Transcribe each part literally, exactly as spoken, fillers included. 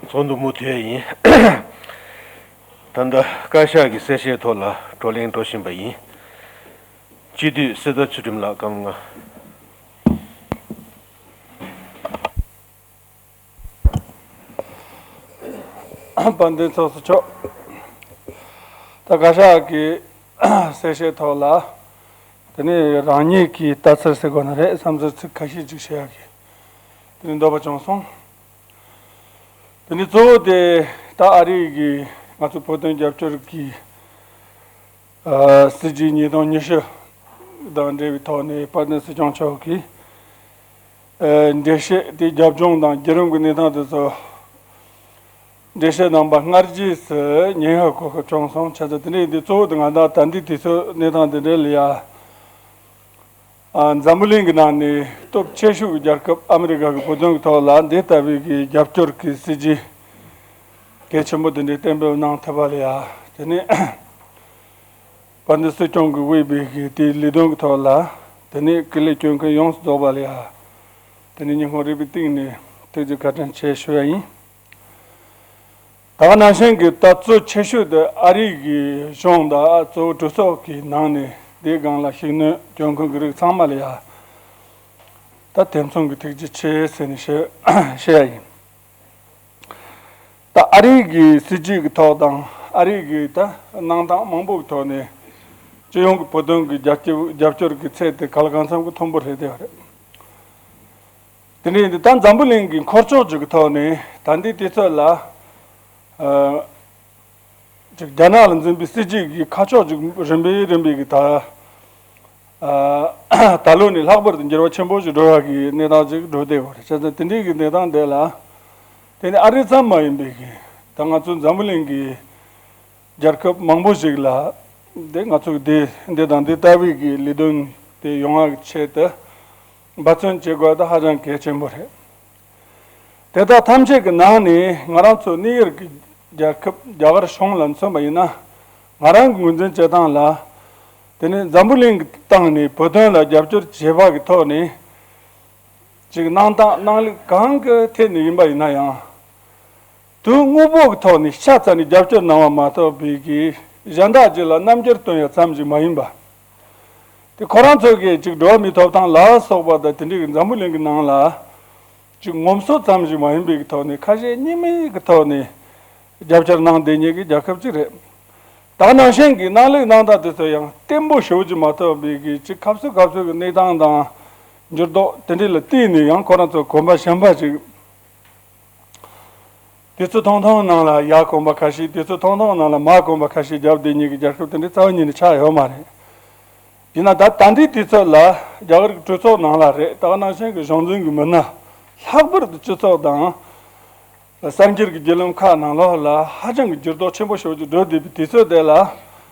ཚོགས་འདུ་མུ་མཐུད་ཡིན། ད་ལྟ་བཀའ་ཤག་གི་གསལ་བཤད་ཐོག་ལ་བགྲོ་གླེང་འགྲོ་བཞིན་པ་ཡིན། སྤྱི་འཐུས་གསེར་རྟ་ཚུལ་ཁྲིམས་ལགས། སྐར་མ་ལྔ། དཔལ་ལྡན་ཚོགས་གཙོ་མཆོག་ད་བཀའ་ཤག་གི་གསལ་བཤད་ཐོག་ལ། དེ་ནས་རང་ཉིད་ཀྱི་ལྟ་ཚུལ་ཟེར་དགོས་ན་རེད། བསམ་ཚུལ་ཚིག་ཁ་ཤས་ཅིག་བཤད་ཡག་གི་དེ་ནས་འདོད་པ་བྱུང་སོང་། དེ་ནས་གཙོ་བོ་དེ་ད་ཨ་རི་གི་ང་ཚོ་བོད་དོན་རྒྱབ་སྐྱོར་གྱི་ཨ་སྲིད་ཇུས་ཉིས་སྟོང་ཉི་ཤུ་དང་འབྲེལ་བའི་ཐོག་ནས་དཔལ་ལྡན་སྲིད་སྐྱོང་མཆོག་གིས་ཨ་འགྲེལ་བཤད་དེ་རྒྱབ་ལྗོངས་དང་བརྒྱུད་རིམ་གྱི་གནས་སྟངས་དེ་ཚོ་འགྲེལ་བཤད་གནང་པ་སྔ་རྗེས་སུ་ཉན་ཡག་གོ་སྐབས་བྱུང་སོང་། བྱས་ཙང་དེ་འདྲ་ཡིན་དུས་གཙོ་བོ་དེ་ང་དང་ད་ལྟའི་དུས་ཚོད་གནས་སྟངས་དེ་འདྲ་ལ་ཡ། ཨ་འཛམ་བུ་གླིང་གི་ནང་ནས་སྟོབས་ཆེ་ཤོས་ཀྱི་རྒྱལ་ཁབ་ཨ་མི་རི་ཀ་གི་བོད་དོན་གྱི་ཐོག་ལ་འདི་ལྟ་བུའི་གི་རྒྱབ་སྐྱོར་གྱི་སྲིད་ཇུས་གལ་ཆེན་པོ་དེ་འདྲའི་གཏན་འབེབས་གནང་ཐུབ་པ་ལ་ཡ། དེ་ནས་དཔལ་ལྡན་སྲིད་སྐྱོང་གིས་དབུས་པའི་གི་དེའི་ལས་དོན་གྱི་ཐོག་ལ་དེ་ནས་སྐུ་ལས་སྐྱོན་མཁན་ཡོངས་སུ་རྫོགས་པ་ལ་ཡ། དེ་ནས་སྙིང་ཁོང་རུས་པའི་གཏིང་ནས་ཐུགས་རྗེ་བཀའ་དྲིན་ཆེ་ཞུ་ཡ་ཡིན། ད་ག་ནང་བཞིན་གྱི་ད་གཙོ་ཆེ་ཤོས་དེ་ཨ་རི་གི་གཞུང་དང་གཙོ་བོ་གྲོས་ཚོགས་ཀྱི་ནང་ནས་དེའི་སྒང་ལ་ཤུགས་སྣོན་སྐྱོན་མཁན་གྱི་རིགས་ཚང་མ་ལ་ཡ་ད་དེ་མཚུངས་ཀྱི་ཐུགས་རྗེ་ཆེ་ཟེར་ནས་ཞུ་ཞུ་ཡ་ཡིན། ད་ཨ་རི་གི་སྲིད་ཇུས་ཀྱི་ཐོག་དང་ཨ་རི་གི་ད་གནང་སྟངས་མང་པོ་གི་ཐོག་ནས་སྤྱི་ཡོངས་ཀྱི་བོད་དོན་གྱི་རྒྱབ་སྐྱོར་རྒྱབ་སྐྱོར་གྱི་ཚད་དེ་ག་ལ་གང་འཚམ་གྱི་མཐོན་པོ་རེད་དེ་རེད། དེ་འདྲ་ཡིན་དུས་ད་འཛམ་བུ་གླིང་གི་འཁོར་ཕྱོགས་ཅིག་གི་ཐོག་ནས་ད་ལྟའི་དུས་ཚོད་ལ་ཨ་ཅིག་རྒྱ་ནག་ལ་འཛིན་པའི་སྲིད་ཇུས་ཀྱི་ཁ་ཕྱོགས་ཅིག་རིམ་པས་རིམ་པས་ཀྱི་ད་ཨ་ད་ལོ་ནས་ལྷག་པར་དུ་འགྱུར་བ་ཆེན་པོ་ཞིག་འགྲོ་ཡག་གི་གནས་སྟངས་ཅིག་འགྲོ་བསྡད་ཡོད་རེད། བྱས་ཙང་དེ་འདྲའི་གི་གནས་སྟངས་དེ་ལ་དེ་ནི་ཨ་རི་ཙམ་མ་ཡིན་པའི་གི་ད་ང་ཚོ་འཛམ་བུ་གླིང་གི་རྒྱལ་ཁབ་མང་པོ་ཞིག་ལ་འདི་ང་ཚོ་གི་འདི་འདི་དང་འདི་ལྟ་བུའི་གི་ལས་དོན་དེ་ཡོང་བ་གི་ཆེད་དུ་འབད་བརྩོན་བྱེད་དགོས་ད་ཧ་ཅང་གལ་ཆེན་པོ་རེད། དེ་དག་ཐམས་ཅད་ཀྱི་ནང་ནས་ང་རང་ཚོ་གནས་ཡུལ་གྱི་རྒྱལ་ཁབ་རྒྱ་གར་གཞུང་ལ་མཚོན་པ་ཡིན་ན། ང་རང་གི་ངོས་འཛིན་བྱེད་སྟངས་ལ། དེ་ནི་འཛམ་བུ་གླིང་གི་སྟེང་ནས་བོད་དོན་ལ་རྒྱབ་སྐྱོར་བྱེད་པ་གི་ཐོག་ནས་ཅིག་གནང་སྟངས་གནང་ལུགས་གང་གི་ཐད་ནས་ཡིན་པ་ཡིན་ན་ཡང་། དུས་དངོས་པོ་གི་ཐོག་ནས་ཤ་ཚ་ནས་རྒྱབ་སྐྱོར་གནང་བ་མ་གཏོགས་པའི་གི་གཞན་དག་ཅིག་ལ་རྣམ་འགྱུར་སྟོན་ཡ་ཙམ་ཞིག་མ་ཡིན་པ། དེ་ཁོ་རང་ཚོ་གིས་ཅིག་འགྲོ་བ་མིའི་ཐོབ་ཐང་ལ་སོགས་པ་དང་དེ་འདྲའི་གི་འཛམ་བུ་གླིང་གི་ནང་ལ་ཅིག་ངོམ་སོ་ཙམ་ཞིག་མ་ཡིན་པའི་གི་ཐོག་ནས་ཁ་ཞེ་གཉིས་མེད་ཀྱི་ཐོག་ནས་རྒྱབ་སྐྱོར་གནང་བསྡད་མཁན་གྱི་རྒྱལ་ཁབ་ཅིག་རེད། ད་ག་ནང་བཞིན་གྱི་གནང་ལུགས་གནང་སྟངས་དེ་ཚོ་ཡང་བརྟན་པོ་ཞེ་པོ་ཅིག་མ་ཐོབ་པའི་གི་ཅིག་སྐབས་སུ་སྐབས་སུ་གི་གནས་སྟངས་དང་འགྱུར་ལྡོག་དེ་འདྲ་ལ་བལྟས་ནས་ཡང་ཁོ་རང་ཚོ་གོམ་པ་གཞན་པ་ཅིག་དུས་ཚོད་ཐུང་ཐུང་ནང་ལ་ཡར་གོམ་པ་ཁ་ཤས། དུས་ཚོད་ཐུང་ཐུང་ནང་ལ་མར་གོམ་པ་ཁ་ཤས་བརྒྱབ་བསྡད་མཁན་གྱི་རྒྱལ་ཁབ་དེ་འདྲ་རྩ་བ་ཉིད་ནས་ཆགས་ཡོད་མ་རེད། ཡིན་ན་ད་ད་ལྟའི་དུས་ཚོད་ལ་རྒྱ་གར་གྱི་གྲོས་ཚོགས་ནང་ལ་རེད། ད་ག་ནང་བཞིན་གྱི་གཞུང་འཛིན་གྱི་མི་སྣ། ལྷག་པར་དུ་སྤྱི་ཚོགས་དང་གསར་འགྱུར་གྱི་བརྒྱུད་ལམ་ཁག་ནང་ལོགས་ལ་ཧ་ཅང་གི་འགྱུར་ལྡོག་ཆེན་པོ་ཞེ་པོ་ཅིག་འགྲོ་བསྡད་པའི་དུས་ཚོད་དེ་ལ།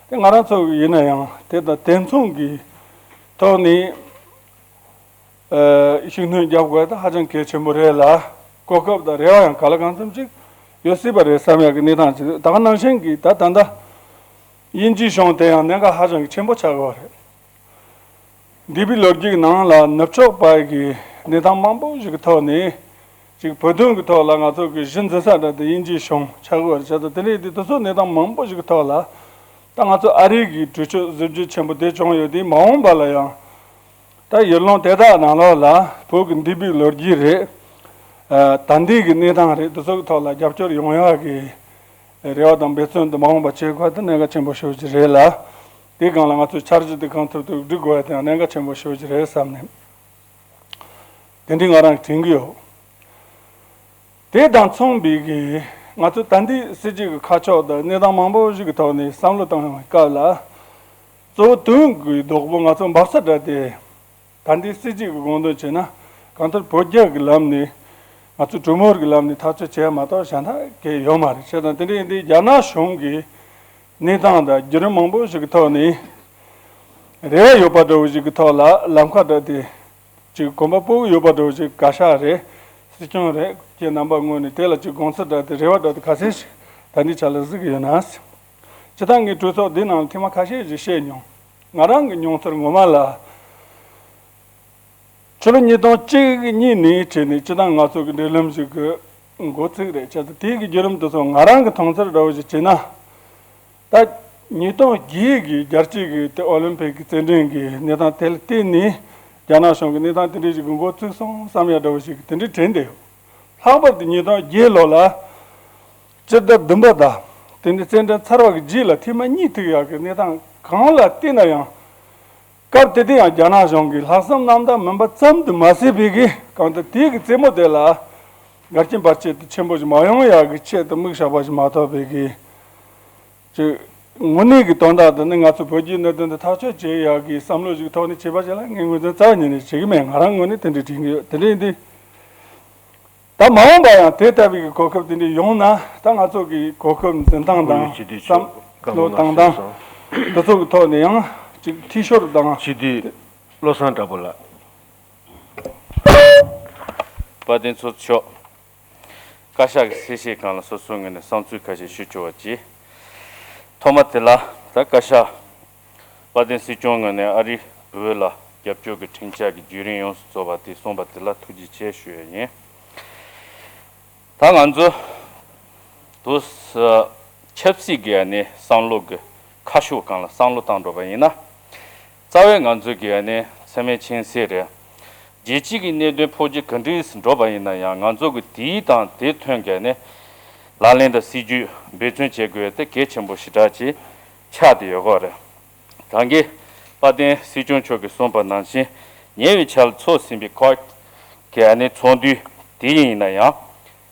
དེ་ང་རང་ཚོ་གི་ཡིན་ན་ཡང་དེ་དང་དེ་མཚུངས་ཀྱི་ཐོག་ནས། ཨ་ཤུགས་སྣོན་རྒྱག་དགོས་ད་ཧ་ཅང་གལ་ཆེན་པོ་རེད་ལ། གོ་སྐབས་དང་རེ་བ་ཡང་ག་ལ་གང་འཚམ་ཅིག་ཡོད་སྲིད་པ་རེད་བསམ་ཡག་གི་གནས་སྟངས་ཅིག་རེད། ད་ག་ནང་བཞིན་གྱི་ད་ད་ལྟ་དབྱིན་ཇིའི་གཞུང་དེ་ཡང་གནད་འགག་ཧ་ཅང་གི་ཆེན་པོ་ཆགས་ཡོད་རེད། འདས་པའི་ལོ་རྒྱུས་ཀྱི་ནང་ལ་ནུབ་ཕྱོགས་པ་གི་གནས་སྟངས་མང་པོ་ཞིག་གི་ཐོག་ནས་ཅིག་བོད་དོན་གྱི་ཐོག་ལ་ང་ཚོ་གི་གཞི་འཛིན་ས་འདྲ་དེ་དབྱིན་ཇིའི་གཞུང་ཆགས་ཡོད་རེད། བྱས་ཙང་དེ་འདྲའི་དེ་དེ་ཚོ་གནས་སྟངས་མང་པོ་ཞིག་གི་ཐོག་ལ་ད་ང་ཚོ་ཨ་རི་གི་གྲོས་ཆོད་གཟི་བརྗིད་ཆེན་པོ་དེ་བྱུང་ཡོད་དེ། མ་འོངས་པ་ལ་ཡང་ད་ཡུལ་ལུང་དེ་དག་ནང་ལོགས་ལ་བོད་ཀྱི་འདས་པའི་ལོ་རྒྱུས་རེད། ཨ་ད་ལྟའི་གི་གནས་སྟངས་རེད། དེ་ཚོ་གི་ཐོག་ལ་རྒྱབ་སྐྱོར་ཡོང་ཡག་གི་རེ་བ་དང་འབད་བརྩོན་དེ་མ་འོངས་པ་བྱེད་དགོས་དེ་གནད་འགག་ཆེན་པོ་ཞེ་པོ་ཅིག་རེད་ལ། དེའི་སྒང་ལ་ང་ཚོས་འཆར་གཞི་དེ་གང་ཐུབ་ཐུབ་སྒྲིག་དགོས་ཡ་དེ་ཡང་གནད་འགག་ཆེན་པོ་ཞེ་པོ་ཅིག་རེད་བསམ་ནས། དེ་འདྲའི་ང་རང་དྲན་གྱི་ཡོད། དེ་དང་མཚུངས་པའི་གི་ང་ཚོ་ད་ལྟའི་སྲིད་ཇུས་ཀྱི་ཁ་ཕྱོགས་དང་གནས་སྟངས་མང་པོ་ཞིག་གི་ཐོག་ནས་བསམ་བློ་བཏང་བའི་སྐབས་ལ། གཙོ་བོ་དོན་གྱི་བདག་པོ་ང་ཚོ་འབབ་ས་འདྲ་སྟེ། ད་ལྟའི་སྲིད་ཇུས་ཀྱི་དགོངས་དོན་བྱས་ན་གང་ལྟར་བོད་རྒྱ་གི་ལམ་ནས་ང་ཚོ་གྲོས་མོལ་གྱི་ལམ་ནས་ཐག་གཅོད་བྱས་མ་གཏོགས་གཞན་དག་གས་ཡོད་མ་རེད། བྱས་ཙང་དེ་འདྲ་ཡིན་དུས་རྒྱ་ནག་གཞུང་གི་གནས་སྟངས་དང་བརྒྱུད་རིམ་མང་པོ་ཞིག་གི་ཐོག་ནས་རེ་བ་ཡོད་པ་འདྲ་བོ་ཞིག་གི་ཐོག་ལ་ལམ་ཁ་འདྲ་དེ་ཅིག་གོམ་པ་སྤོ་གི་ཡོད་པ་འདྲ་བོ་ཞིག་བཀའ་ཤག་རེད། སྲིད་སྐྱོང་རེད། ཁྱེད་རྣམ་པ་ངོས་ནས་དེ་ལ་ཅིག་དགོངས་ཚུལ་འདྲ་དེ་རེ་བ་འདྲ་དེ་ག་ཚད་ཞིག་ད་ནི་ཆ་ལ་གཟིགས་ཀྱི་ཡོད་ན། སྤྱིར་བཏང་ངས་གྲོས་ཚོགས་འདི་ནང་ལ་ཐེངས་མ་ཁ་ཤས་ཤིག་བཤད་མྱོང་། ང་རང་གི་མྱོང་ཚོར་ངོ་མ་ལ། ཕྱི་ལོ་ཉིས་སྟོང་གཅིག་གཉིས་ནས་བྱས་ནས་སྤྱིར་བཏང་ང་ཚོ་གི་འབྲེལ་ལམ་ཞིག་གི་ འགོ་ཚུགས་རེད། བྱས་ཙང་དེའི་གི་བརྒྱུད་རིམ་དེ་ཚོ་ང་རང་གི་མཐོང་ཚུལ་འདྲ་བོ་ཞིག་བྱས་ན། ད་ཉིས་སྟོང་བརྒྱད་གི་རྒྱལ་སྤྱིའི་གི་དེ་ཨོ་ལིམ་ཕིག་གི་རྩེད་འགྲན་གི་གནས་སྟངས་དེ་ལ་བལྟས་ནས་རྒྱ་ནག་གཞུང་གི་གནས་སྟངས་དེ་འདྲ་ཞིག་གི་འགོ་ཚུགས་སོང་བསམ་ཡ་འདྲ་བོ་ཞིག་གི་དེ་འདྲའི་དྲན་བསྡད་ཡོད། ལྷག་པར་དུ་ཉིས་སྟོང་བརྒྱད་ལོ་ལ་སྤྱི་ཟླ་བདུན་པ་དང་དེ་ནས་རྩེད་འགྲན་ཚར་བ་གི་རྗེས་ལ་ཐེངས་མ་གཉིས་ཐུག་ཡག་གི་གནས་སྟངས་གང་ལ་བལྟས་ན་ཡང་། སྐབས་དེ་དུས་ཡང་རྒྱ་ནག་གཞུང་གིས་ལྷག་བསམ་རྣམ་དག་མིན་པ་ཙམ་དུ་མ་ཟད་པའི་གི་གང་ལྟར་དེའི་གི་རྩེད་མོ་དེ་ལ་འགལ་རྐྱེན་བར་ཆད་དུ་ཆེན་པོ་ཞིག་མ་ཡོང་ཡག་གི་ཆེད་དུ་དམིགས་བཞག་པ་ཞིག་མ་གཏོགས་པའི་གི་ཅིག་དངོས་གནས་ཀྱི་དོན་དག་དེ་ནི་ང་ཚོ་བོད་བརྒྱུད་ནང་བསྟན་དེ་ཐག་གཅོད་བྱེད་ཡག་གི་བསམ་བློ་ཞིག་ཐོག་ནས་བྱས་པ་ཞིག་ལ་ངས་ངོས་འཛིན་རྩ་བ་ཉིད་ནས་བྱེད་ཀྱི་མེད། ང་རང་ངོས་ནས་དེ་འདྲའི་དྲན་གྱི་ཡོད། དེ་འདྲ་ཡིན་དུས། ད་མ་འོངས་པ་ཡང་དེ་ལྟ་བུའི་གོ་སྐབས་དེ་འདྲ་ཡོང་ན། ད་ང་ཚོ་གི་གོ་སྐབས་འཛིན་སྟངས་དང་བསམ་བློ་བཏང་སྟངས་དེ་ཚོ་གི་ཐོག་ནས་ཡང་ཅིག་འཐུས་ཤོར་དང་། སྤྱི་འཐུས་བློ་བཟང་གྲགས་པ་ལགས། དཔལ་ལྡན་ཚོགས་གཙོ་མཆོག་བཀའ་ཤག་གི་གསལ་བཤད་སྒང་ལ་སོ་སོའི་ངོས་ནས་བསམ་ཚུལ་ཁ་ཤས་ཞུ་ཆོག་པ་བྱས། ཐོག་མ་དེ་ལ་ད་བཀའ་ཤག་དཔལ་ལྡན་སྲིད་སྐྱོང་ངོས་ནས་ཨ་རིས་བོད་ལ་རྒྱབ་སྐྱོར་གྱི་ཁྲིམས་འཆར་གྱི་བརྒྱུད་རིམ་ཡོངས་སུ་རྫོགས་པ་དེ་གསུངས་པ་དེ་ལ་ཐུགས་རྗེ་ཆེ་ཞུ་ཡས་ཡིན། ད་ང་ཚོ་དུ་ཆབ་སྲིད་ཀྱི་ཨ་ནི་བསམ་བློ་གི་ཁ་ཕྱོགས་སྒང་ལ་བསམ་བློ་བཏང་འགྲོ་བ་ཡིན་ན། རྩ་བའི་ང་ཚོ་གི་ཨ་ནི་འཚེ་མེད་མཁྱེན་གསལ་རེད། རྒྱལ་སྤྱི་གི་གནད་དོན་འཕོ་འགྱུར་ག་འདྲ་ཞིག་འགྲོ་བ་ཡིན་ན་ཡང་། ང་ཚོ་གི་དེའི་དང་དེ་མཐུན་གྱི་ཨ་ནི་ལག་ལེན་དང་སྲིད་ཇུས་འབད་བརྩོན་བྱེད་དགོས་དེ་གལ་ཆེན་པོ་ཞེ་དྲག་ཅིག་ཆགས་བསྡད་ཡོད་ཀྱི་རེད། ད་གིན་དཔལ་ལྡན་སྲིད་སྐྱོང་མཆོག་གིས་གསུངས་པ་ནང་བཞིན། ཉེ་བའི་ཆར་ལ་ཚོགས་ཟིན་པའི་ཁོག་གི་ཨ་ནི་ཚོགས་འདུ་དེ་ཡིན་ན་ཡང་།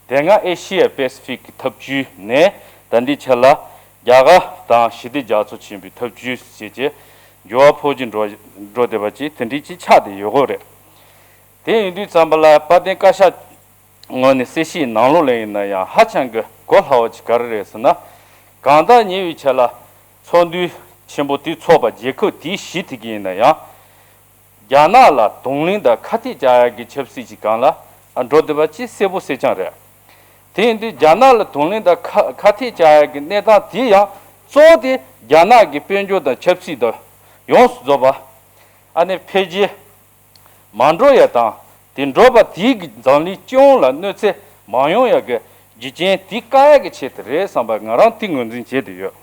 དེ་སྔ་ཨེ་ཤི་ཡ་པེ་སི་ཕིག་གི་འཐབ་ཇུས་ནས་ད་ལྟའི་ཆར་ལ་རྒྱ་གར་དང་ཞི་བདེ་རྒྱ་མཚོ་ཆེན་པོའི་འཐབ་ཇུས་བཅས་ཀྱི་འགྱུར་བ་འཕོ་འགྱུར་འགྲོ་འགྲོ་བསྡད་པ་ཅིག་དེ་འདྲའི་ཅིག་ཆགས་བསྡད་ཡོད་ཀྱི་རེད། དེ་ཡིན་དུས་ཙམ་པ་ལ་དཔལ་ལྡན་བཀའ་ཤག་ངོས་ནས་གསལ་བཤད་ནང་ལོགས་ལ་ཡིན་ན་ཡང་ཧ་ཅང་གི་གོ་སླ་བ་ཅིག་ག་རེ་རེད་ཟེར་ན། གང་ལྟར་ཉེ་བའི་ཆར་ལ་ཚོགས་འདུ་ཆེན་པོ་དེ་ཚོགས་པ་རྒྱལ་ཁབ་དེའི་གཞི་དེ་གི་ཡིན་ན་ཡང་། རྒྱ་ནག་ལ་གདོང་ལེན་དང་ཁ་གཏད་བཅག་ཡག་གི་ཆབ་སྲིད་ཀྱི་སྒང་ལ་འགྲོ་བསྡད་པ་ཅིག་གསལ་པོ་གསལ་རྐྱང་རེད། དེ་ཡིན་དུས་རྒྱ་ནག་ལ་གདོང་ལེན་དང་ཁ་ཁ་གཏད་བཅག་ཡག་གི་གནས་སྟངས་དེ་ཡང་གཙོ་བོ་དེ་རྒྱ་ནག་གི་དཔལ་འབྱོར་དང་ཆབ་སྲིད་དང་ཡོངས་སུ་རྫོགས་པ་ཨ་ནི་འཕེལ་རྒྱས་མ་འགྲོ་ཡ་དང་། དེ་འགྲོ་བ་དེའི་གི་འཛམ་གླིང་སྤྱི་ཡོངས་ལ་གནོད་འཚེ་མ་ཡོང་ཡ་གི་རྒྱུ་རྐྱེན་དེ་བཀག་ཡ་གི་ཆེད་དུ་རེད་བསམ་པ་ང་རང་དེ་ངོས་འཛིན་བྱས་བསྡད་ཡོད།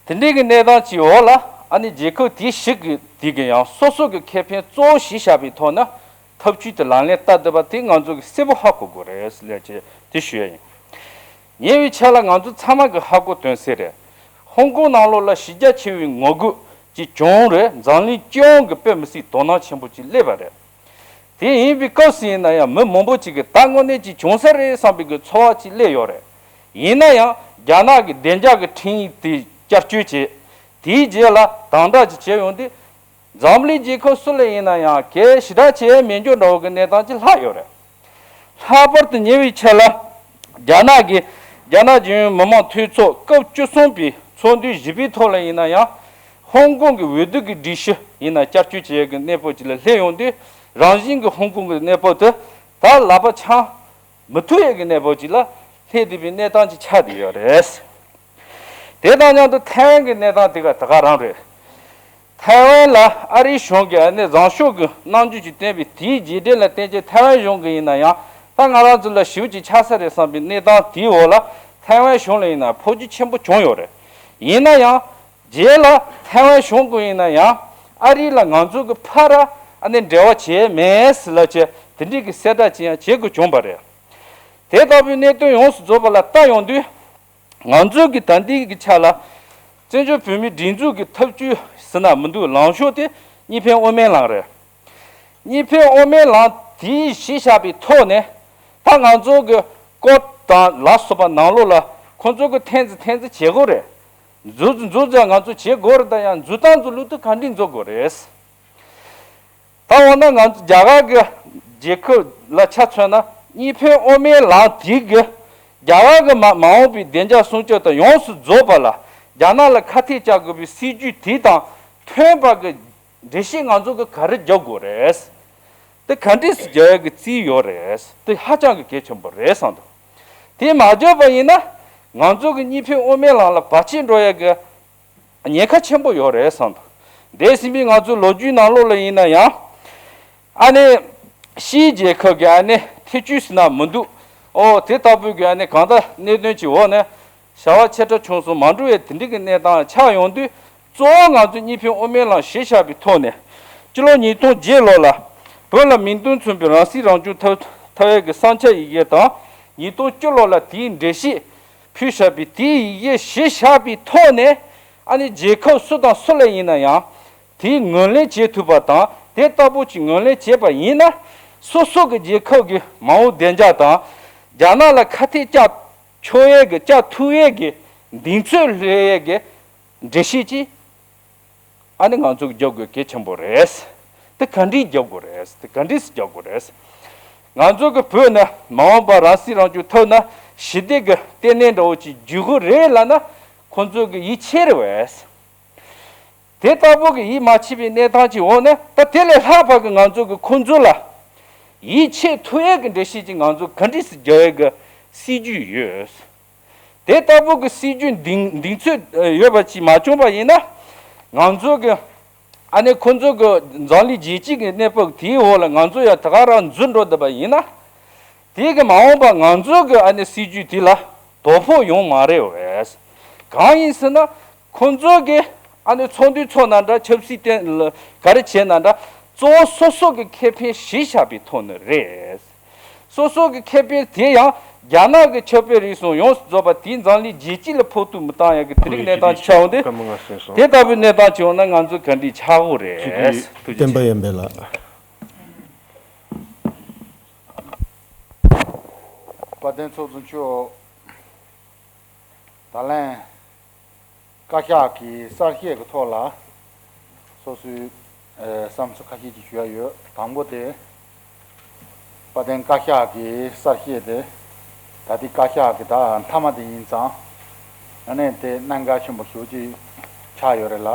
དེ་འདྲའི་གི་གནས་སྟངས་ཀྱི་འོག་ལ་ཨ་ནི་རྒྱལ་ཁབ་དེའི་གཞི་གི་དེ་གི་ཡང་སོ་སོ་གི་ཁེ་ཕན་གཙོ་བོ་གཞི་བཞག་པའི་ཐོག་ན་འཐབ་ཇུས་དེ་ལག་ལེན་བསྟར་བསྡད་པ་དེ་ང་ཚོ་གི་གསལ་པོ་ཧ་གོ་དགོས་རེད་ལབ་བྱས་དེ་ཞུ་ཡ་ཡིན། ཉེ་བའི་ཆར་ལ་ང་ཚོ་ཚང་མ་གི་ཧ་གོ་དོན་གསལ་རེད། ཧོང་ཀོང་ནང་ལོགས་ལ་གཞི་རྒྱ་ཆེ་བའི་ངོ་རྒོལ་ཅིག་བྱུང་རེད། འཛམ་གླིང་སྤྱི་ཡོངས་ཀྱི་དཔེ་མི་སྲིད་དོ་སྣང་ཆེན་པོ་ཅིག་སླེབས་པ་རེད། དེ་ཡིན་པའི་སྐབས་སུ་ཡིན་ན་ཡང་མི་མང་པོ་ཅིག་གིས་ད་དངོས་གནས་ཅིག་བྱུང་ས་རེད་བསམ་པའི་གི་ཚོར་བ་ཅིག་སླེབས་ཡོད་རེད། ཡིན་ན་ཡང་རྒྱ་ནག་གི་བདེ་འཇགས་ཀྱི་ཁྲིམས་ཡིག་དེ་བསྐྱར་བཅོས་བྱས། དེའི་རྗེས་ལ་དམ་དྲག་ཅིག་བྱས་ཡོང་དུས། འཛམ་གླིང་རྒྱལ་ཁབ་སུ་ལ་ཡིན་ན་ཡང་གལ་ཞེ་དྲག་ཆེ་མེད་འགྱུར་འདྲ་བོ་གི་གནས་སྟངས་ཅིག་ལྷག་ཡོད་རེད། ལྷག་པར་དུ་ཉེ་བའི་ཆར་ལ་རྒྱ་ནག་གི་རྒྱ་ནག་རྒྱལ་ཡོངས་མི་དམངས་འཐུས་ཚོགས་སྐབས་བཅུ་གསུམ་པའི་ཚོགས་འདུའི་བཞི་པའི་ཐོག་ལ་ཡིན་ན་ཡང་། ཧོང་ཀོང་གི་འོས་བསྡུ་གི་སྒྲིག་གཞི་ཡིན་ན་བསྐྱར་བཅོས་བྱེད་ཡས་ཀྱི་གནས་བབ་ཅིག་ལ་སླེབས་ཡོང་དུས། རང་བཞིན་གྱི་ཧོང་ཀོང་གི་གནས་བབ་དེ་ད་ལག་པ་འཆང་མི་ཐུབ་ཡས་ཀྱི་གནས་བབ་ཅིག་ལ་སླེབས་བསྡད་པའི་གནས་སྟངས་ཅིག་ཆགས་བསྡད་ཡོད་རེད། དེ་དང་མཉམ་དུ་ཐའེ་ཝན་གྱི་གནས་སྟངས་དེ་ག་ད་ག་རང་རེད། ཐའེ་ཝན་ལ་ཨ་རིའི་གཞུང་གིས་ཨ་ནི་བཟང་ཕྱོགས་ཀྱི་རྣམ་འགྱུར་ཅིག་བསྟན་པའི་དེའི་རྗེས་འབྲས་ལ་བརྟེན་བྱས་ཐའེ་ཝན་གཞུང་གིས་ཡིན་ན་ཡང་ད་ང་རང་ཚོ་ལ་ཞེ་པོ་ཅིག་ཆགས་ས་རེད་བསམ་པའི་གནས་སྟངས་དེའི་འོག་ལ་ཐའེ་ཝན་གཞུང་ལ་ཡིན་ན་འཕོ་འགྱུར་ཆེན་པོ་བྱུང་ཡོད་རེད། ཡིན་ན་ཡང་རྗེས་ལ་ཐའེ་ཝན་གཞུང་གིས་ཡིན་ན་ཡང་ཨ་རི་ལ་ང་ཚོ་གི་ཕར་ཨ་ནི་འབྲེལ་བ་བྱས་མེད་ཟེར་ལབ་བྱས་དེ་འདྲའི་གི་གསལ་བསྒྲགས་ཅིག་ཡང་བྱེད་དགོས་བྱུང་བ་རེད། དེ་ལྟ་བུའི་གནད་དོན་ཡོངས་སུ་རྫོགས་པ་ལ་ལྟ་ཡོང་དུས། ང་ཚོའི་གི་ད་ལྟའི་གི་ཆ་ལ་བཙན་བྱོལ་བོད་མིའི་སྒྲིག་འཛུགས་ཀྱི་ཐབས་བྱུས་ཟེར་ན་མི་འདུག་ལངས་ཕྱོགས་དེ་གཉིས་ཕན་དབུ་མའི་ལམ་རེད། གཉིས་ཕན་དབུ་མའི་ལམ་དེའི་གཞི་བཞག་པའི་ཐོག་ནས་ད་ང་ཚོ་གི་ཀོཊ་དང་ལ་སོགས་པ་ནང་ལོགས་ལ་ཁོང་ཚོ་གི་འཐེན་རྩིས་འཐེན་རྩིས་བྱེད་དགོས་རེད། འཛུགས་འཛུགས་ཙང་ང་ཚོ་བྱེད་དགོས་རེད། ད་ཡང་འཛུགས་སྟངས་ཚོ་ལུགས་མཐུན་ག་འདྲས་འཛུགས་དགོས་རེད། ད་འོ་ན་ང་ཚོ་རྒྱ་གར་གྱི་རྒྱལ་ཁབ་ལ་ཆ་མཚོན་ན་གཉིས་ཕན་དབུ་མའི་ལམ་དེ་གི་རྒྱ་གར་གྱི་མ་མ་འོངས་པའི་བདེ་འཇགས་སྲུང་སྐྱོབ་དང་ཡོངས་སུ་རྫོགས་པ་ལ་རྒྱ་ནག་ལ་ཁ་གཏད་གཅོག་དགོས་པའི་སྲིད་ཇུས་དེ་དང་མཐུན་པ་གི་འགྲེལ་བཤད་ང་ཚོ་གི་ག་རེ་རྒྱག་དགོས་རེད། དེ་ག་འདྲས་སུ་རྒྱག་ཡག་གི་རྩིས་ཡོད་རེད། དེ་ཧ་ཅང་གི་གལ་ཆེན་པོ་རེད་བསམ་འདུག་དེ་མ་བརྒྱབ་པ་ཡིན་ན་ང་ཚོ་གི་གཉིས་ཕན་དབུ་མའི་ལམ་ལ་བར་ཆད་འགྲོ་ཡག་གི་ཉེན་ཁ་ཆེན་པོ་ཡོད་རེད་བསམ་འདུག་འདས་ཟིན་པའི་ང་ཚོའི་ལོ་རྒྱུས་ནང་ལོགས་ལ་ཡིན་ན་ཡང་། ཨ་ནི་ཕྱིའི་རྒྱལ་ཁབ་ཀྱི་ཨ་ནི་ཐེ་བྱུས་ཟེར་ན་མི་འདུག་ཨོ་དེ་ལྟ་བུའི་གི་ཨ་ནི་གང་ལྟར་གནད་དོན་གྱི་འོག་ནས་བྱ་བ་ཆེ་ཕྲ་ཆུང་གསུམ་མ་འགྲོ་བའི་དེ་འདྲའི་གི་གནས་སྟངས་ཆགས་ཡོང་དུས། གཙོ་བོ་ང་ཚོ་གཉིས་ཕན་དབུ་མའི་ལམ་གཞི་བཞག་པའི་ཐོག་ནས། སྤྱི་ལོ་ཉིས་སྟོང་བརྒྱད་ལོ་ལ་བོད་ལ་མིང་དོན་མཚུངས་པའི་རང་སྲིད་རང་སྐྱོང་ཐོབ་ཐུབ་ཡས་ཀྱི་བསམ་འཆར་ཡི་གེ་དང་། ཉིས་སྟོང་བཅུ་ལོ་ལ་དེའི་འགྲེལ་བཤད་ཕུལ་བཞག་པའི་དེའི་ཡི་གེ་གཞི་བཞག་པའི་ཐོག་ནས། ཨ་ནི་རྒྱལ་ཁབ་སུ་དང་སུ་ལ་ཡིན་ན་ཡང་། དེའི་ངོས་ལེན་བྱེད་ཐུབ་པ་དང་། དེ་ལྟ་བུ་ཅིག་ངོས་ལེན་བྱས་པ་ཡིན་ན། སོ་སོ་གི་རྒྱལ་ཁབ་ཀྱི་མ་འོངས་བདེ་འཇགས་དང་། རྒྱ་ནག་ལ་ཁ་གཏད་བཅག་ཆོག་ཡས་ཀྱི་བཅག་ཐུབ་ཡས་ཀྱི་གདེང་ཚོད་སླེབས་ཡས་ཀྱི་འགྲེལ་བཤད་ཅིག་ཨ་ནི་ང་ཚོ་གི་རྒྱབ་དགོས་གལ་ཆེན་པོ་རེད། དེ་ག་འདྲས་རྒྱབ་དགོས་རེད། དེ་ག་འདྲས་སེ་རྒྱབ་དགོས་རེད། ང་ཚོ་གི་བོད་ནི་མ་འོངས་པ་རང་སྲིད་རང་སྐྱོང་ཐོབ་ན་ཞི་བདེ་གི་ལྟེ་གནས་འདྲ་བོ་ཅིག་འཇུག་གི་རེད་ལབ་ན། ཁོང་ཚོ་གི་ཡིད་ཆེས་རེད་བས། དེ་ལྟ་བུ་གི་ཡིད་མ་ཆེས་པའི་གནས་སྟངས་ཀྱི་འོག་ནས། ད་དེ་ལས་ལྷག་པ་གི་ང་ཚོ་གི་ཁོང་ཚོ་ལ་ཡིད་ཆེས་ཐུབ་ཡས་ཀྱི་འགྲེལ་བཤད་ཅིག་ང་ཚོ་ག་འདྲས་སེ་རྒྱག་ཡས་ཀྱི་སྲིད་ཇུས་ཡོད། དེ་ལྟ་བུ་གི་སྲིད་ཇུས་གདེང་གདེང་ཚོད་ཡོད་པ་ཅིག་མ་བྱུང་པ་ཡིན་ན། ང་ཚོ་གི་ཨ་ནི་ཁོང་ཚོ་གི་འཛམ་གླིང་རྒྱལ་སྤྱི་གི་གནས་བབ་དེའི་འོག་ལ་ང་ཚོ་ཡང་དེ་ག་རང་འཛུལ་འགྲོ་བསྡད་པ་ཡིན་ན། དེ་གི་མ་འོངས་པ་ང་ཚོ་གི་ཨ་ནི་སྲིད་ཇུས་དེ་ལ་དོ་ཕོག་ཡོང་མ་རེད་བས། གང་ཡིན་ཟེར་ན། ཁོང་ཚོ་གི་ཨ་ནི་ཚོགས་འདུ་ཚོགས་ན་འདྲ། ཆབ་སྲིད་བསྟན་ལ་ག་རེ་བྱས་ན་འདྲ། གཙོ་བོ་སོ་སོ་གི་ཁེ་ཕན་གཞི་བཞག་པའི་ཐོག་ནས་རེད། སོ་སོ་གི་ཁེ་ཕན་དེ་ཡང་རྒྱ་ནག་གི་ཆབ་དཔལ་རིག་གཞུང་ཡོངས་སུ་རྫོགས་པ་དེའི་འཛམ་གླིང་རྒྱལ་སྤྱི་ལ་ཕོག་ཐུག་མི་བཏང་ཡག་གི་དེ་རིགས་གནས་སྟངས་ཅིག་ཆགས་འོང་དུས། སྐར་མ་ལྔ་ཟིན་སོང་། དེ་ལྟ་བུའི་གནས་སྟངས་ཅིག་འོང་ན་ང་ཚོ་ག་འདྲས་ཆགས་ཀྱི་རེད། ཐུགས་རྗེ་བསྟན་ཆེ། པ་ཡན་པའི་ལགས། དཔལ་ལྡན་ཚོགས་གཙོ་མཆོག་ད་ལན་བཀའ་ཤག་གི་གསར་བཤད་ཀྱི་ཐོག་ལ་སོ་སོའི་ཨ་བསམ་ཚུལ་ཁ་ཤས་ཅིག་ཞུ་ཡ་ཡོད། དང་པོ་དེ། དཔལ་ལྡན་བཀའ་ཤག་གི་གསར་བཤད་དེ། ད་ལྟའི་བཀའ་ཤག་གི་ད་མཐའ་མ་དེ་ཡིན་ཙང་། ཨ་ནི་དེ་གནད་འགག་ཆེན་པོ་ཞེ་པོ་ཅིག་ཆགས་ཡོད་རེད་ལ།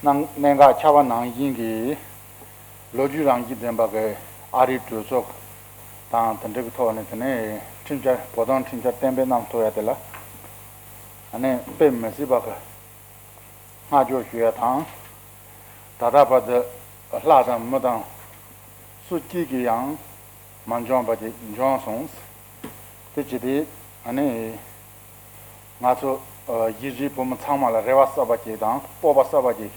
གནད་གནད་འགག་ཆགས་པ་ནང་བཞིན་གྱི། ལོ་རྒྱུས་རང་བཞིན་ལྡན་པ་གི་ཨ་རིའི་གྲོས་ཚོགས་དང་དེ་འདྲ་གི་ཐོག་ནས། དེ་ནས་ཁྲིམས་འཆར། བོད་དོན་ཁྲིམས་འཆར་གཏན་འབེབས་གནང་ཐུབ་ཡ་དེ་ལ། ཨ་ནི་དཔེ་མི་སྲིད་པ་གི་བསྔགས་བརྗོད་ཞུ་ཡ་དང་། ད་ལྟ་བར་དུ་ལྷ་དང་མི་དང་སུ་གཅིག་གིས་ཡང་མ་འཇོན་པ་ཅིག་འཇོན་སོང་། དེ་བྱས་ཏེ་ཨ་ནི་ང་ཚོ་ཨ་གཞིས་བྱེས་བོད་མི་ཚང་མ་ལ་རེ་བ་གསར་པ་ཅིག་དང་སྤོབས་པ་གསར་པ་ཅིག་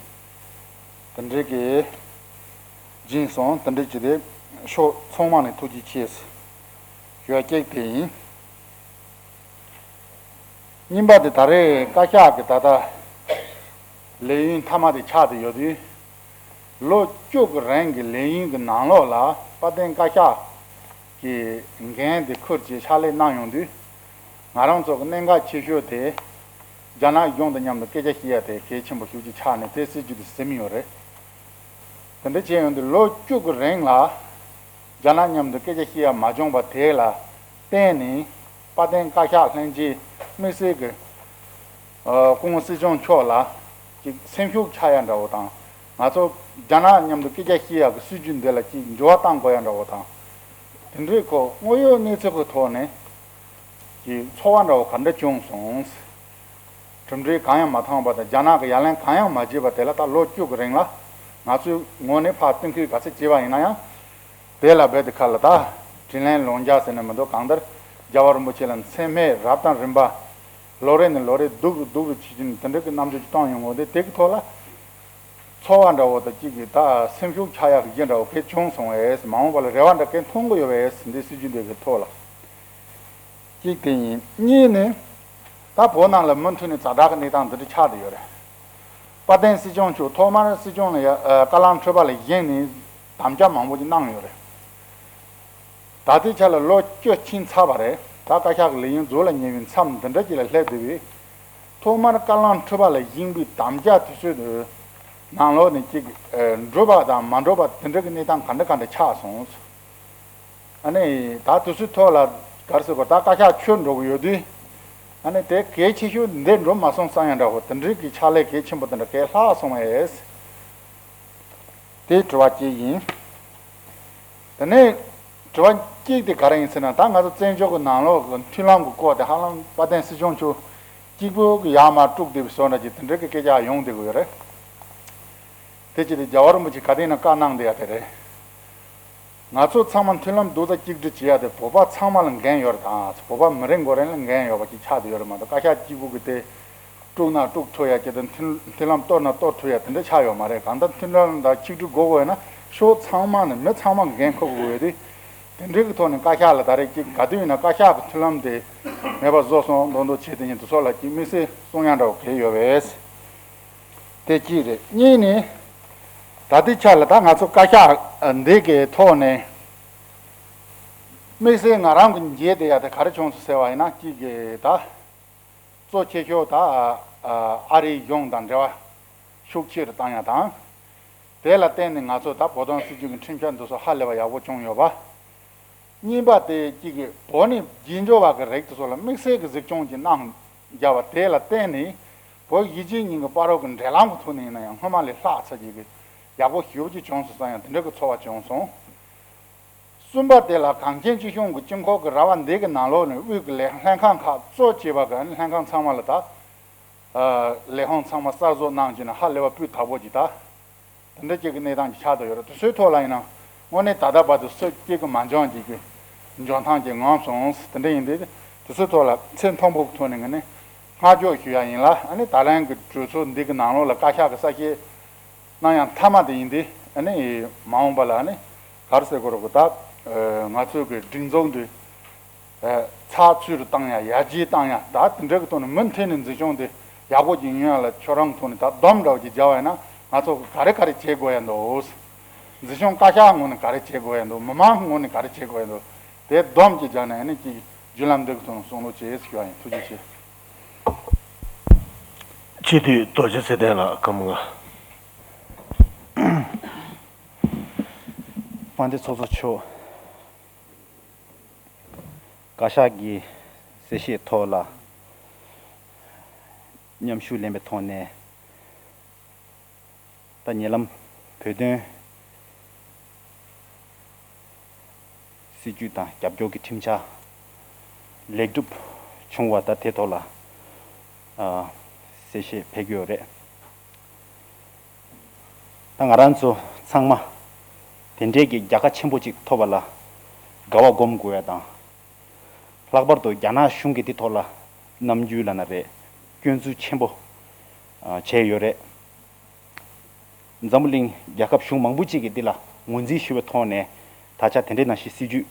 དེ་འདྲའི་གི་སྦྱིན་སོང་། དེ་འདྲའི་ཅིག་དེ་ཕྱོགས་ཚང་མ་ནས་ཐུགས་རྗེ་ཆེ་ཞུ་ཡ་གཅིག་དེ་ཡིན། གཉིས་པ་དེ་ད་རེས་བཀའ་ཤག་གི་ད་ལྟ་ལས་ཡུན་མཐའ་མ་དེ་ཆགས་བསྡད་ཡོད་དུས། ལོ་བཅུ་གི་རིང་གི་ལས་ཡུན་གི་ནང་ལོགས་ལ་དཔལ་ལྡན་བཀའ་ཤག་གི་འགན་དེ་ཁུར་བྱས་ཕྱག་ལས་གནང་ཡོང་དུས། ང་རང་ཚོ་གི་གནད་འགག་ཆེ་ཤོས་དེ་རྒྱ་ནག་གཞུང་དང་མཉམ་དུ་སྐད་ཆ་བཤད་ཡ་དེ་གལ་ཆེན་པོ་ཞེ་པོ་ཅིག་ཆགས་ནས་དེ་སྲིད་ཇུས་དེ་ཟིན་ཡོད་རེད། དེ་འདྲ་བྱས་ཡོང་དུས་ལོ་བཅུ་གི་རིང་ལ་རྒྱ་ནག་མཉམ་དུ་སྐད་ཆ་བཤད་ཡ་མ་བྱུང་བ་དེ་ལ་བརྟེན་ནས། དཔལ་ལྡན་བཀའ་ཤག་ལྷན་རྒྱས་དམིགས་བསལ་གྱི་ཨ་སྐུ་ངོ་སྲིད་སྐྱོང་མཆོག་ལ་ཅིག་སེམས་ཤུགས་ཆག་ཡ་འདྲ་བོ་དང་། ང་ཚོ་རྒྱ་ནག་མཉམ་དུ་སྐད་ཆ་བཤད་ཡ་གི་སྲིད་ཇུས་འདི་ལ་ཅིག་འགྱུར་བ་གཏང་དགོས་ཡ་འདྲ་བོ་དང་། དེ་འདྲའི་ཁོ་དངོས་ཡོད་གནས་ཚུལ་གྱི་ཐོག་ནས་ཀྱི་ཚོར་བ་འདྲ་བོ་ག་འདྲ་བྱུང་སོང་། གྲུབ་འབྲས་གང་ཡང་མ་ཐོན་པ་དང་། རྒྱ་ནག་གི་ཡ་ལན་གང་ཡང་མ་བརྒྱབ་པ་དེ་ལ་ད་ལོ་བཅུ་གི་རིང་ལ་ང་ཚོའི་ངོས་ནས་ཕར་གཏན་འཁེལ་ག་ཚད་བྱས་པ་ཡིན་ན་ཡང་། དེ་ལ་རྦད་དེ་ཁ་ལ་ད་དྲིན་ལན་ལོག་འཇལ་ཟེར་ནས་མི་འདུག་གང་ལྟར་རྒྱལ་བ་རིན་པོ་ཆེ་ལ་མཚན་སྨད་རབ་དང་རིམ་པ་ལོ་རེ་ནས་ལོ་རེ་སྡུག་རུ་སྡུག་རུ་ཕྱིན་ཅིང་དེ་འདྲ་གི་རྣམ་འགྱུར་ཅིག་བཏང་ཡོང་གི་འདུག་དེ་གི་ཐོག་ལ། ཚོར་བ་འདྲ་བོ་དང་གཅིག་གིས་ད་སེམས་ཤུགས་ཆག་ཡག་གི་རྒྱུ་འདྲ་བོ་གལ་བྱུང་སོང་བས། མ་འོངས་པ་ལ་རེ་བ་འདྲ་གལ་མཐོང་གི་ཡོད་པས། འདི་སྲིད་ཇུས་འདི་གི་ཐོག་ལ་གཅིག་དེ་ཡིན། གཉིས་ནི། ད་བོད་ནང་ལ་མུ་མཐུད་ནས་ཛ་དྲག་གི་གནས་སྟངས་འདི་འདྲ་ཆགས་བསྡད་ཡོད་རེད། དཔལ་ལྡན་སྲིད་སྐྱོང་མཆོག་ཐོག་མར་སྲིད་སྐྱོང་ལ་ཡ་ཨ་བཀའ་བློན་ཁྲི་པ་ལ་བཞེངས་ནས་དམ་བཅའ་མང་པོ་ཅིག་གནང་ཡོད་རེད། ད་ལྟའི་ཆ་ལ་ལོ་བཅུ་ཕྱིན་ཚར་བ་རེད། ད་བཀའ་ཤག་གི་ལས་ཡུན་རྫོགས་ལ་ཉེ་བའི་མཚམས་འདི་འདྲ་ཅིག་ལ་སླེབས་བསྡད་པས། ཐོག་མར་བཀའ་བློན་ཁྲི་པ་ལ་བཞེངས་པའི་དམ་བཅའ་དེ་ཚོའི་ནང་ལོགས་ནས་ཅིག་ཨ་འགྲུབ་པ་དང་མ་འགྲུབ་པ་དེ་འདྲ་གི་གནས་སྟངས་ག་འདྲ་ག་འདྲ་ཆགས་སོང་། ཨ་ནི་ད་དེ་ཚོའི་ཐོག་ལ་ག་རེ་ཟེར་དགོས། ད་བཀའ་ཤག་ཆོས་འགྲོ་གི་ཡོད་དུས། ཨ་ནི་དེ་གལ་ཆེ་ཤོས་འདི་འགྲུབ་མ་སོང་བསམ་ཡ་འདྲ་བོ་དེ་འདྲའི་གི་ཕྱག་ལས་གལ་ཆེན་པོ་དེ་འདྲ་གལ་ལྷག་སོང་བས། དེ་དྲི་བ་གཅིག་ཡིན། དེ་ནས་དྲི་བ་གཅིག་དེ་ག་རེ་ཡིན་ཟེར་ན། ད་ང་ཚོ་བཙན་བྱོལ་གྱི་ནང་ལོགས་ཀྱི་མཐུན་ལམ་གྱི་སྐོར་དེ་ཧ་ལམ་དཔལ་ལྡན་སྲིད་སྐྱོང་མཆོག་གཅིག་པུ་གི་ཡར་མར་དཀྲུགས་བསྡད་པའི་བཟོ་འདྲ་ཅིག་དེ་འདྲ་གི་སྐད་ཆ་ཡོང་བསྡད་ཀྱི་ཡོད་རེད། དེ་ཅི་སྟེ་རྒྱལ་བ་རིན་པོ་ཆེ་ག་དེ་ཡིན་ན་བཀའ་གནང་བསྡད་ཡ་དེ་རེད། ང་ཚོ་ཚང་མ་མཐུན་ལམ་རྡོག་རྩ་གཅིག་སྒྲིལ་བྱེད་ཡ་དེ་བོད་པ་ཚང་མ་ལ་འགན་ཡོད་རེད་དང་། བོད་པ་མི་རེ་ངོ་རེ་ལ་འགན་ཡོད་པ་ཅིག་ཆགས་བསྡད་ཡོད་རེད་མ་གཏོགས། བཀའ་ཤག་གཅིག་པུ་གི་དེ་དཀྲུགས་ན་དཀྲུགས་ཐུབ་ཡ་ཅིག་དང་། མཐུན་མཐུན་ལམ་གཏོར་ན་གཏོར་ཐུབ་ཡ་དེ་འདྲ་ཆགས་ཡོད་མ་རེད། གང་ལྟར་མཐུན་ལམ་དང་ཆིག་སྒྲིལ་དགོས་དགོས་ཡོད་ན་ཕྱོགས་ཚང་མ་ནས་མི་ཚང་མ་འགན་འཁུར་དགོས་ཡོད་དེ། དེ་འདྲའི་གི་ཐོག་ནས་བཀའ་ཤག་ལ་ད་རེས་ཅིག་ག་དུས་ཡིན་ན་བཀའ་ཤག་གི་མཐུན་ལམ་དེ་མེད་པ་བཟོ་སོང་མདོག་མདོག་བྱས་དེ་ཉིད་དུ་སོགས་ལ་ཅིག་དམིགས་བསལ་གསུང་ཡ་འདྲ་བོ་གལ་ཡོད་པས། དེ་གཅིག་རེད། གཉིས་ནི། ད་ལྟའི་ཆ་ལ་ད་ང་ཚོ་བཀའ་ཤག་འདི་གི་ཐོག་ནས་དམིགས་བསལ་ང་རང་གི་མཇལ་བསྡད་ཡ་དེ་ག་རེ་བྱུང་སོང་ཟེར་བ་ཡིན་ན། གཅིག་གི་ད་གཙོ་ཆེ་ཤོས་ད་ཨ་རིའི་གཞུང་དང་འབྲེལ་བ་ཤུགས་ཆེ་རུ་བཏང་ཡ་དང་། དེ་ལ་བརྟེན་ནས་ང་ཚོ་ད་བོད་དོན་སྲིད་བྱུས་ཀྱི་ཁྲིམས་འཆར་འདི་ཚོ་ཧ་ལས་པ་ཡག་པོ་བྱུང་ཡོད་པ། གཉིས་པ་དེ་གཅིག་གི་བོད་ནས་རྗེས་འཇུག་པ་གི་རིགས་དེ་ཚོ་ལ་དམིགས་བསལ་གྱི་གཟིགས་སྐྱོང་གི་གནང་རྒྱ་བ་དེ་ལ་བརྟེན་ནས། བོད་གཞིས་བྱེས་གཉིས་ཀྱི་བར་རོགས་ཀྱི་འབྲེལ་ལམ་གྱི་ཐོག་ནས་ཡིན་ན་ཡང་སྔོན་མ་ལས་ལྷག་ཚ་གྱི་གི་ཡག་པོ་ཞེ་པོ་ཅིག་བྱུང་སོང་བསམ་ཡང་དེ་འདྲ་གི་ཚོར་བ་བྱུང་སོང་། གསུམ་པ་དེ་ལ་གངས་ཅན་སྐྱིད་གཤོངས་ཀྱི་དཀྱིལ་འཁོར་གྱི་ར་བ་འདི་གི་ནང་ལོགས་ནས་དབུས་ཀྱི་ལས་ལྷན་ཁང་ཁག་གཙོ་བྱས་པ་གི་ལྷན་ཁང་ཚང་མ་ལ་ད། ལས་ཁུངས་ཚང་མ་གསར་བཟོ་གནང་བྱས་ནས་ཧ་ལས་པ་སྤུས་དག་པོ་ཅིག་ད། དེ་འདྲ་ཅིག་གི་གནས་སྟངས་ཅིག་ཆགས་བསྡད་ཡོད་རེད། དེ་ཚོའི་ཐོག་ལ་ཡིན་ན་དངོས་གནས་ད་ལྟ་བར་དུ་སུ་གཅིག་གི་མ་འཇོན་ཅིག་གི་འཇོན་ཐང་ཅིག་ངོམ་སོང་། དེ་འདྲ་ཡིན་དུས་དེ་ཚོའི་ཐོག་ལ་ཚད་མཐོན་པོ་གི་ཐོག་ནས་ངས་ནི་བསྔགས་བརྗོད་ཞུ་ཡ་ཡིན་ལ། ཨ་ནི་ད་ལན་གྱི་གྲོས་ཚོགས་འདི་གི་ནང་ལོགས་ལ་བཀའ་ཤག་གི་གསལ་བཤད་གནང་ཡ་མཐའ་མ་དེ་ཡིན་དུས། ཨ་ནི་མ་འོངས་པ་ལ་ཨ་ནི་ག་རེ་ཟེར་དགོས་རེད་གོ། ད་ང་ཚོའི་གི་སྒྲིག་འཛུགས་འདི། ཚགས་ཚུད་རུ་བཏང་ཡ། ཡར་རྒྱས་བཏང་ཡ། ད་དེ་འདྲ་གི་ཐོག་ནས་མུ་མཐུད་ནས་འཛིན་སྐྱོང་དེ་ཡག་པོ་ཅིག་ཡོང་ཡ་ལ་ཁྱོད་རང་ཐོག་ནས་ད་སྡོམ་འདྲ་བོ་ཅིག་བརྒྱབ་པ་ཡིན་ན་ང་ཚོ་ག་རེ་ག་རེ་བྱེད་དགོས་ཡ་འདུག། འཛིན་སྐྱོང་བཀའ་ཤག་ངོས་ནས་ག་རེ་བྱེད་དགོས་ཡ་འདུག། མི་མང་ངོས་ནས་ག་རེ་བྱེད་དགོས་ཡ་འདུག། དེ་སྡོམ་ཅིག་བརྒྱབ་ན་ཡང་ནི་ཅིག་བརྒྱུད་ལམ་འདི་གི་ཐོག་ནས་གསུང་རོགས་བྱེད་ཞུ་བ་ཡིན། ཐུགས་རྗེ་ཆེ། སྤྱི་འཐུས་རྡོ་རྗེ་ཚེ་བརྟན་ལགས་སྐུ་ངོ། དཔལ་ལྡན་ཚོགས་གཙོ་མཆོག། བཀའ་ཤག་གི་གསལ་བཤད་ཐོག་ལ་མཉམ་ཞུགས་ལེན་པའི་ཐོག་ནས། ད་ཉེ་ལམ་བོད་དོན་སྲིད་བྱུས་དང་རྒྱབ་སྐྱོར་གྱི་ཁྲིམས་འཆར་ལེགས་གྲུབ་བྱུང་བ་ད་དེ་ཐོག་ལ་ཨ་གསལ་བཤད་ཕེབས་ཀྱི་ཡོད་རེད། ད་ང་རང་ཚོ་ཚང་མ་དེ་འདྲའི་གི་རྒྱལ་ཁ་ཆེན་པོ་ཅིག་ཐོབ་པ་ལ་དགའ་བ་སྒོམ་དགོས་ཡ་དང་། ལྷག་པར་དུ་རྒྱ་ནག་གཞུང་གིས་འདི་ཐོག་ལ་ནམ་རྒྱུན་ལབ་ན་རེད། སྐྱོན་འཛུགས་ཆེན་པོ་ཨ་བྱས་ཡོད་རེད། འཛམ་བུ་གླིང་རྒྱལ་ཁབ་གཞུང་མང་པོ་ཅིག་གིས་འདི་ལ་ངོས་འཛིན་ཞུ་བའི་ཐོག་ནས་ད་ཆ་དེ་འདྲའི་ནང་བཞིན་སྲིད་བྱུས་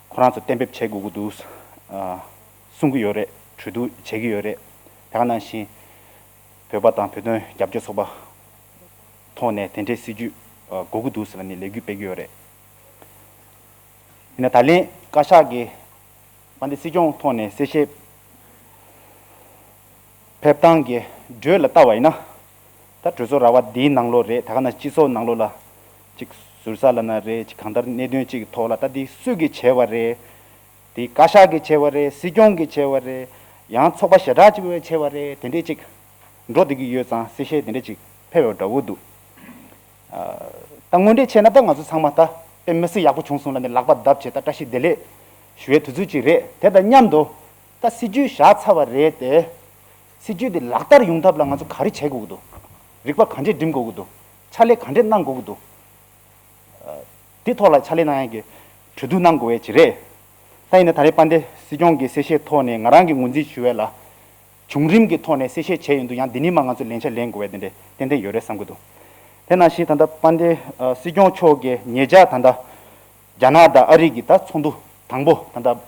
ཁོ་རང་ཚོ་གཏན་འབེབས་བྱེད་དགོས་ཀྱི་འདུག་ཨ་གསུང་གི་ཡོད་རེད། གྲོས་བསྡུར་བྱེད་ཀྱི་ཡོད་རེད། དེ་ག་ནང་བཞིན་བོད་པ་དང་བོད་དོན་རྒྱབ་སྐྱོར་ཚོགས་པ་ཐོག་ནས་དེ་འདྲའི་སྲིད་བྱུས་ཨ་དགོས་ཀྱི་འདུག་ཟེར་ནས་ལས་འགུལ་སྤེལ་གྱི་ཡོད་རེད། ཡིན་ན་ད་ལན་བཀའ་ཤག་གིས་དཔལ་ལྡན་སྲིད་སྐྱོང་ཐོག་ནས་གསལ་བཤད་ཕེབས་སྟངས་ཀྱི་འགྲོས་ལ་བལྟ་བ་ཡིན་ན། ད་གྲོས་ཚོགས་ར་བ་འདིའི་ནང་ལོགས་རེད། ད་ག་ནང་སྤྱི་ཚོགས་ནང་ལོགས་ལ་ཅིག་ཟུར་ཟ་ལབ་ན་རེད། ཅིག་གང་ལྟར་གནད་དོན་ཅིག་གི་ཐོག་ལ་ད་འདི་སུས་ཀྱིས་བྱས་པ་རེད། འདི་བཀའ་ཤག་གིས་བྱས་པ་རེད། སྲིད་སྐྱོང་གིས་བྱས་པ་རེད། ཡང་ཚོགས་པ་ཞེ་དྲག་ཅིག་བྱས་པ་རེད། དེ་འདྲས་ཅིག་འགྲོ་བསྡད་ཀྱི་ཡོད་ཙང་གསལ་བཤད་དེ་འདྲས་ཅིག་ཕེབས་པ་འདྲ་བོ་འདུག། ད་དངོས་འབྲེལ་བྱས་ན་ད་ང་ཚོ་ཚང་མ་ད་དཔེ་མི་སྲིད་ཡག་པོ་བྱུང་སོང་ལབ་ནས་ལག་པ་བརྡབས་བྱས་ད་བཀྲ་ཤིས་བདེ་ལེགས་ཞུ་བའི་དུས་ཚོད་ཅིག་རེད། དེ་དང་མཉམ་དུ་ད་སྲིད་ཇུས་བཞག་ཚར་བ་རེད་དེ། སྲིད་ཇུས་དེ་ལག་བསྟར་ཡོང་ཐབས་ལ་ང་ཚོ་ག་རེ་བྱེད་དགོས་ཀྱི་འདུག། རིག་པ་ག་འདྲས་སྒྲིམ་དགོས་ཀྱི་འདུག། ཕྱག་ལས་ག་འདྲས་གནང་དགོས་ཀྱི་འདུག། དེ་ཐོག་ལ་ཕྱག་ལས་གནང་ཡག་གི་གྲོས་བསྡུར་གནང་དགོས་ཡས་ཅིག་རེད། ད་ཡིན་ན་ད་རེས་དཔལ་ལྡན་སྲིད་སྐྱོང་གི་གསལ་བཤད་ཐོག་ནས་ང་རང་གི་ངོས་འཛིན་ཞུ་བ་ལ། བྱུང་རིམ་གྱི་ཐོག་ནས་གསལ་བཤད་བྱས་ཡོང་དུས་ཡང་འདི་ནས་མར་ང་ཚོས་ལན་ཆ་ལེན་དགོས་པ་དེ་འདྲ་ཏན་ཏན་ཡོད་རེད་བསམ་གྱི་འདུག། དེ་ནང་བཞིན་ད་ལྟ་དཔལ་ལྡན་ཨ་སྲིད་སྐྱོང་མཆོག་གིས་ཉེ་ཆར་ད་ལྟ་རྒྱ་ནག་དང་ཨ་རི་གི་ད་ཚོགས་འདུ་དང་པོ། ད་ལྟ་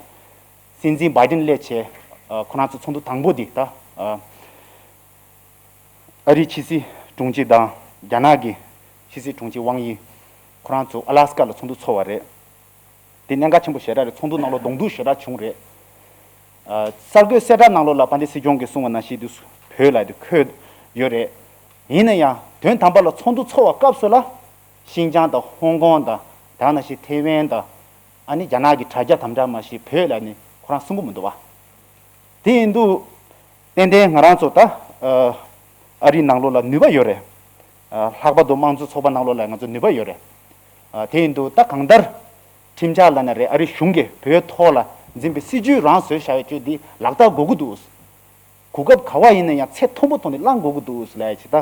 སྲིད་འཛིན་བྷའི་ཌེན་སླེབས་བྱས་ཨ་ཁོ་རང་ཚོ་ཚོགས་འདུ་དང་པོ་འདི་ད་ཨ་ཨ་རིའི་ཕྱི་སྲིད་དྲུང་ཆེ་དང་རྒྱ་ནག་གི་ཕྱི་སྲིད་དྲུང་ཆེ་ཝང་དབྱི་ཁོ་རང་ཚོ་ཨ་ལ་སི་ཀ་ལ་ཚོགས་འདུ་ཚོགས་པ་རེད། དེ་གནད་འགག་ཆེན་པོ་ཞེ་དྲག་རེད། ཚོགས་འདུ་ནང་ལོགས་གདོང་ཐུག་ཞེ་དྲག་བྱུང་རེད། ཨ་གསར་འགོད་གསལ་བསྒྲགས་ནང་ལོགས་ལ་དཔལ་ལྡན་སྲིད་སྐྱོང་གིས་གསུངས་པ་ནང་བཞིན་དུ་བོད་ལ་དེ་འཁོད་ཡོད་རེད། ཡིན་ན་ཡང་དོན་དམ་པ་ལ་ཚོགས་འདུ་ཚོགས་པ་སྐབས་སུ་ལ་ཤིན་ཅང་དང་ཧོང་ཀོང་དང་ད་ག་ནང་བཞིན་ཐེ་ཝན་དང་ཨ་ནི་རྒྱ་ནག་གི་དྲ་རྒྱ་དམ་དྲག་མ་ཞིག་བོད་ལ་ནི་ཁོ་རང་གསུང་གི་མི་འདུག་བ། དེ་ཡིན་དུས། ཏན་ཏན་ང་རང་ཚོ་ད་ཨ་ཨ་རིའི་ནང་ལོགས་ལ་ནུས་པ་ཡོད་རེད། ཨ་ལྷག་པར་དུ་དམངས་གཙོ་ཚོགས་པ་ནང་ལོགས་ལ་ང་ཚོ་ནུས་པ་ཡོད་རེད། ཨ་དེ་ཡིན་དུས་ད་གང་ལྟར་ཁྲིམས་འཆར་ལབ་ན་རེད། ཨ་རི་གཞུང་གིས་བོད་ཐོག་ལ་འཛིན་པའི་སྲིད་ཇུས་རང་བཟོས་བཞག་ཡོད་ཅོས་འདི་ལག་བསྟར་དགོས་ཀྱི་འདུག། གོ་སྐབས་ག་བ་ཡིན་ན་ཡང་ཚད་མཐོན་པོ་ཐོག་ནས་བླང་དགོས་ཀྱི་འདུག་ལབ་ཡ་ཅིག་ད་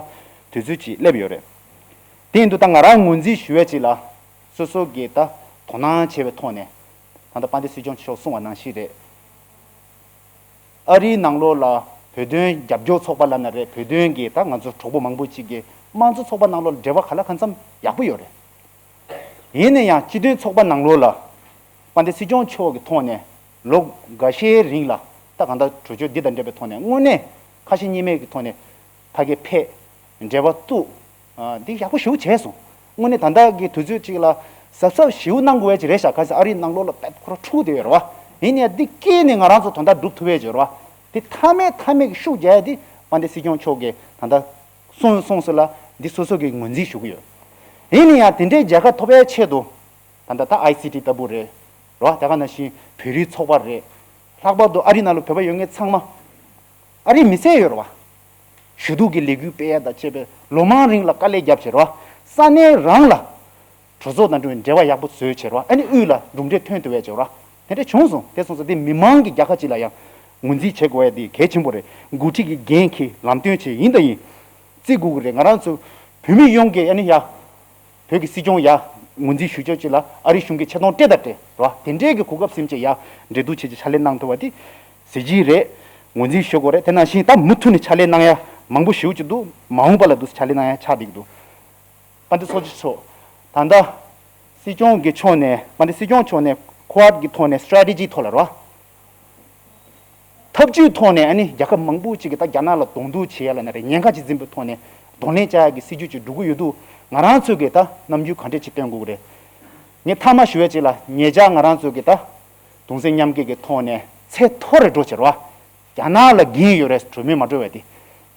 དུས་ཚོད་ཅིག་སླེབས་ཡོད་རེད། དེ་ཡིན་དུས་ད་ང་རང་ངོས་འཛིན་ཞུ་ཡ་ཅིག་ལ་སོ་སོ་གི་ད་ དོ་སྣང་བྱས་པའི་ཐོག་ནས། ད་ལྟ་དཔལ་ལྡན་སྲིད་སྐྱོང་མཆོག་གསུངས་པ་ནང་བཞིན་རེད། ཨ་རིའི་ནང་ལོགས་ལ་བོད་དོན་རྒྱབ་སྐྱོར་ཚོགས་པ་ལབ་ན་རེད། བོད་དོན་གྱི་ད་ང་ཚོ་གྲོགས་པོ་མང་པོ་ཅིག་གིས་དམངས་གཙོ་ཚོགས་པ་ནང་ལོགས་ལ་འབྲེལ་བ་ག་ལ་གང་འཚམ་ཡག་པོ་ཡོད་རེད། ཡིན་ན་ཡང་སྤྱི་མཐུན་ཚོགས་པ་ནང་ལོགས་ལ་དཔལ་ལྡན་སྲིད་སྐྱོང་མཆོག་གི་ཐོག་ནས་ལོ་འགའ་ཤས་རིང་ལ། ད་གང་ལྟར་གྲོས་ཆོད་འདི་དང་འབྲེལ་བའི་ཐོག་ནས་དངོས་གནས་ཁ་ཞེ་གཉིས་མེད་ཀྱི་ཐོག་ནས་ཕ་གིར་ཕེབས། འབྲེལ་བ་བཙུགས། ཨ། འདི་ཡག་པོ་ཞེ་པོ་བྱས་སོང་། དངོས་གནས་ད་ལྟ་གི་དུས་ཚོད་ཅིག་ལ་གཟབ་གཟབ་ཞེ་པོ་གནང་དགོས་ཡ་ཅིག་རེད་ཤག་ག་ཟེར་ཨ་རིའི་ནང་ལོགས་ལ་དཔེ་ཁོ་རང་འཁྲུག་བསྡད་ཡོད་རེད་བ། ཡིན་ནའི་འདི་སྐྱེལ་ནས་ང་རང་ཚོ་དོན་དག་སྒྲུབ་ཐུབ་ཡ་ཅིག་ཡོད་རེད་བ། དེ་མཐའ་མའི་མཐའ་མའི་གི་ཤུགས་རྒྱག་ཡ་དེ་དཔལ་ལྡན་སྲིད་སྐྱོང་མཆོག་གིས་ད་ལྟ་གསུངས་གསུངས་ས་ལ་འདི་སོ་སོ་གིས་ངོས་འཛིན་ཞུ་གི་ཡོད། ཡིན་ནའི་ཡང་དེ་འདྲའི་རྒྱལ་ཁ་ཐོབ་ཡའི་ཆེད་དུ། ད་ལྟ་ད་ཨའི་སི་ཊི་ལྟ་བུ་རེད། རེད་བ། དེ་ག་ནང་བཞིན་བོད་རིགས་ཚོགས་པ་རེད། ལྷག་པར་དུ་ཨ་རི་ནང་ལ་བོད་པ་ཡོད་མཁན་ཚང་མ་ཨ་རིའི་མི་སེར་ཡོད་རེད་བ། ཞུ་གཏུག་གི་ལས་འགུལ་སྤེལ་ཡ་དང་བཅས་པའི་ལོ་མང་རིང་ལ་དཀའ་ལས་བརྒྱབ་བྱས་རེད་བ། ས་གནས་རང་ལ་གྲོས་ཚོགས་དང་འབྲེལ་བའི་འབྲེལ་བ་ཡག་པོ་བཟོས་བྱས་རེད་བ། ཨ་ནི་དབུས་ལ་གྲུབ་འབྲས་ཐོན་ཐུབ་ཡ་བྱས་རེད་བ། དེ་འདྲ་བྱུང་སོང་། དེ་སོང་ཙང་དེ་མི་མང་གི་རྒྱལ་ཁ་ཅིག་ལ་ཡང་ངོས་འཛིན་བྱེད་དགོས་ཡ་དེ་གལ་ཆེན་པོ་རེད། འགོ་ཁྲིད་ཀྱི་འགན་འཁྱེར་ལམ་སྟོན་བྱས་ཡིན་དང་ཡིན། བརྩི་དགོས་ཀྱི་རེད། ང་རང་ཚོ་བོད་མི་ཡོངས་ཀྱིས་ཨ་ནི་ཡ། བོད་ཀྱི་སྲིད་སྐྱོང་ཡ་ངོས་འཛིན་ཞུ་ཆོག་ཅིག་ལ་ཨ་རི་གཞུང་གིས་ཆེ་མཐོང་སྤྲད་དང་སྤྲད་རོ། དེ་འདྲའི་གི་གོ་སྐབས་ཟིན་ཅིག་ཡ་འབྲེལ་གཏུག་བྱེད་ཅིག་ཕྱག་ལས་གནང་ཐུབ་པ་དེ་གཟི་བརྗིད་རེད། ངོས་འཛིན་ཞུ་དགོས་རེད། དེ་ནང་བཞིན་ད་མུ་མཐུད་ནས་ཕྱག་ལས་གནང་ཡ་མང་པོ་ཞེ་པོ་ཅིག་འདུག་མ་འོངས་པ་ལ་འདུག་ཕྱག་ལས་གནང་ཡ་ཆགས་བསྡད་ཀྱི་འདུག་དཔལ་ལྡན་ཚོགས་གཙོ་མཆོག་ད་ལྟ་སྲིད་སྐྱོང་གི་ཕྱོགས་ནས་དཔལ་ལྡན་སྲིད་སྐྱོང་ཕྱོགས་ནས་ཀོ་ཌི་གི་ཐོག་ནས་སི་ཊེ་རེ་ཊི་ཇི་ཐོག་ལ་རོ། ཐབས་ཇུས་ཐོག་ནས་ཨ་ནི་རྒྱལ་ཁབ་མང་པོ་ཅིག་གིས་ད་རྒྱ་ནག་ལ་གདོང་གཏུག་བྱེད་ཡ་ལ་ན་རེ་ཉེན་ཁ་ཅིག་འཛིན་པའི་ཐོག་ནས་གདོང་ལེན་བྱ་ཡ་གི་སྲིད་ཇུས་ཅིག་འགྲོ་གི་ཡོད་དུས། ང་རང་ཚོས་གི་ད་རྣམ་འགྱུར་ག་འདྲས་ཅིག་སྟོན་དགོས་ཀྱི་རེད། ངས་མཐའ་མ་ཞུ་ཡ་ཅིག་ལ། ཉེ་ཆར་ང་རང་ཚོས་གི་ད་གདུང་སེམས་མཉམ་སྐྱེད་ཀྱི་ཐོག་ནས་ཚད་མཐོ་རུ་འགྲོ་བྱེད་རོ། རྒྱ་ནག་ལ་འགན་ཡོད་རེད། གྲོས་མོལ་མ་འགྲོ་བས་དེ།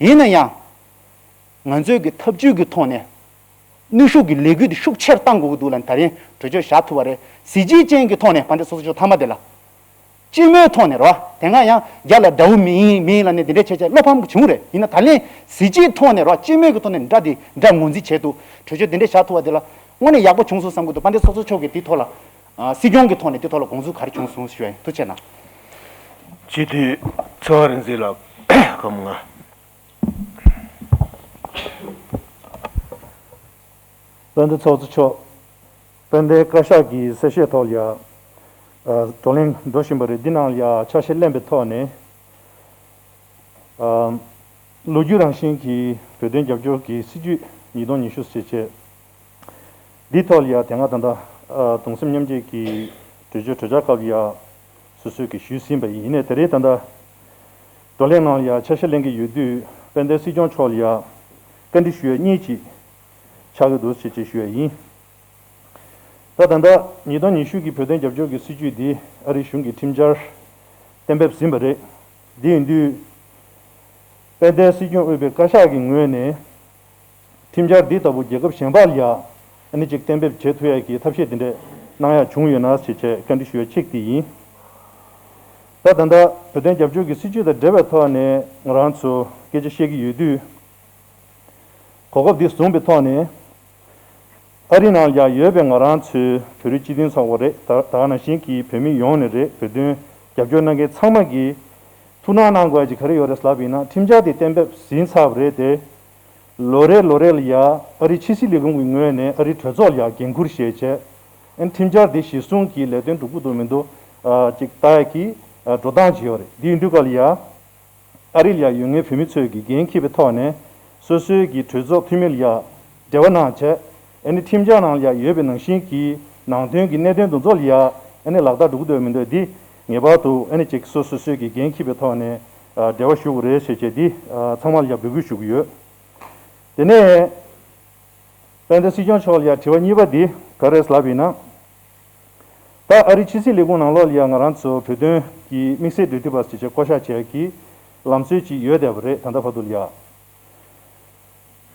ཡིན་ན་ཡང་། ང་ཚོས་ཀྱི་ཐབས་ཇུས་ཀྱི་ཐོག་ནས་ནུས་ཤུགས་ཀྱི་ལས་འགུལ་དེ་ཤུགས་ཆེར་གཏང་དགོས་ཀྱི་འདུག་ལ། ད་རིང་གྲོས་ཆོད་བཞག་ཐུབ་པ་རེད། གཟི་བརྗིད་ཅན་གྱི་ཐོག་ནས་དཔལ་ལྡན་ཚོགས་གཙོ་མཆོག་མཐའ་མ་དེ་ལ་སྤྱི་མོས་ཐོག་ནས་རོ། དེ་སྔ་ཡང་རྒྱ་ལ་དགྲ་བོ་མིན་མིན་ལ་ནས་དེ་འདྲའི་བྱས་བྱས་བློ་ཕམ་གྱི་བྱུང་རེད། ཡིན་ན་ད་ལན་གཟི་བརྗིད་ཐོག་ནས་རོ། སྤྱི་མོས་ཀྱི་ཐོག་ནས་འདྲ་དེ་འདྲ་ངོས་འཛིན་བྱས་འདུག་གྲོས་ཆོད་དེ་འདྲ་བཞག་ཐུབ་པ་དེ་ལ་དངོས་གནས་ཡག་པོ་བྱུང་སོང་བསམ་གྱི་འདུག་དཔལ་ལྡན་ཚོགས་གཙོ་མཆོག་གིས་དེ་ཐོག་ལ། ཨ། སྲིད་སྐྱོང་གི་ཐོག་ནས་དེ་ཐོག་ལ་དགོངས་ཚུལ་ག་རེ་བྱུང་སོང་ཞུ་ཡ་ཡིན། ཐུགས་རྗེ་གནང་། སྤྱི་འཐུས་ཚེ་དབང་རིག་འཛིན་ལགས། སྐར་མ་ལྔ། དཔལ་ལྡན་ཚོགས་གཙོ་མཆོག་དཔལ་ལྡན་བཀའ་ཤག་གི་གསལ་བཤད་ཐོག་ལ་ཡ། ཨ། བགྲོ་གླེང་འགྲོ་བཞིན་པ་རེད། འདི་ནང་ལ་ཡ་ཆ་ཤས་ལེན་པའི་ཐོག་ནས། ཨ། ལོ་རྒྱུས་རང་བཞིན་གྱི་བོད་དོན་རྒྱབ་སྐྱོར་གྱི་སྲིད་བྱུས་ཉིས་སྟོང་ཉི་ཤུ་ཞེས་བྱས། འདིའི་ཐོག་ལ་ཡ་དེ་སྔ་ད་ལྟ། ཨ། གདུང་སེམས་མཉམ་སྐྱེད་ཀྱི་གྲོས་ཆོད་གྲོས་འཆར་སྐབས་ལ་ཡ་སོ་སོས་ཀྱི་ཞུས་ཟིན་པ་ཡིན། ཡིན་ནའི་དེ་རིང་ད་ལྟ་བགྲོ་གླེང་ནང་ལ་ཡ་ཆ་ཤས་ལེན་གྱི་ཡོད་དུས། དཔལ་ལྡན་སྲིད་སྐྱོང་མཆོག་ལ་ཡ་བཀའ་འདྲི་ཞུ་ཡ་གཉིས་ཅིག་ཆགས་ཀྱི་འདུག་ཅེས་ཅེས་ཞུ་ཡ་ཡིན། ད་ད་ལྟ་ཉིས་སྟོང་ཉི་ཤུ་གི་བོད་དོན་རྒྱབ་སྐྱོར་གྱི་སྲིད་བྱུས་འདི་ཨ་རིའི་གཞུང་གིས་ཁྲིམས་འཆར་གཏན་འབེབས་ཟིན་པ་རེད། འདི་ཡིན་དུས། དཔལ་ལྡན་སྲིད་སྐྱོང་དབུས་པའི་བཀའ་ཤག་གི་ངོས་ནས་ཁྲིམས་འཆར་འདི་ལྟ་བུ་རྒྱལ་ཁབ་གཞན་པ་ལ་ཡ་ཨ་ནི་ཅིག་གཏན་འབེབས་བྱེད་ཐུབ་ཡ་གི་ཐབས་ཤེས་འདི་འདྲས་གནང་ཡ་བྱུང་ཡོད་ན་ཞེས་བྱས་བཀའ་འདྲི་ཞུ་ཡ་གཅིག་དེ་ཡིན། ད་ད་ལྟ་བོད་དོན་རྒྱབ་སྐྱོར་གྱི་སྲིད་བྱུས་དང་འབྲེལ་བའི་ཐོག་ནས་ང་རང་ཚོ་སྐད་ཆ་བཤད་ཀྱི་ཡོད་དུས། གོ་སྐབས་འདི་བཟུང་བའི་ཐོག་ནས། ཨ་རི་ནང་ལ་ཡང་ཡོད་པའི་ང་རང་ཚོའི་བོད་རིགས་སྤྱི་མཐུན་ཚོགས་པ་རེད། ད་ད་ག་ནང་བཞིན་གྱི་བོད་མི་ཡོངས་ནས་རེད། བོད་དོན་རྒྱབ་སྐྱོར་གནང་མཁན་ཚང་མ་གིས་ཐུགས་སྣང་གནང་དགོས་ཡ་ཅིག་ག་རེ་ཡོད་རེད་ལབ་པ་ཡིན་ན། ཁྲིམས་འཆར་དེ་གཏན་འབེབས་ཟིན་ཚར་བ་རེད་དེ། ལོ་རེ་ལོ་རེ་ལ་ཡ་ཨ་རི་ཕྱི་སྲིད་ལས་ཁུངས་ཀྱི་ངོས་ནས་ཨ་རི་གྲོས་ཚོགས་ལ་ཡ་འགན་འཁུར་བཞེས་བྱས། ཨ་ནི་ཁྲིམས་འཆར་དེ་གཞི་བཟུང་གིས་ལས་དོན་འགྲུབ་ཀྱི་འདུག་མི་འདུག་ཨ་ཅིག་ལྟ་ཡ་གི་ཨ་འགྲོ་སྟངས་ཅིག་ཡོད་རེད། དེ་ཡིན་དུས་ག་ལ་ཡ། ཨ་རི་ལ་ཡ་ཡོད་མཁན་བོད་མི་ཚོས་ཀྱི་འགན་འཁྱེར་བའི་ཐོག་ནས། སོ་སོའི་གི་གྲོས་ཚོགས་འཐུས་མི་ལ་ཡ་འབྲེལ་བ་གནང་བྱས། ཨ་ནི་ཁྲིམས་འཆར་ནང་ལ་ཡ་ཡོད་པའི་ནང་བཞིན་གྱི་ནང་དོན་གྱི་གནད་དོན་དེ་ཚོ་ལ་ཡ་ཨ་ནི་ལག་བསྟར་འགྲོ་གི་འདུག་མི་འདུག་འདི་ངེས་པར་དུ་ཨ་ནི་ཅིག་སོ་སོ་སོའི་གི་འགན་འཁྱེར་བའི་ཐོག་ནས་ཨ་འབྲེལ་བ་ཞུ་དགོས་རེད་ཟེར་བྱས་འདི་ཨ་ཚང་མ་ལ་ཡ་འབོད་སྐུལ་ཞུ་གི་ཡོད། དེ་ནས། དཔལ་ལྡན་སྲིད་སྐྱོང་མཆོག་ལ་ཡ་དྲི་བ་གཉིས་པ་འདི་ག་རེ་ལབ་ཡིན་ན། ད་ཨ་རི་ཕྱི་སྲིད་ལས་ཁུངས་ནང་ལོགས་ལ་ཡ་ང་རང་ཚོ་བོད་དོན་གྱི་དམིགས་བསལ་འབྲེལ་མཐུད་པ་ཞེས་བྱས་བསྐོ་བཞག་བྱས་ཀྱི་ལམ་སྲོལ་ཅིག་ཡོད་བསྡད་པ་རེད། ད་ལྟ་བར་དུ་ལ་ཡ།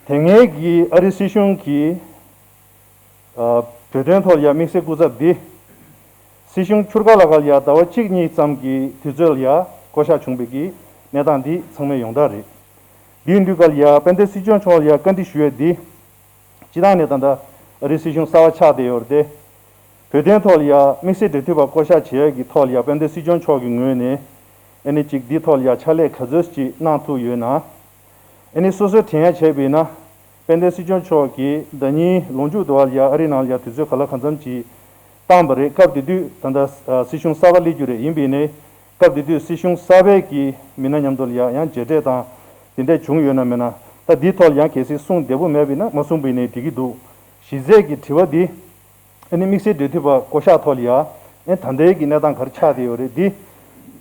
དེ་སྔའི་གི་ཨ་རི་སྲིད་གཞུང་གིས་ཨ་བོད་དོན་ཐོག་ལ་ཡ་དམིགས་བསལ་སྐུ་ཚབ་འདི་སྲིད་གཞུང་འཁྱུར་ཀ་ལ་ཀ་ལ་ཡ་ཟླ་བ་གཅིག་གཉིས་ཙམ་གྱི་དུས་ཚོད་ལ་ཡ་བསྐོ་བཞག་བྱུང་བའི་གི་གནས་སྟངས་འདི་ཚང་མས་ཡོངས་གྲགས་རེད། འདིའི་དུས་སྐབས་ལ་ཡ་དཔལ་ལྡན་སྲིད་སྐྱོང་མཆོག་ལ་ཡ་བཀའ་འདྲི་ཞུ་ཡས་འདི། སྤྱི་བཏང་ནས་ད་ལྟ་ཨ་རིའི་སྲིད་གཞུང་གསར་པ་ཆགས་བསྡད་ཡོད་རེད་དེ། བོད་དོན་ཐོག་ལ་ཡ་དམིགས་བསལ་འབྲེལ་མཐུད་པ་བསྐོ་བཞག་བྱེད་ཡས་ཀྱི་ཐོག་ལ་ཡ་དཔལ་ལྡན་སྲིད་སྐྱོང་མཆོག་གི་ངོས་ནས། ཨ་ནི་ཅིག་འདིའི་ཐོག་ལ་ཡ་ཕྱག་ལས་ག་ཚོད་ཅིག་གནང་ཐུབ་ཡོད་ན། ཨ་ནི་སོ་སོའི་དྲན་ཡ་བྱས་པ་ཡིན་ན། དཔལ་ལྡན་སྲིད་སྐྱོང་མཆོག་གིས་ཟླ་ཉིན་ལོངས་སྤྱོད་དུ་བ་ལ་ཡ་ཨ་རི་ནང་ལ་ཡ་དུས་ཚོད་ག་ལ་གང་འཚམ་ཅིག་ བཏང་བ་རེད། སྐབས་དེ་དུས་ད་ལྟ་ཨ་སྲིད་གཞུང་གསར་པ་སླེབས་རྒྱུ་རེད། ཡིན་པ་ཡིན་ནའི་སྐབས་དེ་དུས་སྲིད་གཞུང་གསར་པའི་གི་མི་སྣ་མཉམ་དུ་ལ་ཡ་ཡང་མཇལ་འཕྲད་དང་དེ་འདྲས་བྱུང་ཡོད་ན་མེད་ན། ད་འདིའི་ཐོག་ལ་ཡང་གལ་སྲིད་གསུང་བདེ་པོ་མེད་པ་ཡིན་ན་མ་གསུང་པ་ཡིན་ནའི་འགྲིག་གི་འདུག་གཞི་རྩའི་གི་དྲི་བ་འདི་ཨ་ནི་དམིགས་བསལ་འབྲེལ་མཐུད་པ་བསྐོ་གཞག་ཐོག་ལ་ཡ་ཨ་ནི་ད་ལྟའི་གི་གནས་སྟངས་ག་རེ་ཆགས་བསྡད་ཡོད་རེད། འདི་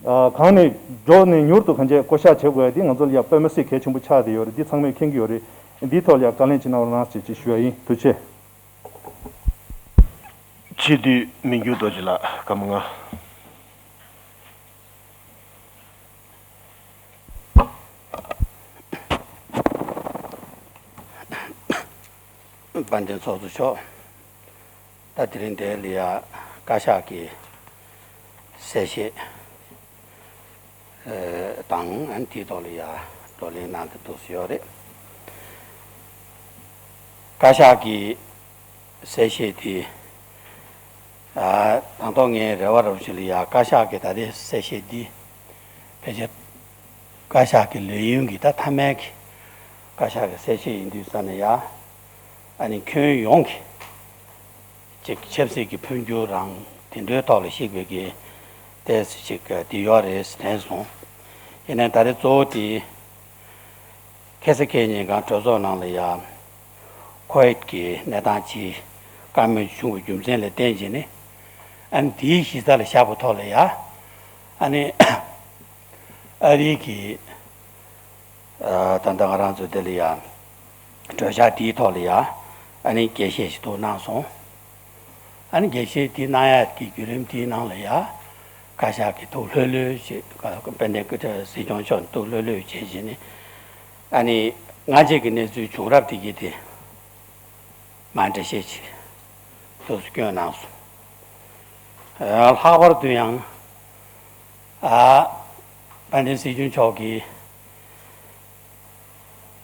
ཨ་གང་ནས་མགྱོགས་ནས་མྱུར་དུ་གང་ཅི་བསྐོ་གཞག་བྱེད་དགོས་ཡ་འདི་ང་ཚོ་ལ་ཡ་དཔེ་མི་སྲིད་གལ་ཆེན་པོ་ཆགས་བསྡད་ཡོད་རེད། འདི་ཚང་མས་མཁྱེན་གྱི་ཡོད་རེད། འདིའི་ཐོག་ལ་ཡ་བཀའ་ལན་ཅིག་གནང་རོགས་གནང་ཞེས་ཅིག་ཞུ་ཡ་ཡིན། ཐུགས་རྗེ་ཆེ། སྤྱི་འཐུས་མི་འགྱུར་རྡོ་རྗེ་ལགས། སྐར་མ་ལྔ། དཔལ་ལྡན་ཚོགས་གཙོ་མཆོག་ད་དེ་རིང་འདིར་ལ་ཡ་བཀའ་ཤག་གི་གསལ་བཤད་དང་དེའི་ཐོག་ལ་ཡ་བགྲོ་གླེང་གནང་གི་འདུག་ཟེར་ཡོད་རེད། བཀའ་ཤག་གི་གསལ་བཤད་དེ། ཨ་དང་ཐོག་ངའི་རེ་བ་རུ་ཞིག་ལ་ཡ་བཀའ་ཤག་གི་ད་ལྟའི་གསལ་བཤད་འདི་ཕལ་ཆེར་བཀའ་ཤག་གི་ལས་ཡུན་གྱི་ད་མཐའ་མའི་གི་བཀའ་ཤག་གི་གསལ་བཤད་ཡིན་དུས་ཙ་ན་ཡ་ཨ་ནི་ཁྱོན་ཡོངས་ཀྱི་ཅིག་ཆབ་སྲིད་ཀྱི་འཕོ་འགྱུར་རང་དེ་འདྲའི་ཐོག་ལ་གཞིགས་པའི་གི་ཏོག་ཙམ་ཅིག་དེ་ཡོད་རེད་དྲན་སོང་། ཡིན་ནའི་ད་རེས་གཙོ་བོ་དེ། ཁ་སང་ཁ་ཉིན་གང་གྲོས་ཚོགས་ནང་ལ་ཡ། ཁོ་ཝིཌ་ཀྱི་གནས་སྟངས་ཅིག་བཀའ་མོལ་བྱུང་བའི་རྒྱུ་མཚན་ལ་བརྟེན་བྱས་ནས། ཨ་ནི་དེའི་གཞི་རྩ་ལ་བཞག་པའི་ཐོག་ལ་ཡ། ཨ་ནི་ཨ་རིའི་གི་ཨ་ད་ལྟ་ང་རང་ཚོ་དེ་ལ་ཡ། གྲོས་འཆར་དེའི་ཐོག་ལ་ཡ། ཨ་ནི་རྒྱས་བཤད་ཞིག་ཐུགས་གནང་སོང་། ཨ་ནི་རྒྱས་བཤད་དེ་གནང་ཡ་གི་བརྒྱུད་རིམ་དེའི་ནང་ལ་ཡ། བཀའ་ཤག་གི་ཐུགས་ལྷོད་ལྷོད་བྱས། དཔལ་ལྡན་སྐུ་ཕྲེང་སྲིད་སྐྱོང་མཆོག་ཐུགས་ལྷོད་ལྷོད་བྱས་བྱས་ནས། ཨ་ནི་སྔ་རྗེས་ཀྱི་གནས་ཚུལ་བྱུང་རབས་དེ་གྱད་དེ་མར་འགྲེལ་བཤད་ཅིག་ཐུགས་སུ་བསྐྱོན་གནང་སོང་། ལྷག་པར་དུ་ཡང་ཨ་དཔལ་ལྡན་སྲིད་སྐྱོང་མཆོག་གིས་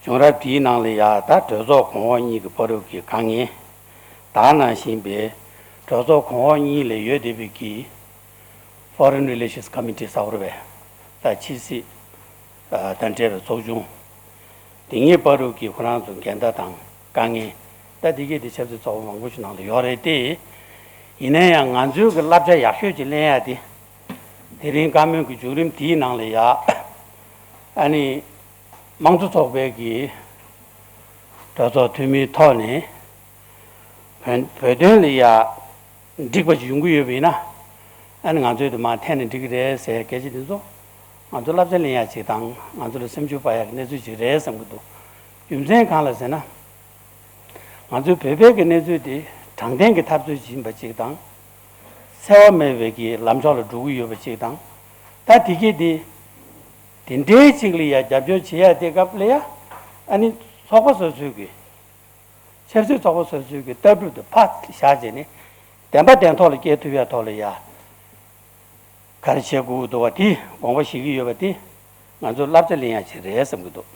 བྱུང་རབས་དེའི་ནང་ལ་ཡ་ད་གྲོས་ཚོགས་གོང་འོག་གཉིས་ཀྱི་བར་དུ་གི་དཀའ་ངལ། ད་ནང་བཞིན་པའི་གྲོས་ཚོགས་གོང་འོག་གཉིས་ལ་ཡོད་བསྡད་པའི་གི་Foreign Relations Committee ཟེར་བ་རེད་པས། ད་ཕྱི་སྲིད་ཨ་དང་འབྲེལ་བའི་ཚོགས་ཆུང་། དེ་གཉིས་བར་དུ་གི་ཁོ་རང་ཚོ་འགལ་ཟླ་དང་དཀའ་ངལ། ད་དེ་གྱད་དེ་ཆབ་སྲིད་ཚོགས་པ་མང་པོ་ཞིག་ནང་ལ་ཡོད་རེད་དེ། ཡིན་ན་ཡང་ང་ཚོའི་གི་བསླབ་བྱ་ཡག་ཤོས་ཅིག་ལེན་ཡ་དེ། དེ་རིང་བཀའ་མོལ་གྱི་མཇུག་རིམ་དེའི་ནང་ལ་ཡ། ཨ་ནི། དམངས་གཙོ་ཚོགས་པའི་གི་གྲོས་ཚོགས་འཐུས་མིའི་ཐོག་ནས་བོད་བོད་དོན་ལ་ཡ་འགྲིག་པ་ཅིག་ཡོང་གི་ཡོད་པ་ཡིན་ན། ཨ་ནི་ང་ཚོའི་དུ་མ་འཐེན་ནས་འགྲིག་གི་རེད་ཟེར་སྐད་ཆ་དེ་ཚོ་ང་ཚོ་བསླབ་བྱ་ལེན་ཡ་ཅིག་དང་། ང་ཚོ་ལ་སེམས་ཤུགས་སྤར་ཡ་གི་གནས་ཚུལ་ཅིག་རེད་བསམ་གྱི་འདུག་རྒྱུ་མཚན་གང་ལ་ཟེར་ན། ང་ཚོའི་བོད་པའི་གི་གནས་ཚུལ་དེ་དྲང་བདེན་གྱི་འཐབ་རྩོད་ཅིག་ཡིན་པ་ཅིག་དང་། འཚེ་བ་མེད་པའི་གི་ལམ་ཕྱོགས་ལ་འགྲོ་གི་ཡོད་པ་ཅིག་དང་། ད་དེ་གྱད་དེ། དེ་འདྲའི་ཅིག་ལ་ཡ་རྒྱབ་སྐྱོར་བྱེད་ཡ་དེ་སྐབས་ལ་ཡ། ཨ་ནི་ཚོགས་པ་སོ་སོའི་གི། ཆབ་སྲིད་ཚོགས་པ་སོ་སོའི་གི་ལྟ་གྲུབ་དེ་ཕར་བཞག་བྱས་ནས། བདེན་པ་བདེན་ཐོག་ལ་སྐྱེལ་ཐུབ་ཡ་ཐོག་ལ་ཡ། ག་རེ་བྱེད་དགོས་འདུག་པ་དེ་དགོངས་པ་བཞེས་ཀྱི་ཡོད་པ་དེ། ང་ཚོ་བསླབ་བྱ་ལེན་ཡ་ཅིག་རེད་བསམ་གྱི་འདུག་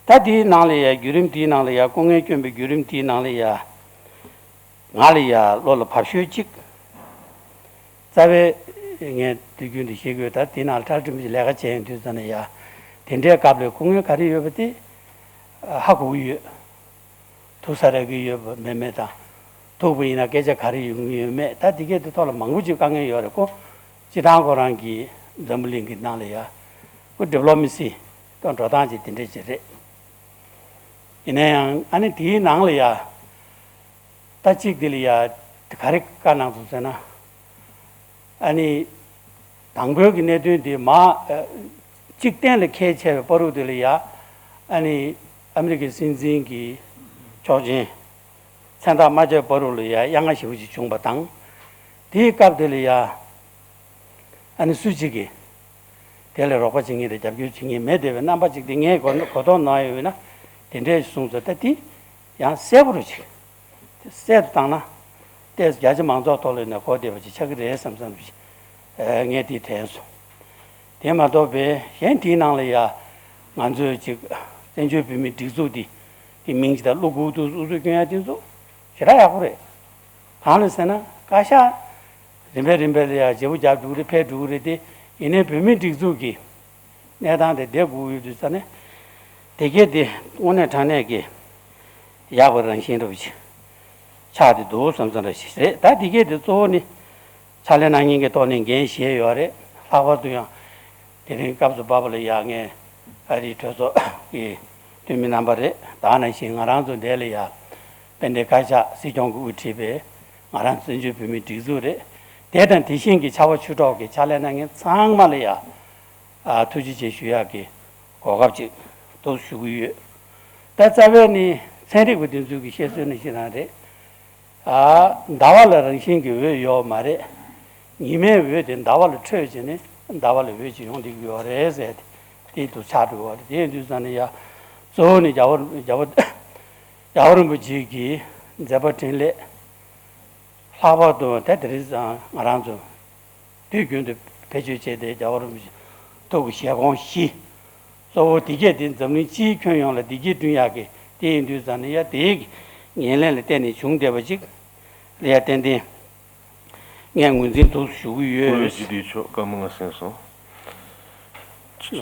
ད་དེའི་ནང་ལ་ཡ་བརྒྱུད་རིམ་དེའི་ནང་ལ་ཡ་སྐུ་ངལ་བསྐྱོན་པའི་བརྒྱུད་རིམ་དེའི་ནང་ལ་ཡ། ང་ལ་ཡ་བློ་ལ་བབས་ཤོས་གཅིག་རྩ་བའི་ངས་དུས་རྒྱུན་དུ་བཤད་ཀྱི་ཡོད། ད་དེ་ནང་ལ་ཁྲལ་ཁྲིམས་ཀྱི་ལས་ཀ་བྱས་ཡོང་དུས་ཙམ་ནས་ཡ། དེ་འདྲའི་སྐབས་ལ་སྐུ་ངལ་ག་རེ་ཡོད་པ་དེ་ཧ་གོ་གི་ཡོད། ཐུག་ས་རག་གི་ཡོད་པ་མེད་མེད་དང་། ཐུག་པ་ཡིན་ན་སྐད་ཆ་ག་རེ་ཡོང་གི་ཡོད་མེད། ད་དེ་གྱད་དེ་ཐོག་ལ་མང་པོ་ཅིག་དཀའ་ངལ་ཡོད་རེད་ཁོ། སྤྱིར་བཏང་ཁོ་རང་གིས་འཛམ་བུ་གླིང་གི་ནང་ལ་ཡ། ཁོ་ཌི་པི་ལོ་མེ་སི་དང་འགྲོ་སྟངས་ཅིག་དེ་འདྲ་ཅིག་རེད། ཡིན་ན་ཡང་ཨ་ནི་དེའི་ནང་ལ་ཡ། ད་གཅིག་དེ་ལ་ཡ། ག་རེ་བཀའ་གནང་སོང་ཟེར་ན། ཨ་ནི། དང་པོའི་གི་གནད་དོན་དེ་མ། གཅིག་གཏན་ལ་འཁེལ་བྱས་པའི་བར་དུ་དེ་ལ་ཡ། ཨ་ནི། ཨ་མི་རི་ཀའི་སྲིད་འཛིན་གྱི་ཆོག་མཆན། མཚན་རྟགས་མ་བརྒྱབ་བར་དུ་ལ་ཡ་དབྱར་ཁ་ཞེ་པོ་ཅིག་བྱུང་བ་དང་། དེའི་སྐབས་དེ་ལ་ཡ། ཨ་ནི་སུ་གཅིག་གིས། དེ་ལ་རོགས་པ་བྱེད་མཁན་དང་རྒྱབ་སྐྱོར་བྱེད་མཁན་མེད་བསྡད་པའི་རྣམ་པ་ཅིག་དེ་ངས་གོ་གོ་རྟོགས་གནང་ཡོད་ན། དེ་འདྲས་གསུངས་སོང་། ད་དེ་ཡང་གསལ་པོ་རུ་ཅིག་དེ་གསལ་དུ་བཏང་ན། ཏོག་ཙམ་རྒྱ་ཆེ་མང་ཚོགས་ཐོག་ལ་ཡིན་ན་གོ་བདེ་བ་ཅིག་ཆགས་ཀྱི་རེད་བསམ་བསམ་ཅིག་ངས་དེ་དྲན་སོང་། དེ་མ་གཏོགས་པའི་གཞན་དེའི་ནང་ལ་ཡ། ང་ཚོས་ཅིག་བཙན་བྱོལ་བོད་མིའི་སྒྲིག་འཛུགས་འདི་གི་མིང་ཅིག་དང་བླུག་དགོས་འདུག་ཨུ་ཚུགས་སྐྱོན་ཡ་དེ་ཚོ་ཞེ་དྲག་ཡག་པོ་རེད། གང་ལ་ཟེར་ན་བཀའ་ཤག་རིམ་པས་རིམ་པས་ལ་ཡ་བརྗེ་པོ་རྒྱག་འགྲོ་གི་རེད། ཕེབས་འགྲོ་གི་རེད་དེ། ཡིན་ནའི་བོད་མིའི་སྒྲིག་འཛུགས་ཀྱི་གནས་སྟངས་དེ་བསྡད་དགོས་ཡོད་དུས་ཙ་ནས། དེ་གས་དེ་དངོས་གནས་དྲང་གནས་ཀྱི་ཡག་པའི་རང་བཞིན་འདྲ་བོ་ཅིག་ ཆགས་ཏེ་འདུག་བསམ་བསམ་འདྲ་ཞིག་རེད། ད་འདི་གས་དེ་གཙོ་བོ་ནི་ཕྱག་ལས་གནང་མཁན་གྱི་ཐོག་ནས་འགན་བཞེས་ཡོད་རེད། ལྷག་པར་དུ་ཡང་དེ་རིང་སྐབས་སུ་བབས་པ་ལ་ཡ་ངས་ཨ་རིའི་གྲོས་ཚོགས་ཀྱི་འཐུས་མི་རྣམ་པ་རེད། ད་ནང་བཞིན་ང་རང་ཚོ་འདས་ལ་ཡ་དཔལ་ལྡན་བཀའ་ཤག་སྲིད་སྐྱོང་གིས་དབུ་ཁྲིད་པའི་ང་རང་བཙན་བྱོལ་བོད་མིའི་སྒྲིག་འཛུགས་རེད། དེ་དང་དེ་བཞིན་གྱི་ཕྱྭ་པ་ཆོས་གྲགས་ཀྱི་ཕྱག་ལས་གནང་མཁན་ཚང་མ་ལ་ཡ་ཨ་ཐུགས་རྗེ་ཆེ་ཞུ་ཡག་གི་གོ་སྐབས་ཅིག་འདུག་ཞུ་གི་ཡོད། ད་རྩ་བའི་ནི་ཚན་རིག་པ་དེ་ཚོས་ཀྱི་བཤད་སྲོལ་ནི་ཞིག་རང་རེད། ཨ་ཟླ་བ་ལ་རང་བཞིན་གྱི་འོད་ཡོད་མ་རེད། ཉི་མའི་འོད་དེ་ཟླ་བ་ལ་འཕྲོས་བྱས་ནས་ཟླ་བ་ལ་འོད་ཅིག་ཡོང་བསྡད་ཀྱི་ཡོད་རེད་ཟེར་ཏེ་དེ་དུ་ཆགས་འགྲོ་བ་རེད། དེ་ཡིན་དུས་ཙང་ནས་ཡ་གཙོ་བོ་ནི་རྒྱལ་བ་རྒྱལ་བ་རྒྱལ་བ་རིན་པོ་ཆེ་གི་མཛད་པ་འཕྲིན་ལས། ལྷག་པར་དུ་ད་དེ་རིང་ང་རང་ཚོ་དུས་རྒྱུན་དུ་བེད་སྤྱོད་བྱས་ཏེ་རྒྱལ་བ་རིན་པོ་ཆེ་ཐུགས་ཀྱི་བཞེད་དགོངས་བཞི། གཙོ་བོ་དེ་གས་དེ་འཛམ་གླིང་སྤྱིའི་ཁྱོན་ཡོངས་ལ་བདེ་སྐྱིད་བསྐྲུན་ཡག་གི་དེ་ཡིན་དུས་ཙང་ནས་ཡ་དེའི་ཉེར་ལེན་ལ་བརྟེན་ནས་བྱུང་བསྡད་པ་ཅིག་ལ་ཡ་ཏན་ཏན་ངས་ངོས་འཛིན་དུ་ཞུ་གི་ཡོད། སྐུ་ངོ་སྤྱི་འཐུས་མཆོག་བཀའ་མོལ་གནང་ཟིན་སོང་།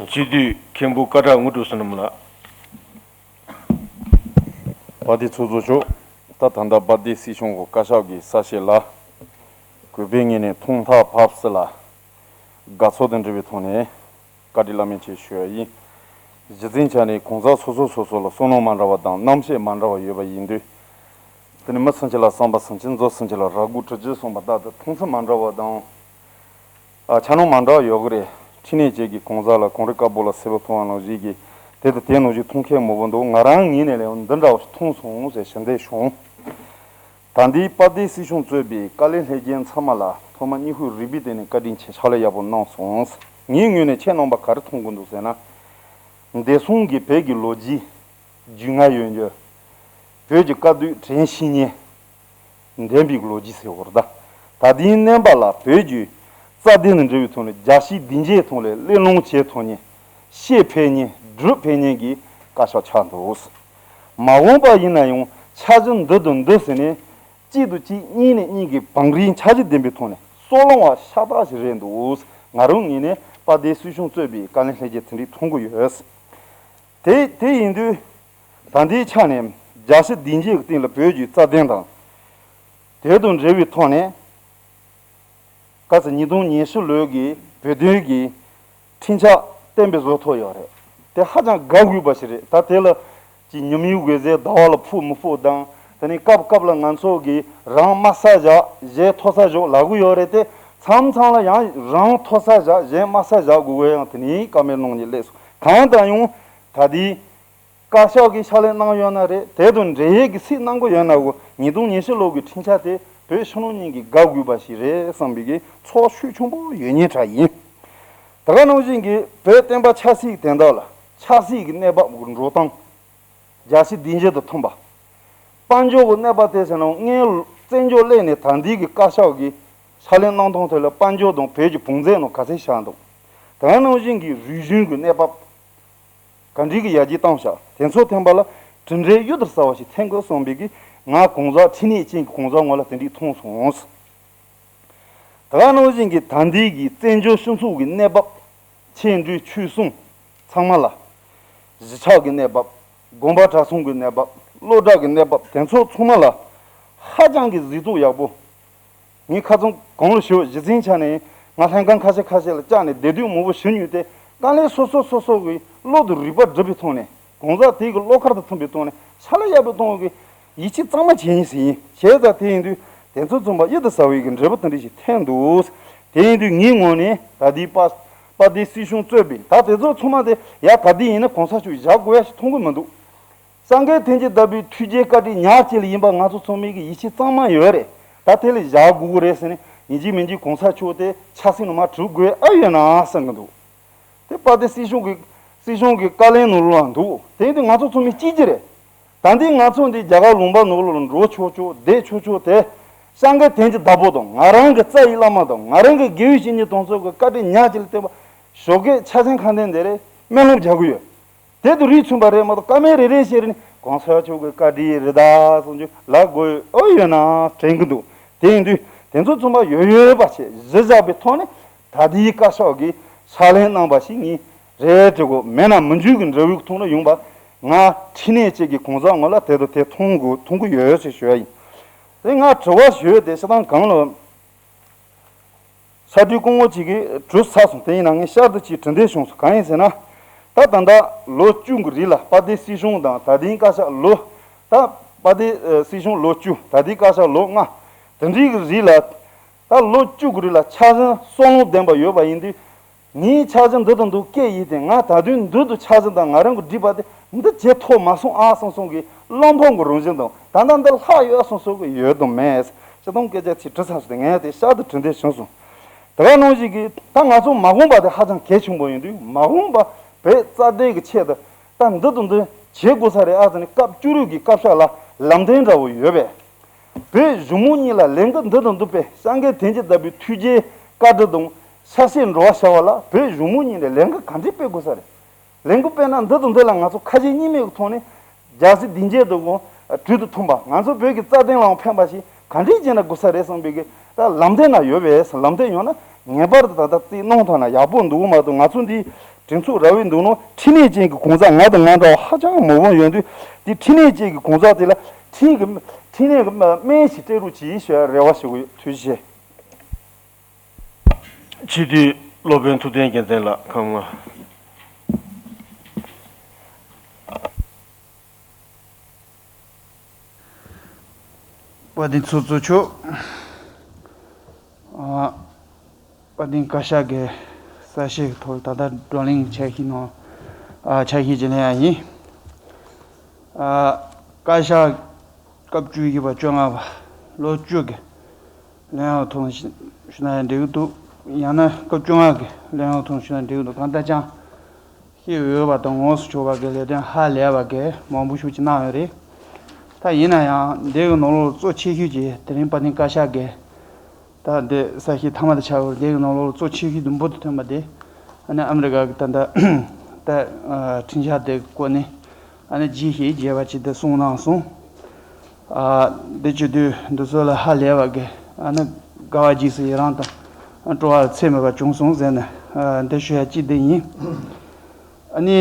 སྤྱི་འཐུས་མཁན་པོ་སྐད་གྲགས་དངོས་གྲུབ་བསོད་ནམས་ལགས། དཔལ་ལྡན་ཚོགས་གཙོ་མཆོག་ད་ད་ལྟ་དཔལ་ལྡན་སྲིད་སྐྱོང་གི་བཀའ་ཤག་གི་གསལ་བཤད་ལ་གུས་པའི་ངོས་ནས་ཐོག་མཐའ་བབས་སུ་ལ་དགའ་ཚོར་དང་འབྲེལ་བའི་ཐོག་ནས་བཀའ་དྲིན་བླ་མེད་ཆེ་ཞུ་བ་ཡིན། གཞི་རྩའི་ཆ་ནས་གང་ཟག་སོ་སོ་སོ་སོ་ལ་བསམ་བློ་མ་འདྲ་བ་དང་རྣམ་ཤེས་མ་འདྲ་བ་ཡོད་པ་ཡིན་དུས། དེ་ནི་མི་སུམ་ཅུ་ལ་བསམ་པ་སུམ་ཅུ་མཛོ་སུམ་ཅུ་ལ་རྭ་ཅོ་གྲི་ཅོ་གསུངས་པ་ལྟར་དུ་མཐོང་ཚུལ་མ་འདྲ་བ་དང་། ཨ་ཆ་ནང་མ་འདྲ་བ་ཡོད་གི་རེད། འཕྲིན་ལས་ཅན་གྱི་གང་ཟག་ལ་གངས་རི་དཀར་པོ་ལ་སེར་པོ་མཐོང་བ་ནང་བཞིན་གྱི་དེ་དང་དེ་ནང་བཞིན་མཐོང་མཁན་མང་པོ་འདུག་ང་རང་ངོས་ནས་ལས་འདི་འདྲ་བ་ཞིག་མཐོང་སོང་ཟེར་ཞུ་འདོད་བྱུང་། ད་ལྟའི་དཔལ་ལྡན་སྲིད་སྐྱོང་གཙོས་པའི་བཀའ་བློན་ལྷན་རྒྱས་ཚང་མ་ལ་ཐོག་མར་སྙིང་ཁུང་རུས་པའི་གཏིང་ནས་བཀའ་དྲིན་ཆེ། ཕྱག་ལས་ཡག་པོ་གནང་སོང་། ངའི་ངོས་ནས་ཁྱེད་རྣམ་པ་ག་རེ་མཐོང་གི་འདུག་ཟེར་ན། འདས་སོང་གི་བོད་ཀྱི་ལོ་རྒྱུས་རྒྱུས་མངའ་ཡོད་རྒྱུ། བོད་ཀྱི་དཀའ་སྡུག་དྲན་ཤེས་མཁན། འདས་པའི་ལོ་རྒྱུས་ཟེར་བར་གདའ། ད་ལྟའི་གནས་བབ་ལ་བོད་ཀྱི་རྩ་དོན་དང་འབྲེལ་བའི་ཐོག་ནས་རྒྱལ་སྤྱིའི་སྡིངས་ཆའི་ཐོག་ལ་གླེང་སློང་བྱེད་ཐུབ་མཁན། བཤད་ཕོད་མཁན། སྒྲུབ་ཕོད་མཁན་གྱི་བཀའ་ཤག་ཆགས་འདུག་མ་འོངས་པ་ཡིན་ན་ཡང་འཆར་གཞི་འདི་དང་འདི་ཟེར་ནས་གཅིག་དང་གཅིག་གཉིས་ནས་གཉིས་ཀྱི་བང་རིམ་འཆར་གཞི་ལྡན་པའི་ཐོག་ནས་སྲོག་ལངས་པ་ཤ་སྟག་ཞིག་རེད་འདུག་ང་རང་ངོས་ནས་དཔལ་ལྡན་སྲིད་སྐྱོང་གཙོས་པའི་བཀའ་བློན་ལྷན་རྒྱས་དེ་འདྲ་མཐོང་གི་ཡོད། དེ་དེ་ཡིན་དུས། ད་ལྟའི་ཆ་ནས་རྒྱལ་སྤྱིའི་སྡིངས་ཆའི་སྟེང་ལ་བོད་ཀྱི་རྩ་དོན་དང་། དེ་དང་འབྲེལ་བའི་ཐོག་ནས། ག་ཚོད་ཉིས་སྟོང་ཉི་ཤུ་ལོའི་གི་བོད་དོན་གྱི་འཕྲིན་ཕྱག་བརྟན་པོ་བཟོ་ཐུབ་ཡོད་རེད། དེ་ཧ་ཅང་དགའ་དགོས་པ་ཞིག་རེད། ད་དེ་ལ་ཅིག་ཉམས་མྱོང་དགོས་ཟེར་ཟླ་བ་ལ་ཕུག་མི་ཕུག་དང་། དེ་ནས་སྐབས་སྐབས་ལ་ང་ཚོ་གིས་རང་དམའ་ས་བཞག་གཞན་མཐོ་ས་བཞག་ལབ་ཀྱི་ཡོད་རེད་དེ། མཚམས་མཚམས་ལ་ཡང་རང་མཐོ་ས་བཞག་གཞན་དམའ་ས་བཞག་དགོས་ཀྱི་ཡང་དེ་ནས་བཀའ་མོལ་གནང་ནས་སླེབས་སོང་། གང་ལྟར་ཡང་ད་ལྟའི་བཀའ་ཤག་གིས་ཕྱག་ལས་གནང་ཡོད་ན་རེད། དེ་དང་འབྲེལ་ཡོད་ཀྱི་ཚིག་གནང་གི་ཡོད་ན་གོ། ཉིས་སྟོང་ཉི་ཤུ་ལོ་གི་འཕྲིན་ཕྱག་དེ་བོད་ཕྱི་ནང་གཉིས་ཀྱིས་དགའ་དགོས་པ་ཞིག་རེད་བསམ་པའི་གི་ཚོར་ཤུགས་ཆེན་པོ་ཡོད་མཁན་འདྲ་ཡིན། དེ་ག་ནང་བཞིན་གྱི་བོད་བསྟན་པ་ཆབ་སྲིད་དོན་དག་ལ་ཆབ་སྲིད་ཀྱི་གནས་བབ་འགྲོ་སྟངས། རྒྱལ་སྤྱིའི་སྡིངས་ཆ་དང་མཐུན་པ། དཔལ་འབྱོར་གྱི་གནས་བབ་དེ་ཟེར་ན་སྔོན་བཙན་བྱོལ་སླེབས་ནས་ད་ལྟའི་གི་བཀའ་ཤག་གིས་ཕྱག་ལས་གནང་སྟངས་ཐད་ལ་དཔལ་འབྱོར་དང་བོད་ཀྱི་བང་མཛོད་ནང་ག་ཚད་བཞག་འདུག་དེ་ག་ནང་བཞིན་གྱི་རིག་གཞུང་གི་གནས་བབ། ག་འདྲའི་གི་ཡར་རྒྱས་བཏང་བཞག་དེ་ཚོ་ཐོན་པ་ལ་གྲུབ་འབྲས་གཡུར་དུ་ཟ་བ་ཞིག་ཐོན་དགོས་བསམ་པའི་གི་ང་གང་ཟག་འཕྲིན་ལས་ཅན་གྱི་གང་ཟག་ངོས་ལ་དེ་འདྲས་མཐོང་སོང་། དེ་ག་ནང་བཞིན་གྱི་ད་ལྟའི་གི་བཙན་བྱོལ་སྤྱི་ཚོགས་ཀྱི་གནས་བབ། ཆེ་འབྲིང་ཆུང་གསུམ་ཚང་མ་ལ། གཞིས་ཆགས་ཀྱི་གནས་བབ། དགོན་པ་གྲྭ་ཚང་གི་གནས་བབ། སློབ་གྲྭ་གི་གནས་བབ་དེ་ཚོ་ཚང་མ་ལ་ཧ་ཅང་གི་གཟིགས་རྟོག་ཡག་པོ། ངས་ཁ་སང་གོང་ལ་ཞུས་པ་གཞི་རྩའི་ཆ་ནས་ང་ལྷན་ཁང་ཁ་ཤས་ཁ་ཤས་ལ་བཅར་ནས་བདེ་སྡུག་མང་པོ་ཞུ་མྱོང་སྟེ། དཀའ་ལས་སོ་སོ་སོ་སོ་གི་བློ་དང་རིག་པ་སྒྲིམ་པའི་ཐོག་ནས་གང་ཟག་དེ་གི་བློ་ཁ་དང་མཐུན་པའི་ཐོག་ནས་ཕྱག་ལས་ཡག་པོ་གཏོང་གི་ཡིད་ཆེས་གཙང་མ་བྱེད་ཡིན་ཟེར་ཡིན། བྱས་ཙང་དེ་ཡིན་དུས་དེ་ཚོ་ཚང་མ་གཡུར་དུ་ཟ་བའི་གི་འབྲས་བུ་དེ་འདྲ་ཞིག་ཐོན་འདུག་དེ་ཡིན་དུས་ངའི་ངོས་ནས་ད་ལྟའི་པ་པ་དེ་སྲིད་སྐྱོང་གཙོས་པའི་ད་དེ་ཚོ་ཚང་མ་དེ་ཡ་ག་དུས་ཡིན་ན་གོང་ས་མཆོག་བཞག་དགོས་ཡ་ཞིག་མཐོང་གི་མི་འདུག་སངས་རྒྱས་ཐམས་ཅད་བདག་པོའི་ཐུགས་རྗེའི་བཀའ་དྲིན་ཉག་གཅིག་ལ་ཡིན་པ་ང་ཚོ་ཚང་མའི་གི་ཡིད་ཆེས་གཙང་མ་ཡོད་རེད། ད་དེ་ལ་བཞག་དགོས་ཀྱི་རེད་ཟེར་ནས་ཡིན་གཅིག་མིན་གཅིག་གོང་ས་མཆོག་དེ་ཆབ་སྲིད་ནང་མར་བྲུས་དགོས་ཨ་ཡོད་ན་བསམ་གི་འདུག་དེ་པ་དེ་སྲིད་སྐྱོང་གི་སྲིད་སྐྱོང་གི་བཀའ་བློན་ནང་ལོགས་ལ་འདུག་དེ་ཡིན་དུས་ང་ཚོ་ཚང་མས་གཅིག་གྱུར་རེད། ད་འདི་ང་ཚོ་འདི་རྒྱ་གར་ལུང་པ་ནང་ལོགས་ལ་འགྲོ་ཆོག་ཆོག་བསྡད་ཆོག་ཆོག་དེ་སངས་རྒྱས་ཐམས་ཅད་བདག་པོ་དང་ང་རང་གི་རྩ་བའི་བླ་མ་དང་ང་རང་གི་དགེ་བའི་བཤེས་གཉེན་དེ་ཚོ་གི་བཀའ་དྲིན་ཉག་གཅིག་ལ་བརྟེན་པ་ཞོགས་ཀས་ཕྱག་ཆེན་ཁ་འདོན་དེ་རེད། སྨོན་ལམ་རྒྱག་གི་ཡོད། དེ་དུ་རིགས་མཚུངས་པ་རེད་མ་གཏོགས་བཀའ་མོལ་རེ་རེ་བཤད་རིན་གོང་ས་མཆོག་གི་བཀའ་དྲིན་རེད་ད་གསུང་རྒྱུ་ལབ་དགོས་ཨོ་ཡོད་ན་དྲན་གི་འདུག་དེ་ཡིན་དུས་དེ་ཚོ་ཚང་མ་ཡོད་ཡོད་པ་བྱས་གཞི་བཞག་པའི་ཐོག་ནས་ད་ལྟའི་བཀའ་ཤག་གིས་ཕྱག་ལས་གནང་པ་ཞིག་ངས་རེད་དྲི་གོ་མེད་ན་མི་འཇུག་གི་འབྲས་བུ་མཐོང་ན་ཡོང་པ་ང་འཕྲིན་ལས་ཅན་གྱི་གང་ཟག་ངོས་ལ་དེ་དང་དེ་མཐོང་དགོས་མཐོང་གི་ཡོད་ཞེས་ཞུ་ཡ་ཡིན། དེ་ང་དྲི་བ་ཞུས་ཏེ་ཤི་ཐང་གང་ལོ། ཕྱག་བྲིས་སྐུ་ངོ་གཅིག་གིས་གྲུབ་ཚར་སོང་། དེ་ཡིན་ན་ངས་བསྐྱར་དུ་ཅིག་དྲི་འདོད་བྱུང་སོང་། གང་ཡིན་ཟེར་ན། ད་ད་ལྟ་ལོ་བཅུ་གི་རིང་ལ་དཔལ་ལྡན་སྲིད་གཞུང་དང་ད་ལྟའི་བཀའ་ཤག་ལོ། ད་དཔལ་ལྡན་སྲིད་གཞུང་ལོ་བཅུ། ད་ལྟའི་བཀའ་ཤག་ལོ་ལྔ། དེ་འདྲའི་གི་རིང་ལ། ད་ལོ་བཅུ་གི་རིང་ལ་ཆ་ཚང་བསམ་བློ་ལྡན་པ་ཡོད་པ་ཡིན་དུས། ངའི་ཆ་ཚང་འདི་དང་འདི་སྐད་ཡིག་དེ་ང་ད་དུང་འདི་དང་ཆ་ཚང་དང་ང་རང་གི་སྒྲིག་པ་དེ་འདི་བྱེད་ཐུབ་མ་སོང་ཨ་སོང་སོང་གི་བློ་ཕམ་གི་རང་བཞིན་དང་། ད་ལྟ་འདི་ལྷག་ཡོད་སོང་སོང་གི་ཡོད་དང་མེད། སྤྱིར་བཏང་སྐད་ཆ་ཚིག་དྲི་ས་སོང་སྟེ་ངས་དེ་ཤར་དུ་དྲི་འདོད་བྱུང་སོང་། དེ་ག་ནང་བཞིན་གི་ད་ང་ཚོ་མ་འོངས་པ་དེ་ཧ་ཅང་གལ་ཆེན་པོ་ཡིན་དུས། མ་འོངས་པ་བོད་རྩ་དོན་གི་ཆེད་དུ་ད་འདི་དང་འདི་བྱེད་དགོས་ས་རེད་ཨ་ཟེར་ནས་སྐབས་བཅུ་དྲུག་གི་བཀའ་ཤག་ལ་ལམ་སྟོན་འདྲ་བོ་ཡོད་པས། བོད་གཞུང་མང་གཉིས་ལ་ལས་འགུལ་འདི་དང་འདི་སྤེལ། ཤར་འགེལ་དོན་གཅིག་ལྟ་བུའི་ཐུགས་རྗེ་བཀའ་དྲིན་དང་ཤ་ཤེད་འགྲོ་བ་བྱ་བ་ལ་བོད་གཞུང་མང་གཉིས་ལ་ལས་འགུལ་ག་འདྲས་སྤེལ་དགོས་ས་རེད། ལས་འགུལ་སྤེལ་ན་འདི་དང་འདི་ལ་ང་ཚོ་ཁ་ཞེ་གཉིས་མེད་ཀྱི་ཐོག་ནས་རྒྱལ་སྲིད་བདེ་འཇགས་དང་དྲོད་དུ་ཐུང་པ། ང་ཚོ་བོད་ཀྱི་རྩ་དོན་ལའང་ཕན་པ་ཞིག་ག་འདྲས་བྱས་ན་དགོས་ས་རེད་བསམ་པའི་གི་ད་ལམ་སྟོན་ན་ཡོད་པས། ལམ་སྟོན་ཡོད་ན་ངེས་པར་དུ་ད་ལྟ་རྩིས་གནང་ཐུབ་ན་ཡག་པོ་འདུག་མ་གཏོགས། ང་ཚོ་འདི་གྲོས་ཚོགས་ར་བའི་འདུག་ནོ་ཕྲིན་ལས་ཅན་གྱི་གང་ཟག་ང་དང་ང་འདྲ་བ་ཧ་ཅང་མང་པོ་ཡོད་དུས། དེ་ཕྲིན་ལས་ཅན་གྱི་གང་ཟག་དེ་ལ་ཕྲིན་གྱི་ཕྲིན་ལས་ཀྱི་སྨན་ཞིག་སྤྲད་རོགས་གྱིས་ཞེས་རེ་བ་ཞུ་གི་ཡོད། ཐུགས་རྗེ་ཆེ། སྤྱི་འཐུས་སློབ་དཔོན་ཐུབ་བསྟན་རྒྱལ་མཚན་ལགས་ཁམས་ལྔ། དཔལ་ལྡན་ཚོགས་གཙོ་མཆོག་ཨ། དཔལ་ལྡན་བཀའ་ཤག་གི་གསལ་བཤད་ཀྱི་ཐོག་ད་ལྟ་བགྲོ་གླེང་ཆ་ཤས་ནང་ཨ། ཆ་ཤས་ཅིག་གླེང་ཡ་ཡིན། ཨ། བཀའ་ཤག་སྐབས་བཅུ་བཞི་པ་བཅོ་ལྔ་པ་ལོ་བཅུ་གི་ལས་ཡང་ཐོག་ཞུ་ན་ཡང་འགྲིག་གི་འདུག་ཡང་ན་སྐབས་བཅོ་ལྔ་གི་ལས་ཡང་ཐོག་ཞུ་ན་འགྲིག་གི་འདུག་གང་ལྟར་ཀྱང་། ཤེས་འོས་པ་དང་ངོ་སོ་ཆོག་པ་གི་ལས་དོན་ཧ་ལས་པ་གི་མང་པོ་ཞིག་ཅིག་གནང་ཡོད་རེད། ད་ཡིན་ན་ཡང་འདི་གི་ནང་ལོགས་གཙོ་ཆེ་ཤོས་ཀྱི་དེ་རིང་དཔལ་ལྡན་བཀའ་ཤག་གི་ད་འདི་གསལ་བཤད་མཐའ་མ་དེ་ཆགས་ཡོད་རེད། འདི་གི་ནང་ལོགས་གཙོ་ཆེ་ཤོས་དུམ་བུ་དུ་ཐོན་པ་དེ་ཨ་ནི་ཨ་མི་རི་ཀ་གི་ད་ལྟ་ད་ཁྲིམས་འཆར་དེ་གི་སྐོར་ནས་ཨ་ནི་རྒྱས་བཤད་རྒྱས་པ་ཅིག་དེ་གསུངས་གནང་སོང་། ཨ། འདི་བྱེད་དུས་འདི་ཚོ་ལ་ཧ་ལས་པ་གི་ཨ་ནི་དགའ་བ་རྗེས་སུ་ཡི་རང་དང་སྤྲོ་བ་ཚད་མེད་པ་བྱུང་སོང་ཟེར་ནས་ཨ། འདི་ཞུ་ཡ་གཅིག་འདི་ཡིན། ཨ་ནི་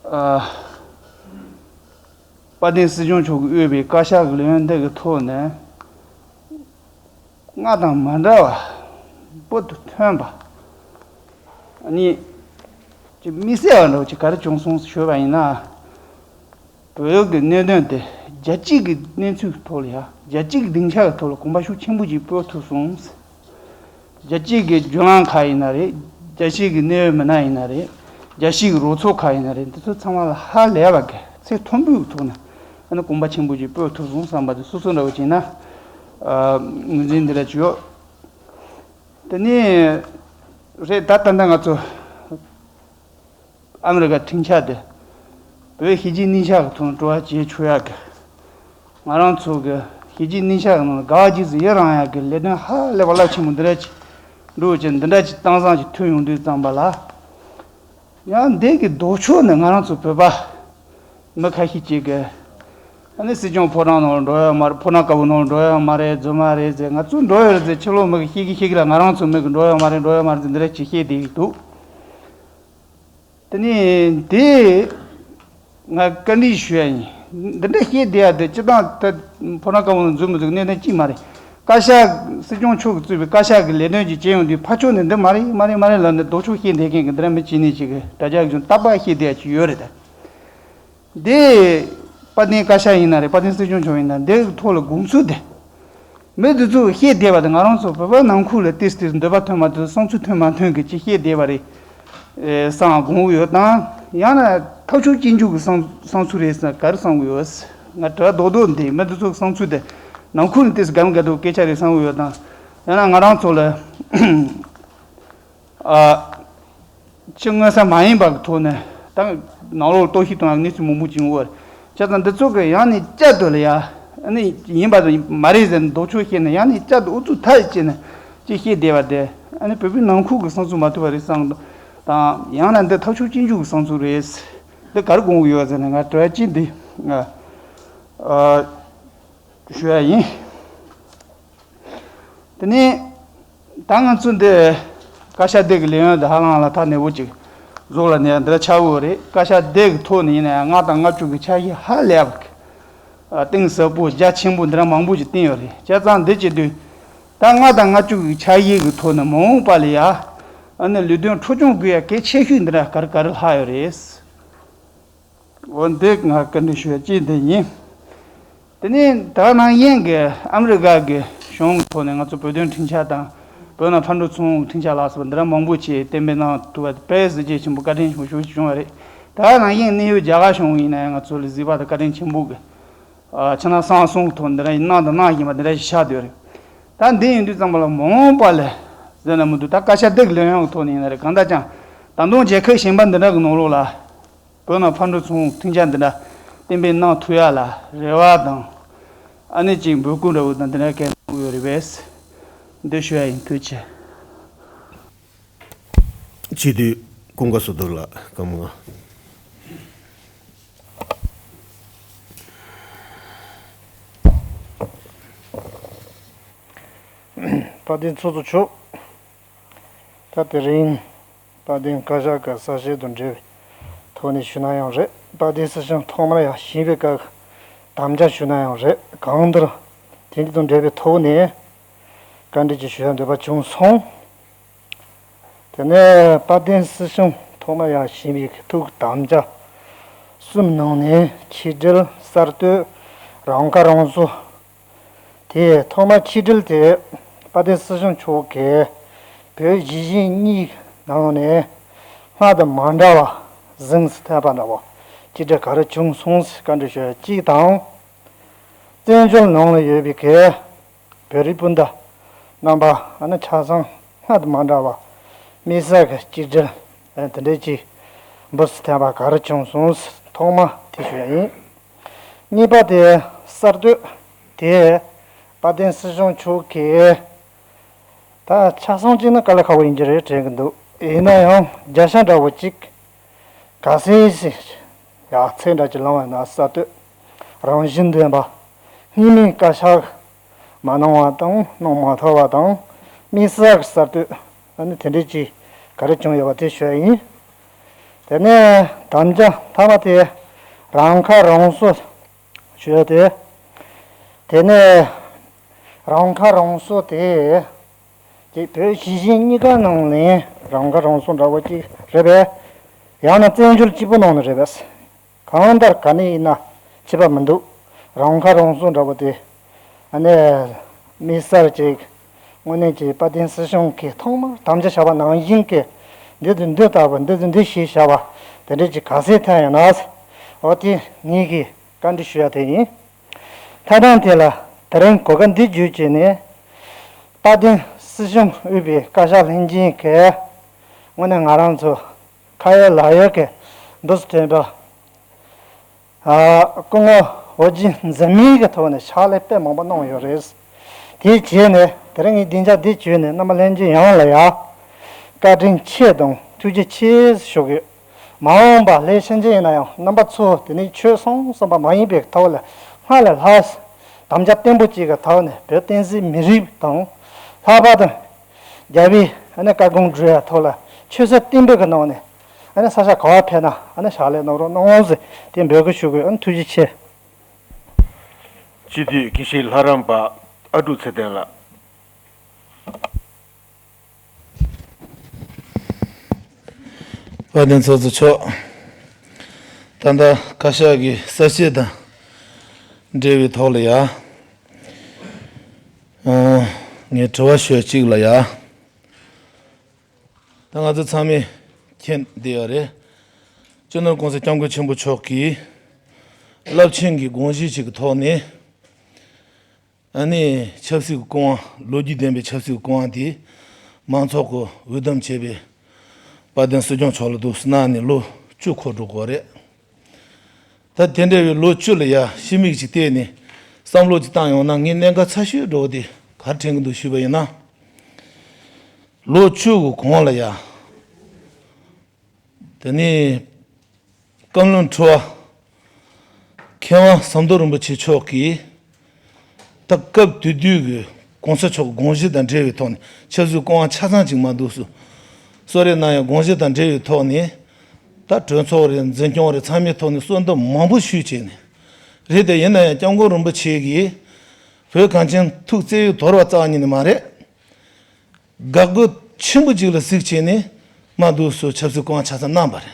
ཨ། དཔལ་ལྡན་སྲིད་སྐྱོང་མཆོག་གིས་དབུས་པའི་བཀའ་ཤག་གི་ལས་ཡོན་འདི་གི་ཐོག་ནས་སྔར་དང་མ་འདྲ་བ་བོད་དུ་ཐོན་པ་ཨ་ནི་ཅིག་དམིགས་བསལ་བ་འདྲ་བོ་ཅིག་ག་རེ་བྱུང་སོང་ཞུས་པ་ཡིན་ན། བོད་ཀྱི་གནད་དོན་དེ་རྒྱལ་སྤྱི་གི་གནས་ཚུལ་གྱི་ཐོག་ལ་ཡ། རྒྱལ་སྤྱི་གི་སྡིངས་ཆ་གི་ཐོག་ལ་གོམ་པ་ཤུགས་ཆེན་པོ་ཅིག་སྤོས་ཐུབ་སོང་། རྒྱལ་སྤྱི་གི་བརྒྱུད་ལམ་ཁག་ཡིན་ན་རེད། རྒྱལ་སྤྱི་གི་གནད་ཡོད་མི་སྣ་ཡིན་ན་རེད། རྒྱལ་སྤྱི་གི་རོགས་ཚོགས་ཁག་ཡིན་ན་རེད། འདི་ཚོ་ཚང་མ་ལ་ཧ་ལས་པ་གི་ཚད་མཐོན་པོའི་ཐོག་ནས་ཨ་ནི་གོམ་པ་ཆེན་པོ་ཅིག་སྤོས་ཐུབ་སོང་བསམ་པ་དེ་སོ་སོ་འདྲ་བོ་བྱས་ན་ཨ། ངོས་འཛིན་འདི་འདྲ་ཅིག་ཡོད། དེ་ནས་རེད། ད་ད་ལྟ་ང་ཚོ་ཨ་མི་རི་ཀ་ཁྲིམས་འཆར་དེ་བོད་གཞིས་བྱེས་གཉིས་ཆ་གི་ཐོག་ནས་སྤྲོ་བ་བྱེད་ཆོག་ཡག་གི། ང་རང་ཚོ་གི་གཞིས་བྱེས་གཉིས་ཆ་གི་ནང་ལ་དགའ་བ་རྗེས་སུ་ཡི་རང་ཡག་གི་ལས་དོན་ཧ་ལས་པ་རླབས་ཆེན་པོ་འདི་འདྲ་ཅིག་འགྲོ་བྱས་འདི་འདྲ་ཅིག་དེང་སང་ཅིག་ཐོན་ཡོང་དུས་ཙམ་པ་ལ། ཡང་འདི་གི་ལྡོག་ཕྱོགས་ནས་ང་རང་ཚོ་བོད་པ་མི་ཁ་ཤས་ཅིག་གི་ཨ་ནི་སྲིད་སྐྱོང་ཕོ་བྲང་ནང་ལ་འགྲོ་ཡོད་མ་རེད། ཕོ་བྲང་དཀར་པོ་ནང་ལ་འགྲོ་ཡོད་མ་རེད། རྫུན་མ་རེད་ཟེར། ང་ཚོ་འགྲོ་ཡོད་རེད་ཟེར། ཕྱི་ལོགས་མི་གི་ཤེས་ཀྱི་ཤེས་ཀྱི་ལ་ང་རང་ཚོ་མི་གི་འགྲོ་ཡོད་མ་རེད། འགྲོ་ཡོད་མ་རེད་ཟེར་འདི་འདྲ་ཅིག་བཤད་བསྡད་ཀྱི་འདུག་དེ་ནས་དེ་ང་བཀའ་འདྲི་ཞུ་ཡ་ཡིན། འདི་འདྲ་བཤད་བསྡད་ཡ་དེ་སྤྱིར་བཏང་ད་ཕོ་བྲང་དཀར་པོ་ནང་འཛུལ་མི་འཛུལ་གནད་དོན་གཅིག་མ་རེད། བཀའ་ཤག་སྲིད་སྐྱོང་མཆོག་གིས་གཙོས་པའི་བཀའ་ཤག་གི་ལས་དོན་ཅིག་བྱེད་ཡོང་དུས་ཕར་ཕྱོགས་ནས་འདི་མ་རེད་མ་རེད་མ་རེད་ལབ་ནས་ལྡོག་ཕྱོགས་བཤད་བསྡད་མཁན་གྱི་འདི་འདྲ་མི་གཅིག་ནས་གཅིག་གི་དྲ་རྒྱ་གི་བྱུང་རྟག་པར་བཤད་བསྡད་ཡ་ཅིག་ཡོད་རེད་ད། འདི་དཔལ་ལྡན་བཀའ་ཤག་ཡིན་ན་རེད། དཔལ་ལྡན་སྲིད་སྐྱོང་མཆོག་ཡིན་ན་འདི་གི་ཐོག་ལ་དགོངས་ཚུལ་དེ། མི་འདི་ཚོས་བཤད་བསྡད་པ་དེ་ང་རང་ཚོ་བོད་པ་ནང་ཁུལ་ལ་ཏིས་ཏིས་འདོད་པ་ཐོན་མ་ཐོན། བསམ་ཚུལ་ཐོན་མ་ཐོན་གི་ཅིག་བཤད་བསྡད་པ་རེད་བསམ་དགོངས་ཀྱི་ཡོད་དང་། ཡང་ན་ཐབས་ཤུགས་གཅིག་མཇུག་གི་བསམ་བསམ་ཚུལ་རེད་བསམ་ག་རེ་བསམ་གྱི་ཡོད། ང་དྲི་བ་རྡོག་རྡོག་འདི་མི་འདི་ཚོ་གི་བསམ་ཚུལ་དེ་ནང་ཁུལ་ལ་ཏིས་དགའ་མི་དགའ་འདུག་སྐད་ཆ་རེད་བསམ་གྱི་ཡོད་དང་། ཡང་ན་ང་རང་ཚོ་ལ་ཨ། ཕྱི་མངོན་གསལ་མ་ཡིན་པ་གི་ཐོག་ནས་ད་ནང་ལོགས་གཏོར་བཤིག་གཏོང་ཡག་གནས་ཚུལ་མང་པོ་ཅིག་ཡོང་གི་རེད། བྱས་ཙང་འདི་ཚོ་གི་ཡང་ནས་བསྐྱར་དུ་ལ་ཡ་ཨ་ནི་ཡིན་པ་དང་མ་རེད་ཟེར་ནས་ལྡོག་ཕྱོགས་བཤད་ནས་ཡང་ནས་བསྐྱར་དུ་ཨུ་ཚུགས་ཐག་བཅད་ནས་ཅིག་བཤད་བསྡད་པ་དེ་ཨ་ནི་བོད་པའི་ནང་ཁུལ་གི་བསམ་ཚུལ་མ་ཐུབ་པ་རེད་བསམ་གི་འདུག་དང་ཡང་ན་འདི་ཐབས་ཤུགས་གཅིག་མཇུག་གི་བསམ་ཚུལ་རེད། འདི་ག་རེ་དགོངས་ཀྱི་ཡོད་ཟེར་ནས་ང་དྲི་བ་གཅིག་འདི་ཨ། ཞུ་ཡ་ཡིན། དེ་ནས་ད་ང་ཚོ་འདི་བཀའ་ཤག་འདི་གི་ལས་ཡོན་འདི་ཧ་ལམ་ལ་ཐག་ཉེ་པོ་ཅིག་བཟོ་ལ་ནས་འདི་ལ་ཆགས་ཡོད་རེད། བཀའ་ཤག་འདི་གི་ཐོག་ནས་ཡིན་ན་ཡང་ལྔ་དང་ལྔ་བཅུ་གི་ཆ་ཤས་ཧ་ལས་པ་གི་ གཏིང་ཟབ་པོ་རྒྱ་ཆེན་པོ་འདི་འདྲ་མང་པོ་ཞིག་བསྟན་ཡོད་རེད། བྱས་ཙང་འདི་བྱེད་དུས་ད་ལྔ་དང་ལྔ་བཅུ་གི་ཆ་ཡིག་གི་ཐོག་ནས་མ་འོངས་པ་ལ་ཡ། ཨ་ནི་ལས་དོན་འཕྲོ་སྐྱོང་དགོས་ཡ་གལ་ཆེ་ཤོས་འདི་འདྲ་ག་རེ་ག་རེ་ལྷག་ཡོད་རེད། འོ་འདི་ང་བཀའ་འདྲི་ཞུ་ཡ་གཅིག་འདི་ཡིན། དེ་ནས་ད་ནང་བཞིན་གྱི་ཨ་མི་རི་ཀ་གི་གཞུང་གི་ཐོག་ནས་ང་ཚོ་བོད་དོན་འཕྲིན་ཕྱག་དང་བོད་ནང་ཕར་འགྲོ་ཚུར་འོང་འཕྲིན་ཕྱག་ལ་སོགས་འདི་འདྲ་མང་པོ་ཅིག་གཏན་འབེབས་གནང་ཐུབ་པ་དཔེ་གཟི་བརྗིད་ཆེན་པོ་བཀའ་དྲིན་ཆེན་པོ་ཞེ་པོ་ཅིག་བྱུང་བ་རེད། ད་ནང་བཞིན་གནས་ཡུལ་རྒྱ་གར་གཞུང་ཡིན་ན་ཡང་ང་ཚོ་ལ་གཟིགས་པ་དང་བཀའ་དྲིན་ཆེན་པོ་གི། ཨ་ཕྱི་ནང་གསང་གསུམ་གྱི་ཐོག་འདི་འདྲ་གནང་དང་གནང་བཞིན་པ་འདི་འདྲ་ཞིག་ཆགས་བསྡད་ཡོད་རེད། ད་འདི་ཡིན་དུས་ཙམ་པ་ལ་མ་འོངས་པ་ལ་ཟེར་ན་མི་འདུག་ད་བཀའ་ཤག་འདི་གི་ལས་ཡོང་གི་ཐོག་ནས་ཡིན་ན་རེད། གང་ལྟར་ཀྱང་ད་དུང་རྒྱལ་ཁབ་གཞན་པ་འདི་འདྲ་གི་ནང་ལོགས་ལ་བོད་ནང་ཕར་འགྲོ་ཚུར་འོང་མཐུན་རྐྱེན་འདི་འདྲ་གཏན་འབེབས་གནང་ཐུབ་ཡ་ལ་རེ་བ་དང་། ཨ་ནི་ཅིག་འབོད་སྐུལ་འདྲ་བོ་དང་འདི་འདྲ་གལ་གནང་ཡོད་རེད་པས། འདི་ཞུ་ཡ་ཡིན། ཐུགས་རྗེ་ཆེ། སྤྱི་འཐུས་ཀུན་དགའ་བསོད་སྟོབས་ལགས་སྐུ་ངོ། དཔལ་ལྡན་ཚོགས་གཙོ་མཆོག་ད་དེ་རིང་དཔལ་ལྡན་བཀའ་ཤག་གི་གསལ་བཤད་དང་འབྲེལ་བའི་ཐོག་ནས་ཞུ་ན་ཡང་རེད། དཔལ་ལྡན་སྲིད་སྐྱོང་ཐོག་མར་ཡང་ཞུས་པའི་སྐབས་དམ་བཅའ་ཞུ་ན་ཡང་རེད། གང་ལྟར་དེ་འདི་དང་འབྲེལ་བའི་ཐོག་ནས་བཀའ་འདྲི་ཅིག་ཞུ་ཡ་འདོད་པ་བྱུང་སོང་། དེ་ནས་དཔལ་ལྡན་སྲིད་སྐྱོང་ཐོག་མར་ཡང་ཞུས་པའི་ཐུགས་དམ་བཅའ་གསུམ་ནང་ནས་ཆིག་སྒྲིལ། གསར་གཏོད། རང་ཁ་རང་གསོ། དེ་ཐོག་མར་ཆིག་སྒྲིལ་དེ་དཔལ་ལྡན་སྲིད་སྐྱོང་མཆོག་གིས་བོད་གཞིས་བྱེས་གཉིས་ནང་ནས་སྔར་དང་མ་འདྲ་བ་གཟེངས་སུ་ཐོན་པ་འདྲ་བོ་ཆིག་སྒྲིལ་ག་རེ་བྱུང་སོང་ཟེར་བཀའ་འདྲི་ཞུ་ཡ་གཅིག་དང་། བཙན་བྱོལ་ནང་ལ་ཡོད་པའི་གི་བོད་རིགས་སྤུན་ཟླ་རྣམ་པ་ཨ་ནི་ཆ་ཚང་སྔར་དང་མ་འདྲ་བ་དམིགས་བསལ་གྱི་གཅིག་སྒྲིལ་ཨ་དེ་འདྲས་ཅིག་འབུལ་སུ་ཐལ་བ་ག་རེ་བྱུང་སོང་ཟེར་ཐོག་མ་དེ་ཞུ་ཡ་ཡིན། གཉིས་པ་དེ་གསར་གཏོད་དེ་དཔལ་ལྡན་སྲིད་སྐྱོང་མཆོག་གིས་ད་ཆ་ཚང་གཅིག་ན་དཀའ་ལས་ཁག་པོ་ཡིན་གྱི་རེད་དྲན་གྱི་འདུག་ཡིན་ན་ཡང་བརྒྱ་ཆ་འདྲ་བོ་གཅིག་ག་ཚད་ཞིག་ཡག་ཚད་འདྲ་ཅིག་བླངས་པ་ཡིན་ན་གསར་གཏོད་རང་བཞིན་ལྡན་པ་སྔོན་མའི་བཀའ་ཤག་མ་གནང་བ་དང་གནང་མ་ཐུབ་པ་དང་དམིགས་བསལ་གྱི་གསར་གཏོད་ཨ་ནི་དེ་འདྲས་ཅིག་ག་རེ་བྱུང་ཡོད་པ་དེ་ཞུ་ཡ་ཡིན། དེ་ནས་དམ་བཅའ་མཐའ་མ་དེ་རང་ཁ་རང་གསོ་ཞུ་ཡ་དེ། དེ་ནས་རང་ཁ་རང་གསོ་དེ་ཅིག་བོད་གཞིས་བྱེས་གཉིས་ཀ་ནང་ནས་རང་ཁ་རང་གསོ་འདྲ་བོ་ཅིག་རེད་པས། ཡང་ན་བཙན་བྱོལ་གཅིག་པུ་ནང་ནས་རེད་པས། གང་ལྟར་ག་ནས་ཡིན་ན་ཁྱད་པར་མི་འདུག་རང་ཁ་རང་གསོ་འདྲ་བོ་དེ་ཨ་ནི་དམིགས་བསལ་ཅིག་དངོས་གནས་ཀྱི་དཔལ་ལྡན་སྲིད་སྐྱོང་གིས་ཐོག་མར་དམ་བཅའ་བཞག་པ་ནང་བཞིན་གྱི་འདི་དང་འདི་ལྟ་བུ་འདི་དང་འདི་ཞེས་བྱ་བ་དེ་འདྲས་ཅིག་ག་ཚད་ཐོན་ཡོད་ན། འོ་དེ་ངེད་ཀྱིས་བཀའ་འདྲི་ཞུ་ཡ་དེ་ཡིན། མཐའ་དོན་དེ་ལ་དེ་རིང་གོ་སྐབས་འདི་བརྒྱུད་བྱས་ནས་དཔལ་ལྡན་སྲིད་སྐྱོང་དབུས་པའི་བཀའ་ཤག་ལྷན་རྒྱས་ཀྱིས་དངོས་གནས་ང་རང་ཚོ་ཁ་ཡོད་ལག་ཡོད་ཀྱི་འབུལ་སུ་ཐོན་པ། ཨ་སྐུ་ངོ་འོ་ཇི་འཛིན་མའི་གི་ཐོག་ནས་ཕྱག་ལས་དཔེ་མང་པོ་གནང་ཡོད་རེད། དེ་བྱས་ནས་དེ་རིང་ངས་སྡིངས་ཆ་འདི་བརྒྱུད་ནས་རྣམ་པ་ལྷན་རྒྱས་ཡོངས་ལ་ཡ་བཀའ་དྲིན་ཆེ་དང་ཐུགས་རྗེ་ཆེ་ཞུ་གི་ཡོད། མ་འོངས་པ་ལྷན་རྒྱས་ཡིན་ན་ཡང་རྣམ་པ་ཚོ་དེ་ནས་ཆོས་གསུང་གསུམ་པ་མ་ཡིན་པའི་ཐོག་ལ་སྔར་ལས་ལྷག་དམ་བཅའ་བརྟན་པོ་གཅིག་གི་ཐོག་ནས་བོད་བསྟན་སྲིད་མི་རིགས་དང་ལྷག་པར་དུ་རྒྱལ་བའི་ཨ་ནི་བཀའ་དགོངས་སྒྲུབ་ཡ་ཐོག་ལ་ཆོད་སེམས་བརྟན་པོའི་གི་ནང་ནས་ཨ་ནི་ས་ཆ་ག་བ་ཕེབས་ན་ཨ་ནི་ཕྱག་ལས་གནང་རོགས་གནང་ཟེར་དེ་འབོད་སྐུལ་ཞུ་དགོས། ཨ་ནི་ཐུགས་རྗེ་ཆེ། སྤྱི་འཐུས་དགེ་བཤེས་ལྷ་རམས་པ་ཨ་ཀྲུག་ཚེ་བརྟན་ལགས། དཔལ་ལྡན་ཚོགས་གཙོ་མཆོག་ད་ལྟ་བཀའ་ཤག་གི་གསལ་བཤད་དང་འབྲེལ་བའི་ཐོག་ལ་ཡ། ཨ་ངས་དྲི་བ་ཞུ་ཡ་གཅིག་ལ་ཡ། ད་ང་ཚོ་ཚང་མས་མཁྱེན་བསྡད་ཡོད་རེད། སྤྱི་ནོར་༸གོང་ས་༸སྐྱབས་མགོན་ཆེན་པོ་མཆོག་གིས་རླབས་ཆེན་གྱི་དགོངས་གཞི་ཞིག་གི་ཐོག་ནས། ཨ་ནི་ཆབ་སྲིད་ཀྱི་སྐུ་དབང་ལོ་རྒྱུས་ལྡན་པའི་ཆབ་སྲིད་ཀྱི་སྐུ་དབང་དེ་མང་ཚོགས་ཀྱིས་འོས་འདེམས་བྱས་པའི་དཔལ་ལྡན་སྲིད་སྐྱོང་མཆོག་ལ་འདུག་སེ་གནང་ནས་ལོ་བཅུ་འཁོར་འགྲོ་གི་ཡོད་རེད། ད་དེ་འདྲ་བའི་ལོ་བཅུ་ལ་ཡ་ཕྱི་མིག་ཅིག་བལྟས་ནས་བསམ་བློ་ཅིག་བཏང་ཡོང་ན་ངས་གནད་འགག་ཚ་ཤོས་འདྲ་བོ་དེ་ག་རེ་དྲན་གྱི་འདུག་ཞུས་པ་ཡིན་ན། ལོ་བཅུ་གི་གོང་ལ་ཡ། དེ་ནས་བཀའ་བློན་ཁྲི་པ་མཁས་དབང་ཟམ་གདོང་རིན་པོ་ཆེ་མཆོག་གིས་ད་སྐབས་དེ་དུས་ཀྱི་༸གོང་ས་མཆོག་གི་དགོངས་གཞི་དང་འབྲེལ་བའི་ཐོག་ནས་ཆབ་སྲིད་སྐུ་དབང་ཆ་ཚང་ཅིག་མ་འདུག་སུ་གསོལ་རས་གནང་ཡ་དགོངས་གཞི་དང་འབྲེལ་བའི་ཐོག་ནས་ད་གྲོས་ཚོགས་རེད། འཛིན་སྐྱོང་རེད། ཚང་མའི་ཐོག་ནས་གསོལ་འདེབས་མང་པོ་ཞུས་བྱས་ནས་ རེད་དེ། ཡིན་ན་ཡང་སྐྱབས་མགོན་རིན་པོ་ཆེ་གིས་བོད་གངས་ཅན་ཐུགས་བརྩེ་ཡུལ་དོར་བ་རྩ་བ་ཉིད་ནས་མ་རེད། འགག་སྒོ་ཆེན་པོ་ཅིག་ལ་གཟིགས་བྱས་ནས་མར་འདུག་སེ་ཆབ་སྲིད་སྐུ་དབང་ཆ་ཚང་གནང་བ་རེད།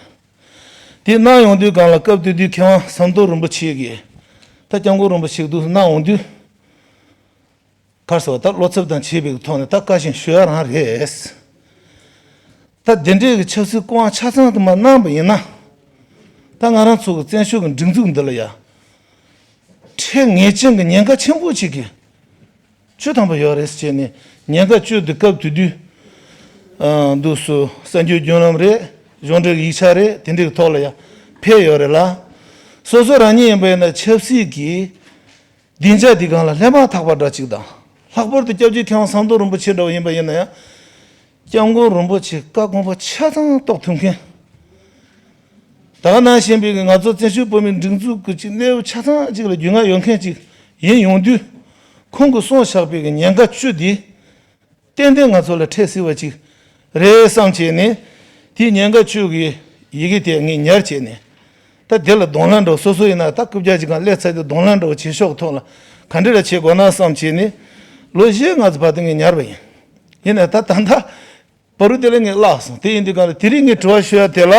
དེ་གནང་ཡོང་དུས་སྒང་ལ་སྐབས་དེ་དུས་མཁས་དབང་ཟམ་གདོང་རིན་པོ་ཆེ་གིས་ད་སྐྱབས་མགོན་རིན་པོ་ཆེ་འདུག་སེ་གནང་འོང་དུས། ག་རེ་ཟེར་བ། ད་བློ་འཚབ་དང་བཅས་པའི་ཐོག་ནས་ད་བཀའ་བཞིན་ཞུ་ཡ་རང་རེད། ད་དེ་འདྲའི་གི་ཆབ་སྲིད་སྐུ་དབང་ཆ་ཚང་དུ་མར་གནང་བ་ཡིན་ན། ད་ང་རང་ཚོ་གི་བཙན་བྱོལ་གི་སྒྲིག་འཛུགས་འདི་ལ་ཡ། ཁྲལ་ངེས་ཅན་གྱི་ཉེན་ཁ་ཆེན་པོ་ཅིག་གི་བཅུ་ཐམ་པ་ཡོད་རེད་ཟེར་ནས། ཉེན་ཁ་བཅུ་དེ་སྐབས་དེ་དུས། ཨ། འདུག་སེ་གསར་འགྱུར་བརྒྱུད་ལམ་རེད། གཞུང་འབྲེལ་ཡིག་ཆ་རེད། དེ་འདྲའི་ཐོག་ལ་ཡང་ཕེབས་ཡོད་རེད་ལ། སོ་སོ་རང་ཉིད་ཡིན་པ་ཡིན་ན་ཆབ་སྲིད་ཀྱི་སྡིངས་ཆ་དེ་སྒང་ལ་སླེབས་མ་ཐག་པ་འདྲ་ཅིག་དང་། ལྷག་པར་དུ་སྐྱབས་རྗེ་མཁས་དབང་ཟམ་གདོང་རིན་པོ་ཆེ་འདྲ་བོ་ཡིན་པ་ཡིན་ན་ཡང་། སྐྱབས་མགོན་རིན་པོ་ཆེ་བཀའ་དགོངས་པ་ཆ་ཚང་རྟོགས་ཐུབ་མཁན། ད་ག་ནང་བཞིན་པའི་ང་ཚོ་བཙན་བྱོལ་བོད་མིའི་སྒྲིག་འཛུགས་ཀྱི་ཅིག་གནས་བབ་ཆ་ཚང་ཅིག་ལ་རྒྱུས་མངའ་ཡོད་མཁན་ཅིག་ཡིན་ཡོང་དུས། ཁོང་གིས་གསུངས་བཞག་པའི་ཉེན་ཁ་བཅུ་འདི་ཏན་ཏན་ང་ཚོ་ལ་འཕྲད་སྲིད་པ་ཅིག་རེད་བསམ་བྱས་ནས། དེའི་ཉེན་ཁ་བཅུ་གི་ཡི་གེ་དེ་ངས་ཉར་བྱས་ནས། ད་དེ་ལ་གདོང་ལེན་འདྲ་བོ། སོ་སོ་ཡིན་ན་ད་རྐུབ་བཀྱག་ཅིག་སྒང་སླེབས་ཚར་དུས་གདོང་ལེན་འདྲ་བོ་བྱེད་ཕྱོགས་ཐོག་ལ་ག་འདྲ་ལ་བྱེད་དགོས་ན་བསམ་བྱས་ནས། ལོ་བཞི་ལྔ་ཙམ་བར་དུ་ངས་ཉར་བ་ཡིན། ཡིན་ནའི་ད་ད་ལྟ་བར་དུ་དེ་ལས་ངས་བརླག་སོང་། དེ་ཡིན་དུས་སྒང་ལ་དེ་རིང་ངས་དྲི་བ་ཞུ་ཡ་དེ་ལ།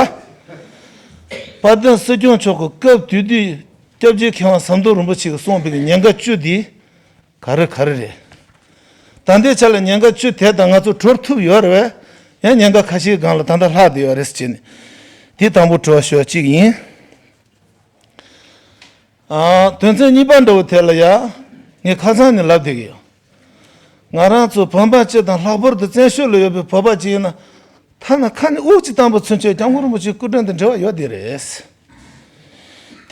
དཔལ་ལྡན་སྲིད་སྐྱོང་མཆོག་གི་སྐབས་དེ་དུས་སྐྱབས་རྗེ་མཁས་དབང་ཟམ་གདོང་རིན་པོ་ཆེ་གིས་གསུངས་པའི་ཉེན་ཁ་བཅུ་འདི་ག་རེ་ག་རེ་རེད། ད་ལྟའི་ཆ་ལ་ཉེན་ཁ་བཅུ་དེ་དང་ང་ཚོ་གྲོལ་ཐུབ་ཡོད་རེད་པས། ཡང་ཉེན་ཁ་ཁ་ཤས་སྒང་ལ་ད་ལྟ་ལྷག་བསྡད་ཡོད་རེད་ཟེར་བྱས་ནས། དེ་དང་པོ་དྲི་བ་ཞུ་བ་གཅིག་ཡིན། ཨ། དོན་ཚན་གཉིས་པ་འདྲ་བོ་དེ་ལ་ཡ། ངས་ཁ་སང་ནས་ལབ་བསྡད་ཀྱི་ཡོད། ང་རང་ཚོ་བོད་པ་སྤྱི་དང་། ལྷག་པར་དུ་བཙན་བྱོལ་ལ་ཡོད་པའི་བོད་པ་ཅིག་ཡིན་ན། ཐ་ན་ཁ་ནས་དབུགས་ཅིག་བཏང་པ་ཚུན་ཆད་སྐྱབས་མགོན་རིན་པོ་ཆེའི་སྐུ་དྲིན་དང་འབྲེལ་བ་ཡོད་བསྡད་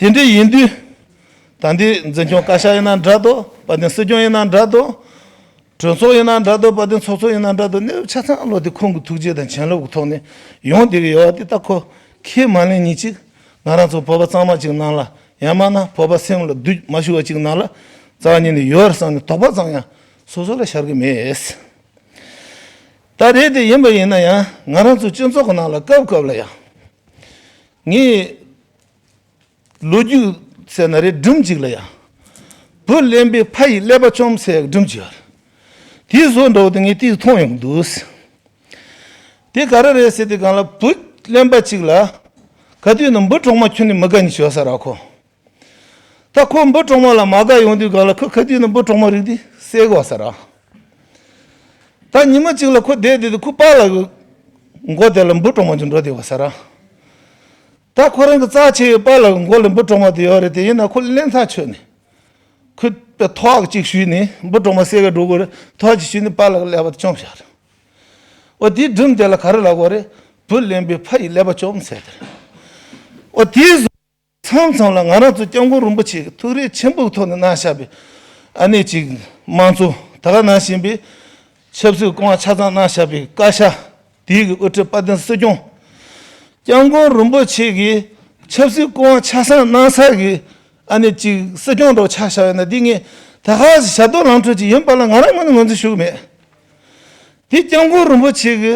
རེད། དེ་འདྲ་ཡིན་དུས། ད་ལྟའི་འཛིན་སྐྱོང་བཀའ་ཤག་ཡིན་ན་འདྲ་འདུག་དཔལ་ལྡན་སྲིད་སྐྱོང་ཡིན་ན་འདྲ་འདུག་གྲོས་ཚོགས་ཡིན་ན་འདྲ་འདུག་དཔལ་ལྡན་ཚོགས་གཙོ་ཡིན་ན་འདྲ་འདུག་གནས་བབ་ཆ་ཚང་བློ་དེ་ཁོང་གི་ཐུགས་རྗེ་དང་བྱིན་རླབས་ཀྱི་ཐོག་ནས་ཡོང་བསྡད་ཀྱི་ཡོད་པ་དེ། ད་ཁོ་ཁས་མ་ལེན་མཁན་ཅིག་ང་རང་ཚོ་བོད་པ་གཙང་མ་ཅིག་ནང་ལ། ཡང་མིན་ན་བོད་པ་སེམས་ལ་སྡུག་མ་ཞུ་བ་ཅིག་ནང་ལ་རྩ་བ་ཉིད་ནས་ཡོད་རེད་བསམ་ནས་དོགས་པ་ཙམ་ཡང་སོ་སོ་ལ་ཤར་གྱི་མེད། ད་རེད་དེ། ཡིན་པ་ཡིན་ན་ཡང་ང་རང་ཚོ་སྤྱི་ཚོགས་ཀྱི་ནང་ལ་སྐབས་སྐབས་ལ་ཡང་། ངས་ལོ་རྒྱུས་ཟེར་ན་རེད། སྒྲུང་ཅིག་ལ་ཡང་། བུ་གླེན་པའི་ཕ་ཡི་ཀླད་པ་བཅོམ་ཟེར་སྒྲུང་ཅིག་ཡོད་རེད། དེའི་བཟོ་འདྲ་བོ་དེ་ངས་དེ་མཐོང་ཡོང་གི་འདུག་དེ་ག་རེ་རེད་ཟེར་དུས་སྒང་ལ། བུ་གླེན་པ་ཅིག་ལ་ག་དུས་ནས་འབུ་གྲོག་མ་ཁྱོན་ནས་མི་དགའ་ནི་བྱས་ས་རེད་ཁོ། ད་ཁོ་འབུ་གྲོག་མ་ལ་མ་དགའ་ཡོང་དུས་སྒང་ལ་ཁོས་ག་དུས་ནས་འབུ་གྲོག་མ་རིགས་དེ་བསད་དགོས་ས་རེད། ད་ཉི་མ་གཅིག་ལ་ཁོ་བསྡད་བསྡད་དུས་ཁོའི་པཱ་ལགས་ཀྱི་མགོ་དེ་ལ་འབུ་གྲོག་མ་ཅིག་འགྲོ་བསྡད་པ་ས་རེད། ད་ཁོ་རང་གི་རྩ་ཆེ་བའི་པཱ་ལགས་ཀྱི་མགོ་ལ་འབུ་གྲོག་མ་དེ་ཡོད་རེད་དེ། ཡིན་ན་ཁོ་ལེན་ཐག་ཆོད་ནས། ཁོས་པའི་ཐོག་ཅིག་གཞུས་ནས། འབུ་གྲོག་མ་བསད་ག་འགྲོ་དགོས་རེད། ཐོག་ཅིག་གཞུས་ནས་པཱ་ལགས་ཀྱི་ཀླད་པ་དེ་བཅོམ་བཞག་རེད། འོ། དེའི་སྒྲུང་དེ་ལ་ག་རེ་ལབ་དགོས་རེད། བུ་གླེན་པའི་ཕ་ཡི་ཀླད་པ་བཅོམ་ཟེར་དེ་རེད། འོ། དེའི་བཟོ་མཚམས་མཚམས་ལ་ང་རང་ཚོ་སྐྱབས་མགོན་རིན་པོ་ཆེ་གི་ཐུགས་རེ་ཆེན་པོའི་ཐོག་ནས་གནང་བཞག་པའི་ཨ་ནེ་ཅིག་དམངས་གཙོ། ད་ག་ནང་བཞིན་པའི་ཆབ་སྲིད་སྐུ་དབང་ཆ་ཚང་གནང་བཞག་པའི་བཀའ་ཤག་དེའི་གི་དབུ་ཁྲིད་དཔལ་ལྡན་སྲིད་སྐྱོང་། སྐྱབས་མགོན་རིན་པོ་ཆེ་གིས་ཆབ་སྲིད་སྐུ་དབང་ཆ་ཚང་གནང་ས་གི་ཨ་ནེ་ཅིག་སྲིད་སྐྱོང་འདྲ་བོ་ཆགས་བཞག་ཡོད་ན། འདི་ངས་ད་ག་ཞབས་ཏོག་ལམ་འགྲོ་ཅིག་ཡིན་པ་ལ་ང་རང་ངོས་ནས་ངོས་འཛིན་ཞུ་གི་མེད། དེ་སྐྱབས་མགོན་རིན་པོ་ཆེ་གི་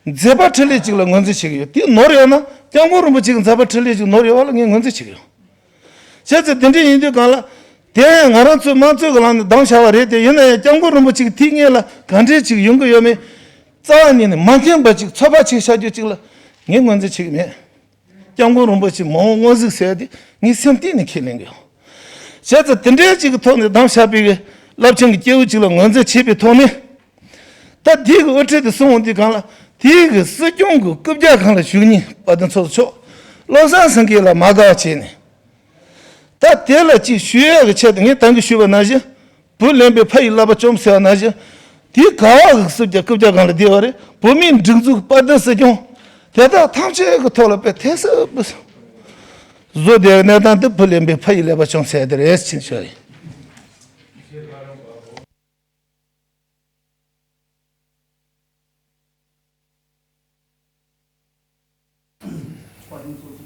མཛད་པ་འཕྲིན་ལས་ཅིག་ལ་ངོས་འཛིན་བྱེད་ཀྱི་ཡོད། དེ་ནོར་ཡོད་ན། སྐྱབས་མགོན་རིན་པོ་ཆེ་གི་མཛད་པ་འཕྲིན་ལས་ཅིག་ནོར་ཡོད་པ་ལ་ངས་ངོས་འཛིན་བྱེད་ཀྱི་ཡོད། བྱས་ཙང་དེ་འདྲ་ཡིན་དུས་སྒང་ལ། དེ་ཡང་ང་རང་ཚོའི་དམངས་གཙོའི་གི་ལམ་ནས་བདམས་བཞག་པ་རེད་དེ། ཡིན་ན་ཡང་སྐྱབས་མགོན་རིན་པོ་ཆེ་གི་དེའི་སྔོན་ལ་ག་འདྲས་ཅིག་ཡོང་གི་ཡོད་མེད། རྩ་བ་ཉིད་ནས་མ་མཁྱེན་པ་ཅིག། ཚོད་དཔག་བྱས་བཞག་རྒྱུ་ཅིག་ལ་ངས་ངོས་འཛིན་བྱེད་ཀྱི་མེད། སྐྱབས་མགོན་རིན་པོ་ཆེ་མ་འོངས་སྔོན་གཟིགས་ཟེར་ཡ་དེ་ངས་སེམས་གཏིང་ནས་ཁས་ལེན་གྱི་ཡོད། བྱས་ཙང་དེ་འདྲའི་ཅིག་གི་ཐོག་ནས་བདམས་བཞག་པའི་གི་རླབས་ཆེན་གྱི་སྐྱེས་བུ་ཅིག་ལ་ངོས་འཛིན་བྱས་པའི་ཐོག་ནས། ད་དེའི་གི་དབུ་ཁྲིད་དེ་གསུང་འོང་དུས་སྒང་ལ། དེའི་གི་སྲིད་སྐྱོང་གི་རྐུབ་བཀྱག་སྒང་ལ་བཞུགས་མཁན་དཔལ་ལྡན་ཚོགས་གཙོ་མཆོག་བློ་བཟང་སེང་གེ་ལ་མ་དགའ་བ་བྱས་ནས། ད་དེ་ལ་ཅིག་ཞུ་ཡས་ཀྱི་ཆེད་དུ། ངས་ད་གིན་ཞུས་པ་ནང་བཞིན། བུ་གླེན་པའི་ཕ་ཡི་ཀླད་པ་བཅོམ་ཟེར་བ་ནང་བཞིན། དེའི་ག་བ་གི་སྲིད་ཀྱི་རྐུབ་བཀྱག་སྒང་ལ་བསྡད་པ་རེད། བོད་མིའི་སྒྲིག་འཛུགས་དཔལ་ལྡན་སྲིད་སྐྱོང་དེ་དག་ཐམས་ཅད་ཀྱི་ཐོག་ལ་དཔེ་ཐེབས་སུ་བཟོ་བསྡད་པའི་གནས་སྟངས་དེ་བུ་གླེན་པའི་ཕ་ཡི་ཀླད་པ་བཅོམ་ཟེར་དེ་རེད་ཅེས་ཞུ་ཡ་ཡིན།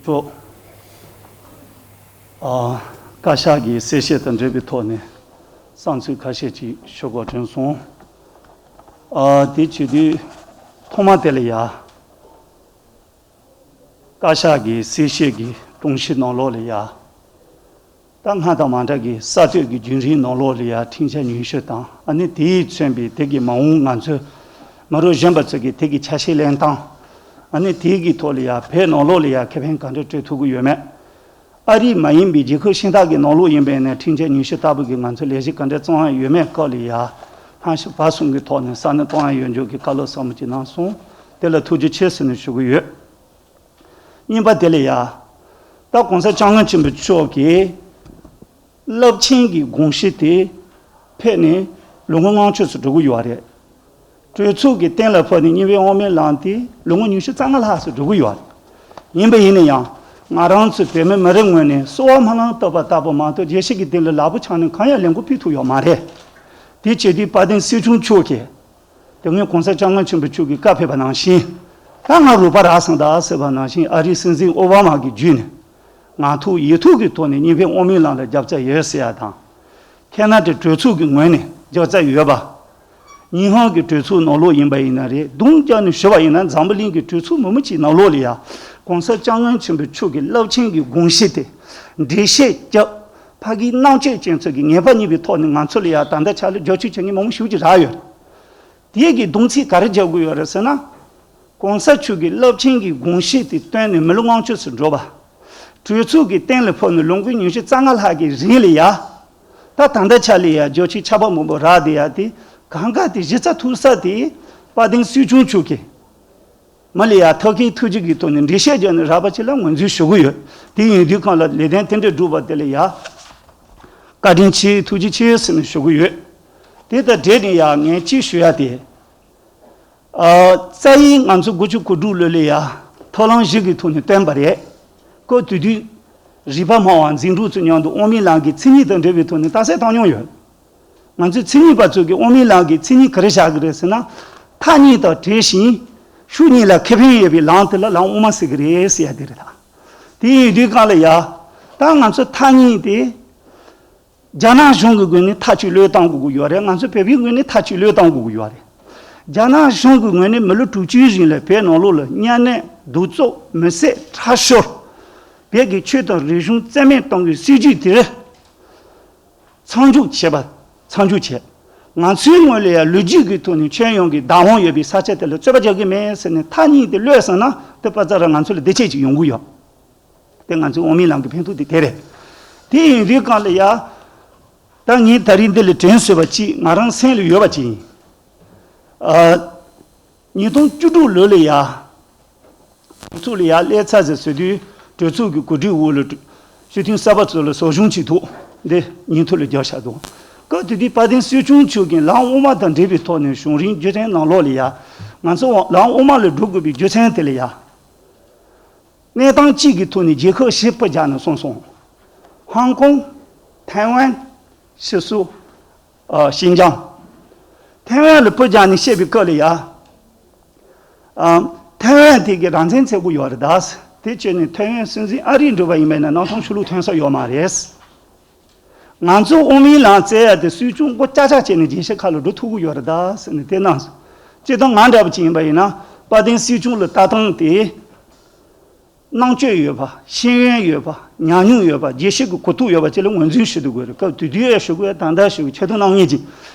ཚོ། ཨ། བཀའ་ཤག་གི་གསལ་བཤད་དང་འབྲེལ་བའི་ཐོག་ནས་བསམ་ཚུལ་ཁ་ཤས་ཅིག་ཞུ་དགོས་དྲན་སོང་། ཨ། དེ་བྱེད་དུས་ཐོག་མ་དེ་ལ་ཡ། བཀའ་ཤག་གི་གསལ་བཤད་ཀྱི་དྲུང་ཞིག་ནང་ལོགས་ལ་ཡ། ད། ད་སྔར་དང་མ་འདྲ་གི་གསར་གཏོད་ཀྱི་བརྒྱུད་རིམ་ནང་ལོགས་ལ་ཡང་འཕྲིན་བཅར་ཉུང་ཤོས་དང་ཨ་ནི་དེས་མཚོན་པའི་དེ་གི་མ་འོངས་ང་ཚོའི་མི་རབས་གཞོན་པ་ཚོ་གི་དེ་གི་ཆ་ཤས་ལེན་སྟངས། ཨ་ནི་དེའི་གི་ཐོག་ལ་ཡང་བོད་ནང་ལོགས་ལ་ཡང་ཁེ་ཕན་ག་འདྲ་སྤྲོད་ཐུབ་ཀྱི་ཡོད་མེད། ཨ་རི་མ་ཡིན་པའི་རྒྱལ་ཁབ་གཞན་དག་གི་ནང་ལོགས་ཡིན་པའི་ནས་འཕྲིན་བཅར་ཉུང་ཤོས་ལྟ་བུ་གི་ང་ཚོ་ལས་གཞི་ག་འདྲ་བརྩམས་ཡ་ཡོད་མེད་སྐོར་ལ་ཡང་ཧན་ཤི་བ་གསུམ་གྱི་ཐོག་ནས་ས་ནས་གཏོང་ཡ་ཡོད་འཇོག་གི་བཀའ་སློབ་ཟབ་མོ་ཅིག་གནང་སོང་། དེ་ལ་ཐུགས་རྗེ་ཆེ་ཟེར་ནས་ཞུ་གི་ཡོད། གཉིས་པ་དེ་ལ་ཡ། ད་༸གོང་ས་༸སྐྱབས་མགོན་ཆེན་པོ་མཆོག་གིས་རླབས་ཆེན་གྱི་དགོངས་གཞི་དེ་ཕེབས་ནས་ལོ་ངོ་ལྔ་བཅུ་ཙམ་འགྲོ་གི་ཡོད་རེད། གྲོས་ཚོགས་ཀྱི་གཏན་ལ་ཕབ་ནས་གཉིས་པའི་དབུ་མའི་ལམ་དེ་ལོ་ངོ་ཉི་ཤུ་རྩ་ལྔ་ལྷག་ཙམ་འགྲོ་གི་ཡོད་རེད། ཡིན་པ་ཡིན་ན་ཡང་ང་རང་ཚོ་བོད་མི་མི་རེ་ངོས་ནས་གསོལ་བ་སྨོན་ལམ་བཏབ་པ་ལྟ་བུ་མ་གཏོགས་རྒྱལ་སྤྱི་གི་དོན་ལ་ལག་པ་འཆང་ནས་གང་ཡང་ལས་འགུལ་སྤེལ་ཐུབ་ཡོད་མ་རེད། དེ་བྱེད་དུས་དཔལ་ལྡན་སྲིད་སྐྱོང་མཆོག་གིས། དེ་སྔོན་༸གོང་ས་༸སྐྱབས་མགོན་ཆེན་པོ་མཆོག་གིས་བཀའ་ཕེབས་པ་ནང་བཞིན། ད་ང་རུས་པ་རག་སོང་ད་ཟེར་བ་ནང་བཞིན་ཨ་རིའི་སྲིད་འཛིན་ཨོ་བྷ་མ་གིས་བརྒྱུད་ནས། ངག་ཐོག་ཡིག་ཐོག་གི་ཐོག་ནས་གཉིས་ཕན་དབུ་མའི་ལམ་ལ་རྒྱབ་རྩ་ཡོད་ཟེར་ཡ་དང་། ཁེ་ན་ཌའི་གྲོས་ཚོགས་ཀྱི་ངོས་ནས་རྒྱབ་རྩ་ཡོད་པ། ཉི་ཧོང་གི་གྲོས་ཚོགས་ནང་ལོགས་ཡིན་པ་ཡིན་ན་རེད། རྡུང་རྒྱག་ནས་ཞུ་བ་ཡིན་ན་འཛམ་བུ་གླིང་གི་གྲོས་ཚོགས་མི་མི་གཅིག་ནང་ལོགས་ལ་ཡ། ༸གོང་ས་༸སྐྱབས་མགོན་ཆེན་པོ་མཆོག་གི་རླབས་ཆེན་གྱི་དགོངས་གཞི་དེ། འགྲེལ་བཤད་རྒྱབ། ཕ་གིའི་རྣམ་དཔྱོད་ཅན་ཚོ་གི་ངེས་པ་རྙེད་པའི་ཐོག་ནས་ང་ཚོ་ལ་ཡ་ད་ལྟ་ཆ་ལ་རྒྱབ་སྐྱོར་བྱེད་མཁན་མང་པོ་ཞེ་པོ་ཅིག་རག་ཡོད། དེའི་གི་གདོང་ཚིག་ག་རེ་རྒྱབ་དགོས་ཡོད་རེད་ཟེར་ན། ༸གོང་ས་མཆོག་གི་རླབས་ཆེན་གྱི་དགོངས་གཞི་དེ་བཏོན་ནས་མི་ལོ་ལྔ་བཅུ་ཙམ་འགྲོ་བ། གྲོས་ཚོགས་ཀྱི་གཏན་ལ་ཕབ་ནས་ལོ་ངོ་ཉི་ཤུ་རྩ་ལྔ་ལྷག་གི་རིང་ལ་ཡ། ད་ད་ལྟ་ཆ་ལ་ཡ་རྒྱལ་སྤྱིའི་ཆར་པ་མང་པོ་རག་བསྡད་ཡ་དེ་གང་ག་དེ་གཞི་རྩ་ཐུག་ས་དེ་དཔལ་ལྡན་སྲིད་སྐྱོང་མཆོག་གིས་མི་ལ་ཡ་ཐབས་མཁས་ཐུགས་རྗེ་གི་ཐོག་ནས་འགྲེལ་བཤད་རྒྱབ་ནས་རག་པ་ཅིག་ལ་ངོས་འཛིན་ཞུ་གི་ཡོད། དེ་ཡིན་དུས་གང་ལ་ལས་དོན་དེ་འདྲ་བསྒྲུབས་པ་དེ་ལ་ཡ། བཀའ་དྲིན་ཆེ་ཐུགས་རྗེ་ཆེ་ཟེར་ནས་ཞུ་གི་ཡོད། དེ་དང་འབྲེལ་ནས་ཡ་ངས་གཅིག་ཞུ་ཡ་དེ། ཨ། རྩ་ཡིག་ང་ཚོ་དགུ་བཅུ་གོ་དྲུག་ལོ་ལ་ཡ་ཐབས་ལམ་བཞི་གི་ཐོག་ནས་བཏོན་པ་རེད། སྐབས་དེ་དུས་རིག་པ་སྨྲ་བ་འཛིན་གྲོགས་ཚོ་མཉམ་དུ་དབུ་མའི་ལམ་གྱི་མཚན་ཉིད་དང་འབྲེལ་བའི་ཐོག་ནས་རྟགས་གསལ་བཏང་མྱོང་ཡོད། ང་ཚོའི་མཚན་ཉིད་པ་ཚོ་གིས་དབུ་མའི་ལམ་གྱི་མཚན་ཉིད་ག་རེ་བཞག་གི་རེད་ཟེར་ན། མཐའ་གཉིས་དང་བྲལ་ཞིང་། ཕྱོགས་གཉིས་ལ་ཁེ་ཕན་ཡོད་པའི་ལམ་དེ་ལ་ལམ་དབུ་མ་ཟེར་གི་རེད་ཟེར་ཡ་དེ་རེད་ད། དེ་ཡིན་དུས་གང་ལ་ཡ། ད་ང་ཚོ་མཐའ་གཉིས་དེ། རྒྱ་ནག་གཞུང་གི་ངོས་ནས་མཐའ་གཅིག་བློས་གཏོང་དགོས་ཀྱི་ཡོད་རེད། ང་ཚོ་བོད་པའི་ངོས་ནས་མཐའ་གཅིག་བློས་གཏོང་དགོས་ཀྱི་ཡོད་རེད། རྒྱ་ནག་གཞུང་གི་ངོས་ནས་མི་ལོ་དྲུག་ཅུའི་རིང་ལ་བོད་ནང་ལོགས་ལ་གཉའ་གནོན་གདུག་རྩུབ་མི་བསད་ཁྲག་ཤོར། བོད་ཀྱི་ཆོས་དང་རིག་གཞུང་རྩ་མེད་གཏོང་གི་སྲིད་ཇུས་དེ་མཚམས་འཇོག་བྱེད་པ་མཚམས་འཇོག་བྱེད། ང་ཚོའི་ངོས་ལ་ཡང་ལོ་རྒྱུས་ཀྱི་ཐོག་ནས་ཁྱོན་ཡོངས་ཀྱི་བདག་དབང་ཡོད་པའི་ས་ཆ་དེ་ལ་རྩོད་པ་རྒྱག་གི་མེད་ཟེར་ནས་མཐའ་གཉིས་དེ་བློས་བཟུང་ན་དེ་པ་ཙ་ར་ང་ཚོ་ལ་བདེ་སྐྱིད་ཅིག་ཡོང་གི་ཡོད། དེ་ང་ཚོའི་དབུ་མའི་ལམ་གྱི་ཕན་ཐོགས་དེ་དེ་རེད། དེ་ཡིན་དུས་གང་ལ་ཡ། ད་ངས་ད་རིང་འདི་ལ་དྲན་གསོས་པ་གཅིག་ང་རང་སེམས་ལ་ཡོད་པ་གཅིག་ཡིན། ཨ། ཉིས་སྟོང་བཅུ་དྲུག་ལོ་ལ་ཡ། གྲོས་ཚོགས་ལ་ཡ་སླེབས་ཚར་ཟེར་ཟེར་དུས་གྲོས་ཚོགས་ཀྱི་གོ་སྒྲིག་འོག་ལ་སྤྱི་མཐུན་གསར་པ་ཚོ་ལ་ཟབ་སྦྱོང་བྱེད་ཐུབ་འདི་ཉིན་ཐོ་ལ་རྒྱབ་བཞག་འདུག་སྐབས་དེ་དུས་དཔལ་ལྡན་སྲིད་སྐྱོང་མཆོག་གིས་ལམ་དབུ་མ་དང་འབྲེལ་བའི་ཐོག་ནས་བྱུང་རིམ་རྒྱུ་མཚན་ནང་ལོགས་ལ་ཡ། ང་ཚོ་ལམ་དབུ་མ་ལ་འགྲོ་དགོས་པའི་རྒྱུ་མཚན་དེ་ལ་ཡ། གནས་སྟངས་གཅིག་གི་ཐོག་ནས་རྒྱལ་ཁབ་བཞི་སྤུ་རྒྱག་ནས་སོང་སོང་། ཧོང་ཀོང་། ཐའེ་ཝན། ཕྱི་སོ། ཨ། ཤིན་ཅང་། ཐའེ་ཝན་ལ་སྤུ་རྒྱག་ནས་བཤད་པའི་སྐབས་ལ་ཡ། ཨ། ཐའེ་ཝན་དེ་གི་རང་བཙན་བཙལ་དགོས་ཡོད་རེད་ད། དེ་བྱས་ནས་ཐའེ་ཝན་སྲིད་འཛིན་ཨ་རིར་འགྲོ་བ་ཡིན་པས་ན་གནམ་ཐང་ཆོས་ལུགས་ཐོན་ས་ཡོད་མ་རེད། ང་ཚོ་དབུ་མའི་ལམ་བཙལ་ཡ་དེ་སྲིད་སྐྱོང་མགོ་ལྕགས་ལྕགས་བྱས་ནས་རྒྱལ་སྤྱི་ཁ་ལ་འགྲོ་ཐུབ་ཀྱི་ཡོད་རེད་ད་ཟེར་ནས་དེ་གནང་སོང་། སྤྱིར་བཏང་ང་འདྲ་པོ་ཅིག་ཡིན་པ་ཡིན་ན་དཔལ་ལྡན་སྲིད་སྐྱོང་ལ་ལྟ་སྟངས་དེ། རྣམ་དཔྱོད་ཡོད་པ། ཤེས་ཡོན་ཡོད་པ། ཉམས་མྱོང་ཡོད་པ། རྒྱལ་སྤྱི་གི་གོ་རྟོགས་ཡོད་པ་ཅིག་ལ་ངོས་འཛིན་ཞུ་དགོས་རེད། སྐབས་དེ་དུས་ཡང་ཞུ་དགོས། ད་ལྟ་ཞུ་དགོས། ཆེ་མཐོང་གནང་མཁན་ཅིག་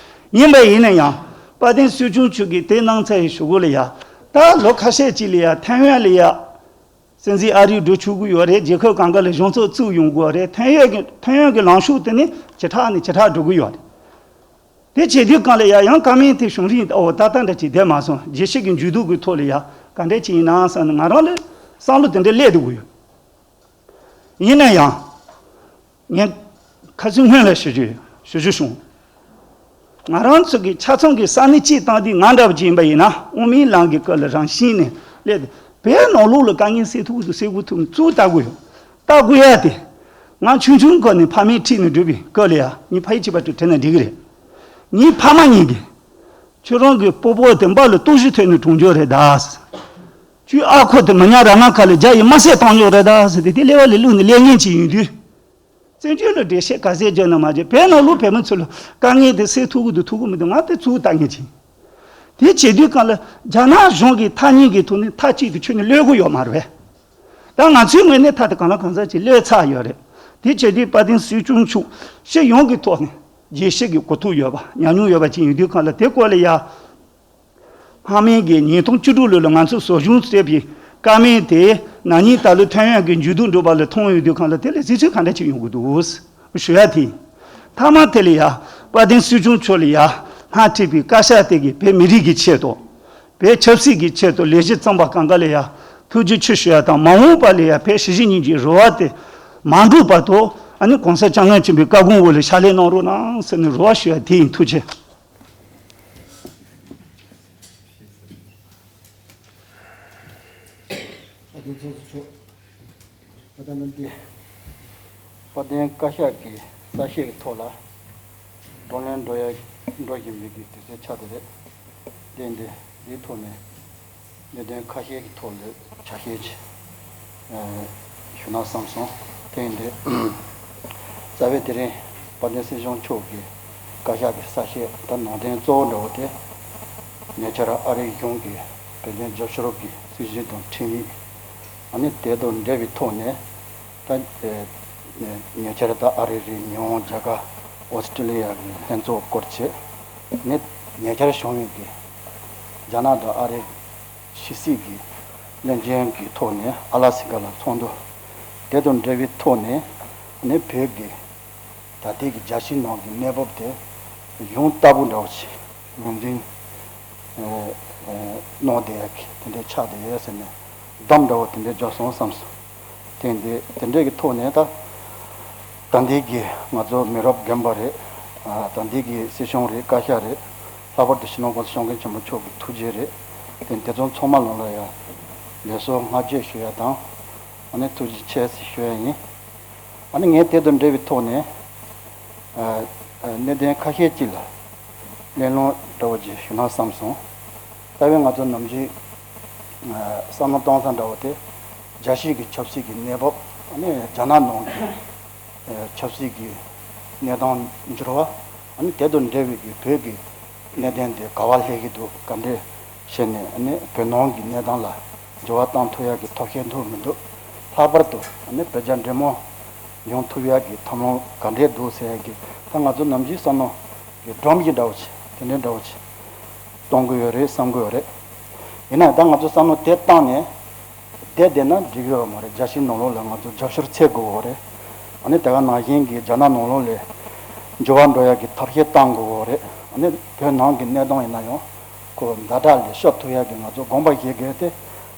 ཡིན་པ་ཡིན་ན་ཡང་དཔལ་ལྡན་སྲིད་སྐྱོང་མཆོག་གིས་དེ་གནང་ཚར་ཡི་ཞུ་དགོས་ལ་ཡ། ད་ལོ་ཁ་ཤས་ཅིག་ལ་ཡ་ཐའེ་ཝན་ལ་ཡ། སྲིད་འཛིན་ཨ་རིར་འགྲོ་ཆོག་གི་ཡོད་རེད། རྒྱལ་ཁབ་གང་ག་ལ་གཞུང་ཚབ་བཙུགས་ཡོང་དགོས་རེད། ཐའེ་ཝན་གྱི་ཐའེ་ཝན་གྱི་ལངས་ཕྱོགས་དེ་ནི་ཇེ་དྲག་ནས་ཇེ་དྲག་འགྲོ་གི་ཡོད་རེད། དེ་བྱེད་དུས་གང་ལ་ཡ་ཡང་བཀའ་མོལ་དེ་བྱུང་རིང་ཨོ་ད་ལྟ་འདྲ་ཅིག་བསྡད་མ་སོང་། རྒྱལ་སྤྱི་གི་འགྱུར་ལྡོག་གི་ཐོག་ལ་ཡ་ག་འདྲ་ཅིག་ཡིན་ནའང་བསམ་ནས་ང་རང་ལ་བསམ་བློ་དེ་འདྲ་སླེབས་འདུག་གི་ཡོད། ཡིན་ན་ཡང་། ངས་ཁ་སང་སྔོན་ལ་ཞུ་རྒྱུ་ཞུ་རྒྱུ་བྱུང་། ང་རང་ཚོ་གི་ཆ་ཚང་གི་ས་གནས་གཅིག་བཏང་དུས་ང་འདྲ་པོ་ཅིག་ཡིན་པ་ཡིན་ན་དབུ་མའི་ལམ་གྱི་སྐོར་ལ་རང་བཞིན་ནས་སླེབས་ཏེ་བོད་ནང་ལོགས་ལ་དཀའ་ངལ་སེལ་ཐུབ་ཀྱི་འདུག་སེལ་དགོས་ཐུབ་གཙོ་བོ་ལྟ་དགོས་ཡོད། ལྟ་དགོས་ཡ་དེ། ང་ཆུང་ཆུང་སྒང་ནས་ཕ་མས་ཁྲིད་ནས་བསྒྲུབས་པའི་སྐབས་ལ་ཡ་ངའི་ཕ་ཡུལ་གཅིག་པ་དུ་དྲན་ན་འགྲིག་གི་རེད། ངའི་ཕ་མ་གཉིས་ཀྱིས། ཁྱོད་རང་གི་སྤོ་སྤོ་དེ་འབའ་ལ་ལྟོགས་ཤི་ཐོན་ནས་གྲོངས་རྒྱུ་རེད་ད། ཁྱོའི་ཨ་ཁུ་དེ་མི་ཉག་ར་ང་ཁ་ལ་རྒྱ་ཡིས་མ་བསད་གཏོང་རྒྱུ་རེད་ད་ཟེར་ཏེ་དེ་ཀླད་པ་ལ་བླུགས་ནས་སླེབས་མཁན་ཅིག་ཡིན་དུས། བཙན་བྱོལ་ལ་འགྲེལ་བཤད་ག་ཚད་བརྒྱབ་ན་མ་བརྒྱབ་བོད་ནང་ལོགས་བོད་མི་ཚོ་ལ་དཀའ་ངལ་དེ་སེལ་ཐུབ་ཀྱི་འདུག་ཐུབ་ཀྱི་མི་འདུག་ང་དེ་གཙོ་བོ་ལྟ་མཁན་ཅིག་དེ་བྱེད་དུས་གང་ལ་རྒྱ་ནག་གཞུང་གིས་ཐག་ཉེ་གི་ཐོག་ནས་མཐའ་གཅིག་ཏུ་ཁྱོན་ནས་གློད་ཀྱི་ཡོད་མ་རེད་པས། ད་ང་ཚོའི་ངོས་ནས་མཐའ་དེ་གང་ལ་གང་འཚམ་ཅིག་གློད་ཚར་ཡོད་རེད། དེ་བྱས་དུས་དཔལ་ལྡན་སྲིད་སྐྱོང་མཆོག་སྤྱི་ཡོངས་ཀྱི་ཐོག་ནས་རྒྱལ་སྤྱི་གི་གོ་རྟོགས་ཡོད་པ་ཉམས་མྱོང་ཡོད་པ་ཅིག་ཡིན་དུས་གང་ལ། དེ་སྐོར་ལ་ཡ། སྔ་མའི་གི་ཉིས་སྟོང་བཅུ་དྲུག་ལོ་ལ་ང་ཚོས་བཟོ་སྐྲུན་བྱས་པའི་བཀའ་མོལ་དེ་ན་ནིང་ད་ལོ་ཐོན་ཡག་གི་མཇུག་བསྡུ་འགྲོ་བ་ལ་མཐོང་ཡོང་དུས་གང་ལ། དེ་ལ་གཟིགས་ཚུལ་ག་འདྲ་ཅིག་ཡོང་གི་འདུག་ཞུ་ཡ་དེ་ཡིན། མཐའ་མ་དེ་ལ་ཡ། དཔལ་ལྡན་སྲིད་སྐྱོང་མཆོག་ལ་ཡ་སྔ་ཕྱི་པའི་བཀའ་ཤག་དེ་གིས་བོད་མི་རིགས་ཀྱི་ཆེད་དུ། བོད་ཆབ་སྲིད་ཀྱི་ཆེད་དུ་ལས་གཞི་བརྩམས་པ་གང་ག་ལ་ཡ་ཐུགས་རྗེ་ཆེ་ཞུ་ཡ་དང་། མ་འོངས་པ་ལ་ཡ་བོད་གཞིས་བྱེས་གཉིས་ཀྱི་རེ་བ་དེ་མ་འགྲུབ་བར་དུ། ཨ་ནི་གོང་ས་སྐྱབས་མགོན་ཆེན་པོའི་བཀའ་དགོངས་འོག་ལ་ཕྱག་ལས་གནང་རོགས་གནང་ཟེར་ནས་རེ་བ་ཞུ་ཡ་དེ་ཡིན། ཐུགས་རྗེ་ཆེ། ཨ་དེ་ཚོ་ཚོ་ཆོག་ད་ལྟ་ནམ་དེ། དཔལ་ལྡན་བཀའ་ཤག་གི་གསལ་བཤད་ཀྱི་ཐོག་ལ་བགྲོ་གླེང་འགྲོ་ཡ་འགྲོ་བཞིན་པའི་གི་དུས་ཚོད་ཆགས་བསྡད་རེད། དེ་འདི་འདིའི་ཐོག་ནས་གནད་དོན་ཁ་ཤས་ཀྱི་ཐོག་ལ་ཆ་ཤས་ཅིག་ཞུ་ན་བསམ་སོང་། དེ་ཡིན་དུས་རྩ་བའི་དེ་རིང་དཔལ་ལྡན་སྲིད་སྐྱོང་མཆོག་གི་བཀའ་ཤག་གི་གསལ་བཤད་ད་ནང་དོན་གཙོ་བོ་འདྲ་བོ་དེ། ཉེ་ཆར་ཨ་རིའི་གཞུང་གིས་བོད་དོན་རྒྱབ་སྐྱོར་གྱི་སྲིད་བྱུས་དང་ཁྲིམས་ཡིག་ཨ་ནི་དེ་དང་འབྲེལ་བའི་ཐོག་ནས། ད་ཉེ་ཆར་ད་ཨ་རི་རེད། ཉི་ཧོང་། རྒྱ་གར། ཨོ་སི་ཀྲི་ལི་ཡ་གི་ལྷན་ཚོགས་སྐོར་བྱས། ཨ་ནི་ཉེ་ཆར་བྱུང་བའི་གི་རྒྱ་ནག་དང་ཨ་རི་ཕྱི་སྲིད་ཀྱི་བློན་ཆེན་གྱི་ཐོག་ནས་ཨ་ལ་སི་ཀ་ལ་ཚོགས་འདུ་དེ་དང་འབྲེལ་བའི་ཐོག་ནས། ཨ་ནི་བོད་ཀྱི་ད་ལྟའི་གི་རྒྱལ་སྤྱིའི་ནང་གི་གནས་བབ་དེ་གཞུང་ལྟ་བུ་འདྲ་བོ་ཞིག་ངོས་འཛིན་གནང་བསྡད་ཡ་གི་དེ་འདྲའི་ཆགས་བསྡད་ཡོད་ཟེར་ནས་བསྡོམས་འདྲ་བོ་དེ་འདྲའི་འབྱོར་སོང་བསམ་སོང་། དེ་འདི་དེ་འདྲའི་གི་ཐོག་ནས་ད་ད་ལྟའི་གི་ང་ཚོ་མི་རབས་རྒན་པ་རེད། ད་ལྟའི་གི་སྲིད་སྐྱོང་རེད། བཀའ་ཤག་རེད། ལྷག་པར་དུ་སྤྱི་ནོར་གོང་ས་སྐྱབས་མགོན་ཆེན་པོ་མཆོག་གི་ཐུགས་རྗེ་རེད། དེ་དེ་ཚོ་ཚང་མ་ལ་ལ་ཡ་ལེགས་སོ་བསྔགས་བརྗོད་ཞུ་ཡ་དང་། ཨ་ནི་ཐུགས་རྗེ་ཆེ་ཞེས་ཞུ་ཡ་ཡིན། ཨ་ནི་ངས་དེ་དང་འབྲེལ་བའི་ཐོག་ནས་ཨ་ཨ་གནད་དོན་ཁ་ཤས་ཅིག་ལ་གླེང་སློང་འདྲ་བོ་ཅིག་ཞུ་ན་བསམ་སོང་། རྩ་བའི་ང་ཚོ་ནམ་རྒྱུན་ཨ་བསམ་བློ་གཏོང་ས་འདྲ་བོ་དེ། རྒྱལ་སྤྱིའི་གི་ཆབ་སྲིད་ཀྱི་གནས་བབ། ཨ་ནི་རྒྱ་ནག་ནང་གི་ཨ་ཆབ་སྲིད་ཀྱི་གནས་སྟངས་འགྱུར་བ། ཨ་ནི་དེ་དང་འབྲེལ་བའི་གི་བོད་ཀྱི་གནད་དོན་དེ་ག་བ་སླེབས་ཀྱི་འདུག་ག་འདྲས་བྱས་ནས་ཨ་ནི་བོད་ནང་གི་གནས་སྟངས་ལ་འགྱུར་བ་གཏང་ཐུབ་ཡག་གི་ཐབས་ཤེས་འདུག་མི་འདུག་ལྷག་པར་དུ་ཨ་ནི་བོད་རྒྱ་འབྲེལ་མོལ་ཡོང་ཐུབ་ཡག་གི་ཐབས་ལམ་ག་འདྲས་འདུག་ཟེར་ཡག་གི། ད་ང་ཚོ་ནམ་རྒྱུན་བསམ་བློ་གི་སྒྲོམ་གཞི་འདྲ་བོ་ཅིག་དེ་འདྲའི་འདྲ་བོ་ཅིག་གཏོང་གི་ཡོད་རེད། བསམ་གི་ཡོད་རེད། ཡིན་ནའང་ད་ང་ཚོ་བསམ་བློ་དེ་བཏང་ནས་བསྡད་བསྡད་ན་འགྲིག་གི་ཡོད་མ་རེད། རྒྱལ་སྤྱིའི་ནང་ལོགས་ལ་ང་ཚོ་རྒྱབ་སྐྱོར་འཚོལ་དགོས་ཀྱི་ཡོད་རེད། ཨ་ནི་དེ་ག་ནང་བཞིན་གྱི་རྒྱ་ནག་ནང་ལོགས་ལ་འགྱུར་བ་འགྲོ་ཡག་གི་ཐབས་ཤེས་གཏང་དགོས་ཀྱི་ཡོད་རེད། ཨ་ནི་བོད་ནང་གི་གནས་སྟངས་ཡིན་ན་ཡང་ཁོ་ཛ་དྲག་ལས་ཤོར་ཐུབ་ཡག་གི་ང་ཚོ་དགོངས་པ་བཞེས་དགོས་དེ།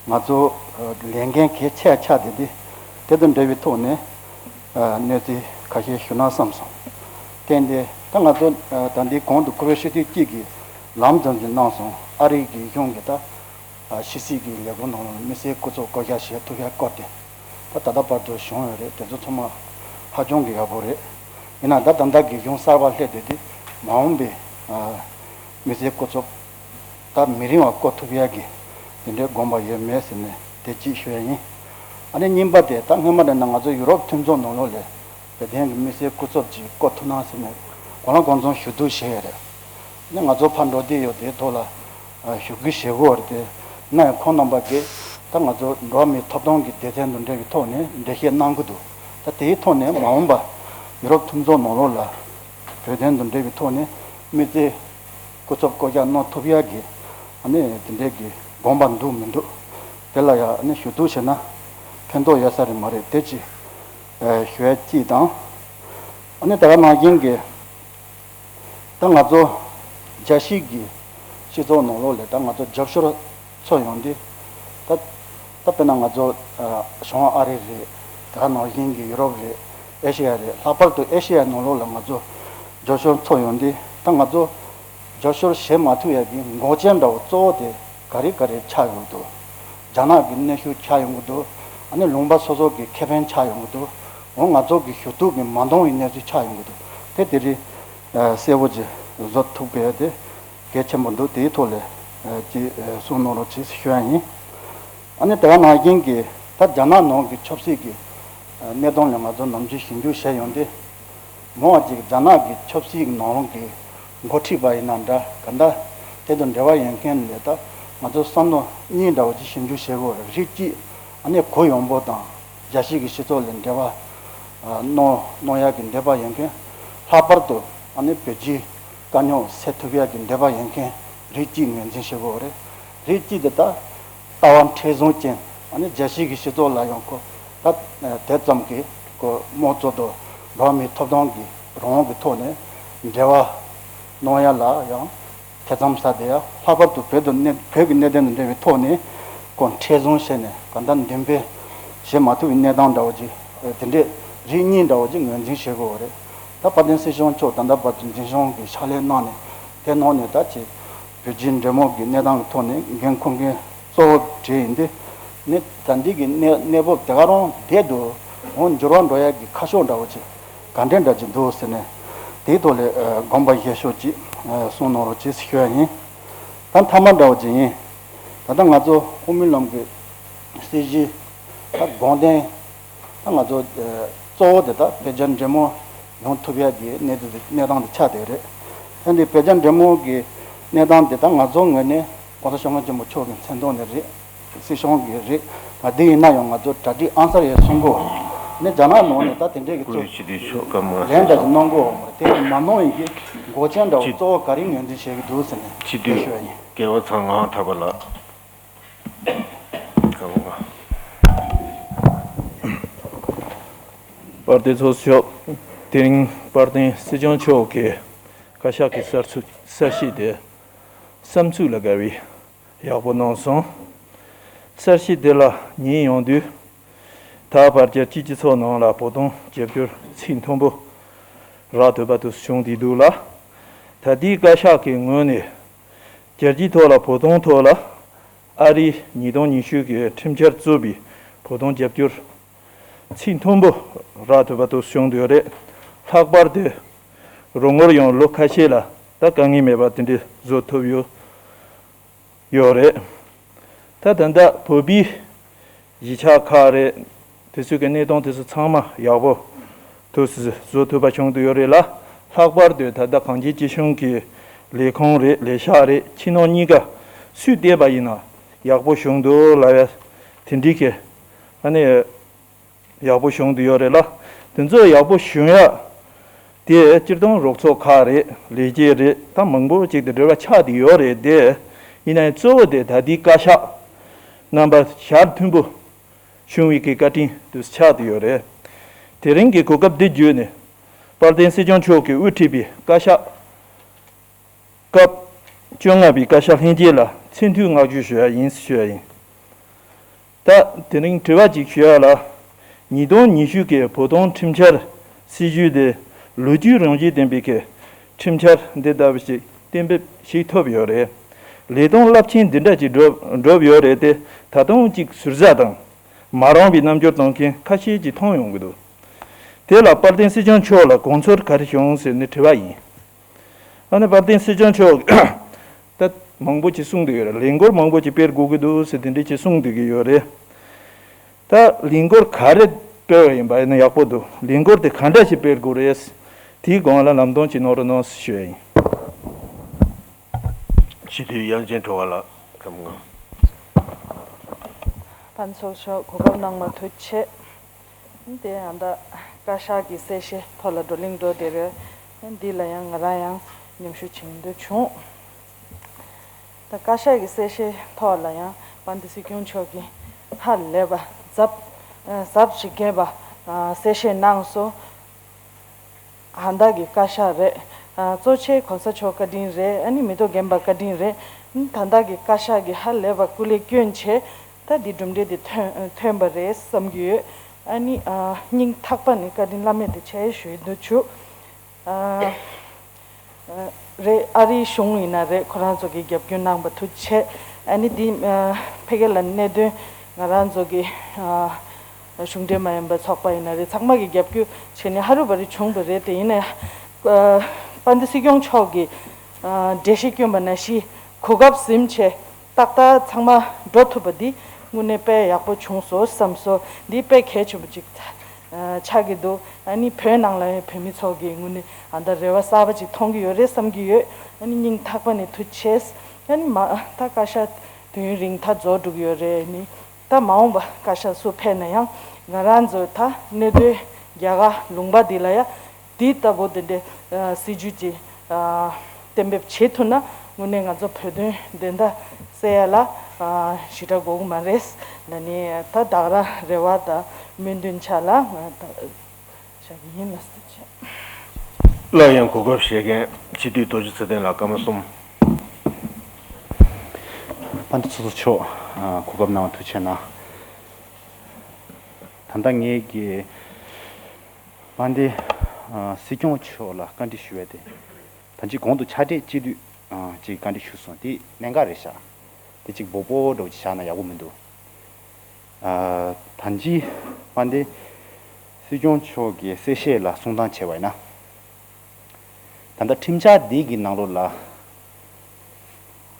ང་ཚོ་ལས་འགན་གལ་ཆེ་ཆགས་བསྡད་དེ། དེ་དང་འབྲེལ་བའི་ཐོག་ནས་གནས་ཚུལ་ཁ་ཤས་ཞུ་ན་བསམ་སོང་། དེ་འདི་ད་ང་ཚོ་ད་འདི་གོང་དུ་འཁོར་བའི་ཤོད་དུས་གཅིག་གི་ལམ་འཛོམས་ཀྱི་གནང་སོང་། ཨ་རིའི་གི་གཞུང་གི་ད་ཕྱི་སྲིད་ཀྱི་ལས་ཁུངས་ནང་ལ་དམིགས་བསལ་སྐུ་ཚབ་བསྐོ་གཞག་བྱེད་ཐུབ་ཡག་སྐོར་དེ་ད་ད་ལྟ་བར་དུ་བྱུང་ཡོད་རེད། དེ་ཚོ་ཚང་མ་ཧ་ཅང་གི་ཡག་པོ་རེད། ཡིན་ན་ད་ད་ལྟ་གི་གཞུང་གསར་པ་སླེབས་བསྡད་དེ་མ་འོངས་པའི་དམིགས་བསལ་སྐུ་ཚབ་ད་མི་རིང་བ་བསྐོ་ཐུབ་ཡག་གི་དེ་འདྲའི་དགོངས་པ་ཡོད་མེད་ཟེར་ནས་དེ་གཅིག་ཞུ་ཡ་ཡིན། ཨ་ནི་གཉིས་པ་དེ་ད་སྔོན་མ་དེ་ན་ང་ཚོ་ཡུ་རོབ་མཐུན་ཚོགས་ནང་ལོགས་ལ་བོད་དོན་གྱི་དམིགས་བསལ་སྐུ་ཚབ་ཅིག་བསྐོ་ཐུབ་ན་ཟེར་ནས་གང་ལ་གང་འཚམ་ཞུ་གཏུག་བྱས་ཡོད་རེད། ཨ་ནི་ང་ཚོ་ཕར་འགྲོ་བསྡད་ཡོད། དེའི་ཐོག་ལ་ཞུ་སྐུལ་བྱེད་དགོས་རེད་དེ། ཡིན་ན་ཡང་ཁོང་རྣམ་པ་གིས་ད་ང་ཚོ་འགྲོ་བ་མིའི་ཐོབ་ཐང་གི་སྡེ་ཚན་དང་འབྲེལ་བའི་ཐོག་ནས་འགྲེལ་བཤད་གནང་གི་འདུག་ད་དེའི་ཐོག་ནས་མ་འོངས་པ་ཡུ་རོབ་མཐུན་ཚོགས་ནང་ལོགས་ལ་བོད་དོན་དང་འབྲེལ་བའི་ཐོག་ནས་དམིགས་བསལ་སྐུ་ཚབ་བསྐོ་གཞག་གནང་ཐུབ་ཡག་གི་ཨ་ནི་དེ་འདྲའི་གི་དགོངས་པ་འདུག་མི་འདུག་དེ་ལ་ཡང་ཨ་ནི་ཞུ་གཏུག་བྱས་ན་ཕན་ཐོགས་ཡོད་ས་རེད་མ་རེད། དེ་ཅིག་ཞུ་ཡ་གཅིག་དང་། ཨ་ནི་དེ་ག་ནང་བཞིན་གི་ད་ང་ཚོ་རྒྱལ་སྤྱིའི་གི་སྤྱི་ཚོགས་ནང་ལོགས་ལ་ད་ང་ཚོ་རྒྱབ་སྐྱོར་ཚོར་ཡོང་དུས། ད་ད་དཔེར་ན་ང་ཚོ་ཨ་བྱང་ཨ་རི་རེད། དེ་ག་ནང་བཞིན་གྱི་ཡུ་རོབ་རེད། ཨེ་ཤེ་ཡ་རེད། ལྷག་པར་དུ་ཨེ་ཤེ་ཡ་ནང་ལོགས་ལ་ང་ཚོ་རྒྱབ་སྐྱོར་ཚོར་ཡོང་དུས། ད་ང་ཚོ་རྒྱབ་སྐྱོར་བྱེད་མ་ཐུབ་ཡག་གི་འགོག་རྐྱེན་འདྲ་བོ་གཙོ་བོ་དེ་ག་རེ་ག་རེ་ཆགས་ཡོང་གི་འདུག་རྒྱ་ནག་གི་གནོན་ཤུགས་ཆགས་ཡོང་གི་འདུག་ཨ་ནི་ལུང་པ་སོ་སོ་གི་ཁེ་ཕན་ཆགས་ཡོང་གི་འདུག་འོ་ང་ཚོ་གི་ཞུ་གཏུག་གི་མ་འདང་བའི་གནས་ཚུལ་ཆགས་ཡོང་གི་འདུག་དེ་དེ་རིང་གསལ་པོ་ཅིག་བཟོ་ཐུབ་དགོས་དེ་གལ་ཆེན་པོ་འདུག་དེའི་ཐོག་ལ་ཅིག་གསུང་གནང་རོགས་བྱེད་ཞུ་ཡ་ཡིན། ཨ་ནི་དེ་ག་ནང་བཞིན་གྱི་ད་རྒྱ་ནག་ནང་གི་ཆབ་སྲིད་ཀྱི་གནས་སྟངས་ལ་ང་ཚོ་ནམ་རྒྱུན་ཞིབ་འཇུག་བྱས་ཡོང་དུས། མོ་བ་ཅིག་རྒྱ་ནག་གི་ཆབ་སྲིད་ནང་ལོགས་ཀྱི་འགོ་ཁྲིད་པ་ཡིན་ན་འདྲ། ག་འདྲ་དེ་དང་འབྲེལ་བ་ཡོད་མཁན་ལ་ད་ང་ཚོ་བསམ་བློ་གཉིས་འདྲ་བོ་ཅིག་ཞིབ་འཇུག་བྱེད་དགོས་རེད། རིགས་གཅིག་ཨ་ནི་གུ་ཡངས་པོ་དང་རྒྱལ་སྤྱི་གི་སྤྱི་ཚོགས་ལ་འབྲེལ་བ་ གནང་གནང་ཡག་གི་འདོད་པ་ཡོད་མཁན། ལྷག་པར་དུ་ཨ་ནི་བོད་བརྒྱུད་དཀའ་རྙོག་སེལ་ཐུབ་ཡག་གི་འདོད་པ་ཡོད་མཁན་རིགས་གཅིག་ངོས་འཛིན་བྱེད་དགོས་རེད། རིགས་གཅིག་དེ་ད་ལྟ་བ་མཁྲེགས་བཟུང་ཅན། ཨ་ནི་རྒྱལ་སྤྱི་གི་སྤྱི་ཚོགས་ལ་ཡང་ཁོ་ད་དེ་ཙམ་གྱི་ཁོ་དམངས་གཙོ་དང་འགྲོ་བ་མིའི་ཐོབ་ཐང་གི་རང་དབང་གི་ཐོག་ནས་འབྲེལ་བ་གནང་ཡག་ལ་ཡང་ཐེ་ཚོམ་ཟ་བསྡད་ཡ། ལྷག་པར་དུ་བོད་དུ་གནས་བོད་ཀྱི་གནད་དོན་དང་འབྲེལ་བའི་ཐོག་ནས་ཁོ་མཁྲེགས་བཟུང་བྱས་ནས་གང་ལྟར་འདུན་སྤེལ་བྱེད་མ་ཐུབ་པའི་གནས་སྟངས་འདྲ་བོ་ཅིག་དེ་འདྲས་རིགས་གཉིས་འདྲ་བོ་ཅིག་ངོས་འཛིན་བྱེད་དགོས་པ་རེད། ད་དཔལ་ལྡན་སྲིད་སྐྱོང་མཆོག་ད་ལྟ་བར་དུ་འཛིན་སྐྱོང་གི་ཕྱག་ལས་གནང་ནས་དེ་ནང་ནས་ད་ཅིག་བོད་བརྒྱུད་འབྲེལ་མོལ་གྱི་གནས་སྟངས་ཀྱི་ཐོག་ནས་འགན་འཁུར་མཁན་གཙོ་བོ་གྲས་ཡིན་དུས་ནི་ད་འདི་གི་གནས་གནས་བབ་དེ་ག་རང་བསྡད་འདུག་འོ་འགྱུར་བ་འགྲོ་ཡག་གི་ཁ་ཕྱོགས་འདྲ་བོ་ཅིག་ག་འདྲས་འདྲ་ཅིག་འདུག་ཟེར་ནས་དེའི་ཐོག་ལ་ཨ་དགོངས་པ་བཞེས་ཤོག་ཅིག་ཨ་གསུང་གནང་རོགས་ཅིག་ཞུ་ཡ་ཡིན། ད་མཐའ་མ་འདྲ་བོ་ཅིག་ཡིན། ད་ལྟ་ང་ཚོ་དབུ་མའི་ལམ་གྱི་སྲིད་བྱུས་ད་དགོངས་དོན་ད་ང་ཚོ་ཨ་གཙོ་བོ་དེ་ད་བོད་རྒྱ་འབྲེལ་མོལ་ཡོང་ཐུབ་ཡ་གི་གནས་དེ་གནས་སྟངས་དེ་ཆགས་བསྡད་རེད། ད་འདི་བོད་རྒྱ་འབྲེལ་མོལ་གྱི་གནས་སྟངས་དེ་ད་ང་ཚོ་ངོས་ནས་༸གོང་ས་༸སྐྱབས་མགོན་ཆེན་པོ་མཆོག་གི་མཚན་ཐོག་ནས་རེད། སྲིད་སྐྱོང་གི་རེད། ད་འདི་ཡིན་ན་ཡང་ང་ཚོ་གྲ་སྒྲིག་ཨང་གསར་ཡས་གསུང་གོ་ནས་རྒྱ་ནག་ནང་ནས་ད་དེ་འདྲས་ཀྱི་ཚོ་ལན་འདྲ་ཞིག་གནང་གོ་དེ་མ་གནང་ཡིན་གྱི་འགོག་རྐྱེན་འདྲ་བོ་གཙོ་བོ་ག་རེ་ངོས་འཛིན་བྱེད་ཀྱི་འདུག་ཟེར་ནས་སྤྱི་འཐུས་ཞུ་བ་ཡིན། སྐལ་བ་ཚང་ངག་ཐར་པ་ལགས། དཔལ་ལྡན་ཚོགས་གཙོ་མཆོག་དེ་རིང་དཔལ་ལྡན་སྲིད་སྐྱོང་མཆོག་གིས་བཀའ་ཤག་གི་གསར་ཚུགས་གསར་ཤེས་དེ་བསམ་ཚུལ་ལ་དགའ་བའི་ཡག་པོ་གནང་སོང་། གསར་ཤེས་དེ་ལ་ཉན་ཡོང་དུས་ད་བར་རྒྱལ་སྤྱིའི་སྤྱི་ཚོགས་ནང་ལ་བོད་དོན་རྒྱབ་སྐྱོར་ཚད་མཐོན་པོ་རག་ཐུབ་པ་དུ་བྱུང་བསྡད་འདུག་ལ། ད་ལྟའི་བཀའ་ཤག་གི་ངོས་ནས་རྒྱལ་སྤྱིའི་ཐོག་ལ་བོད་དོན་ཐོག་ལ་ཨ་རིའི་ཉིས་སྟོང་ཉི་ཤུ་གི་ཁྲིམས་འཆར་གཙོས་པའི་བོད་དོན་རྒྱབ་སྐྱོར་ཚད་མཐོན་པོ་རག་ཐུབ་པ་དུ་བྱུང་འདུག་རེད། ལྷག་པར་དུ་རོགས་ངོར་ཡང་ལོ་ཁ་ཤས་ལ་ད་དཀའ་ངལ་མེད་པ་དེ་འདྲ་བཟོ་ཐུབ་ཡོད་ཡོད་རེད། ད་ད་ལྟ་བོད་པའི་གཞིས་ཆགས་ཁག་རེད། དེ་ཚོའི་གི་གནས་སྟངས་དེ་ཚོ་ཚང་མ་ཡག་པོ་དུ་བཟོ་ཐུབ་པ་བྱུང་དུ་ཡོད་རེད་ལ། ལྷག་པར་དུ་ད་ལྟ་གངས་ཅན་སྐྱིད་གཤོངས་ཀྱི་ལས་ཁུངས་རེད། ལས་ཤག་རེད། ཕྱི་ནང་གཉིས་ཀ་སུས་བལྟས་པ་ཡིན་ན་ཡག་པོ་བྱུང་འདུག་ལབ་ཡ་དེ་འདྲའི་གི་ཨ་ནི་ཡག་པོ་བྱུང་དུ་ཡོད་རེད་ལ། དེ་ཚོ་ཡག་པོ་བྱུང་ཡ་དེ་སྤྱིར་བཏང་རོགས་ཚོགས་ཁག་རེད། ལས་བྱེད་རེད། ད་མང་པོ་ཅིག་དང་འབྲེལ་བ་ཆགས་བསྡད་ཡོད་རེད་དེ། ཡིན་ནའི་གཙོ་བོ་དེ་ད་ལྟའི་བཀའ་ཤག་རྣམ་པ་ཞལ་མཐུན་པོ་བྱུང་བའི་གི་བཀའ་དྲིན་དུ་ཆགས་བསྡད་ཡོད་རེད། དེ་རིང་གི་གོ་སྐབས་འདི་བརྒྱུད་ནས་དཔལ་ལྡན་སྲིད་སྐྱོང་མཆོག་གིས་དབུ་ཁྲིད་པའི་བཀའ་ཤག་སྐབས་བཅོ་ལྔ་པའི་བཀའ་ཤག་ལྷན་རྒྱས་ལ་མཚན་མཐུན་བསྔགས་བརྗོད་ཞུ་ཡ་ཡིན་ཞུ་ཡ་ཡིན། ད་དེ་རིང་དྲི་བ་ཅིག་ཞུ་ཡ་ལ། ཉིས་སྟོང་ཉི་ཤུ་གི་བོད་དོན་ཁྲིམས་འཆར་སྲིད་བྱུས་དེ་ལོ་རྒྱུས་རང་བཞིན་ལྡན་པའི་གི་ཁྲིམས་འཆར་འདི་ལྟ་བུ་ཞིག་གཏན་འབེབས་ཞིག་ཐོབ་ཡོད་རེད། ལས་དོན་རླབས་ཆེན་འདི་འདྲ་ཅིག་འགྲུབ་འགྲུབ་ཡོད་རེད་དེ་ད་དུང་ཅིག་ཟུར་ཟ་དང་མ་རངས་པའི་རྣམ་འགྱུར་གཏོང་མཁན་ཁ་ཤས་ཅིག་མཐོང་ཡོང་གི་འདུག་དེ་ལ་དཔལ་ལྡན་སྲིད་སྐྱོང་མཆོག་ལ་དགོངས་ཚུལ་ག་རེ་བྱུང་ཟེར་ནས་དྲི་བ་ཡིན། ཨ་ནི་དཔལ་ལྡན་སྲིད་སྐྱོང་མཆོག་ད་མང་པོ་ཅིག་གསུངས་བསྡད་ཡོད་རེད། ལས་འགུལ་མང་པོ་ཅིག་སྤེལ་དགོས་ཀྱི་འདུག་ཟེར་དེ་འདྲ་ཅིག་གསུངས་བསྡད་ཀྱི་ཡོད་རེད། ད་ལས་འགུལ་ག་རེ་སྤེལ་བ་ཡིན་པ་ཡིན་ན་ཡག་པོ་འདུག་ལས་འགུལ་དེ་ག་འདྲ་ཞིག་སྤེལ་དགོས་རེད། དེའི་སྒང་ལ་ལམ་སྟོན་ཅིག་གནང་རོགས་གནང་ཞུ་ཡ་ཡིན། སྤྱི་འཐུས་དབྱངས་ཅན་གྲོལ་བ་ལགས་ཀྱི་སྐུ་ངོ། ཕན་ཚོགས་མཆོག་གོ་སྐབས་གནང་བ་ཐུགས་རྗེ་ཆེ། དེ་ཡང་ད་བཀའ་ཤག་གི་གསལ་བཤད་ཐོག་ལ་བགྲོ་གླེང་འགྲོ་བསྡད་རེད། འདི་ལ་ཡང་ང་རང་ཡང་མཉམ་ཞུགས་བྱེད་འདོད་བྱུང་། ད་བཀའ་ཤག་གི་གསལ་བཤད་ཐོག་ལ་ཡང་དཔལ་ལྡན་སྲིད་སྐྱོང་མཆོག་གིས་ཧ་ལས་པ་ཟབ་ཟབ་ཞིག་རྒྱས་པ་གསལ་བཤད་གནང་སོང་། ད་ལྟ་གི་བཀའ་ཤག་རེད། གཙོ་ཆེ་གོང་ས་མཆོག་བཀའ་དྲིན་རེད། ཨ་ནི་མི་ཐོག་རྒན་པ་བཀའ་དྲིན་རེད། ད་ལྟ་གི་བཀའ་ཤག་གིས་ཧ་ལས་པ་སྐུ་ལས་བསྐྱོན་བྱས་ད་འདི་གྲུབ་འབྲས་འདི་ཐོན་ཐོན་པ་རེད་བསམ་གྱི་ཡོད། ཨ་ནི་སྙིང་ཐག་པ་ནས་བཀའ་དྲིན་བླ་མེད་དུ་ཆེ་ཞུ་འདོད་བྱུང་། རེད། ཨ་རིའི་གཞུང་ཡིན་ན་རེད། ཁོ་རང་ཚོ་གི་རྒྱབ་སྐྱོར་གནང་པ་ཐུགས་རྗེ་ཆེ། ཨ་ནི་འདི་ཕ་གི་ལ་གནད་དོན་ང་རང་ཚོ་གི་གཞུང་འབྲེལ་མ་ཡིན་པའི་ཚོགས་པ་ཡིན་ན་རེད། ཚང་མ་གི་རྒྱབ་སྐྱོར་བྱས་ནས་ཧ་རུ་བ་རི་བྱུང་བ་རེད། དེ་ཡིན་ན་ཡང་དཔལ་ལྡན་སྲིད་སྐྱོང་མཆོག་གི་འགྲེལ་བཤད་བསྐྱོན་པ་ནང་བཞིན་གོ་སྐབས་ཟིན་བྱས་ཏག་ཏག་ཚང་མ་འགྲོ་ཐུབ་པ་འདི་དངོས་གནས་དཔེ་ཡག་པོ་བྱུང་སོང་བསམ་སོང་། འདི་དཔེ་གལ་ཆེན་པོ་ཅིག་ཆགས་ཀྱི་འདུག་ཨ་ནི་བོད་ནང་ལ་ཡང་བོད་མི་ཚོ་གི་ངོས་ནས་ཨ་ད་རེ་བ་གསར་པ་ཅིག་མཐོང་གི་ཡོད་རེད་བསམ་གྱི་ཡོད། ཨ་ནི་སྙིང་ཐག་པ་ནས་ཐུགས་རྗེ་ཆེ། ཨ་ནི་མ་ད་བཀའ་ཤག་དུས་ཡུན་རིང་ཐག་རྫོགས་འགྲོ་གི་ཡོད་རེད། ཨ་ནི་ད་མ་འོངས་པ་བཀའ་ཤག་སུ་ཕེབས་ན་ཡང་ང་རང་ཚོ་ད་གནད་དོན་ རྒྱ་གར་ལུང་པ་འདི་ལ་ཡ་འདི་ལྟ་བུ་དེ་འདྲའི་ཨ་སྲིད་ཇུས་ཀྱི་ཨ་གཏན་འབེབས་བྱེད་ཐུབ་ན་དངོས་གནས་ང་ཚོ་བོད་དོན་བདེན་མཐའ་གསལ་ཡ་ལ་ཨ་ཞེ་དྲག་དགོས་ཀྱི་མ་རེད་ལ་ནི། ད་བདག་ར་རེ་བ་དང་སྨོན་འདུན་ཆ་ལ་ང་ད་བཞག་གི་ཡིན་ལ་སྲིད་ཇུས། སླར་ཡང་གོ་སྐབས་བཞེས་མཁན་སྤྱི་འཐུས་རྡོ་རྗེ་ཚེ་བརྟན་ལགས། སྐར་མ་གསུམ། དཔལ་ལྡན་ཚོགས་གཙོ་མཆོག་ཨ་གོ་སྐབས་གནང་བ་ཐུགས་རྗེ་ཆེ་གནང་། ད་ལྟ་ངས་ཀྱི་དཔལ་ལྡན་ཨ་སྲིད་སྐྱོང་མཆོག་ལ་བཀའ་འདྲི་ཞུ་བ་དེ། ད་ཅི་གོང་དུ་ཕྱག་སྦྲེལ་སྤྱི་འཐུས་ཨ་ཅིག་བཀའ་འདྲི་ཞུས་སོང་། དེ་གནད་འགག་རེད་ཤག་དེ་ཅིག་སྦོ་སྦོ་འདྲ་བོ་ཅིག་བཞག་ན་ཡག་པོ་མི་འདུག་ཨ་ད་ཅི་དཔལ་ལྡན་སྲིད་སྐྱོང་མཆོག་གི་གསལ་བཤད་ལ་གསུང་སྟངས་བྱས་པ་ཡིན་ན། ད་ལྟ་ཁྲིམས་འཆར་འདི་གི་ནང་ལོགས་ལ་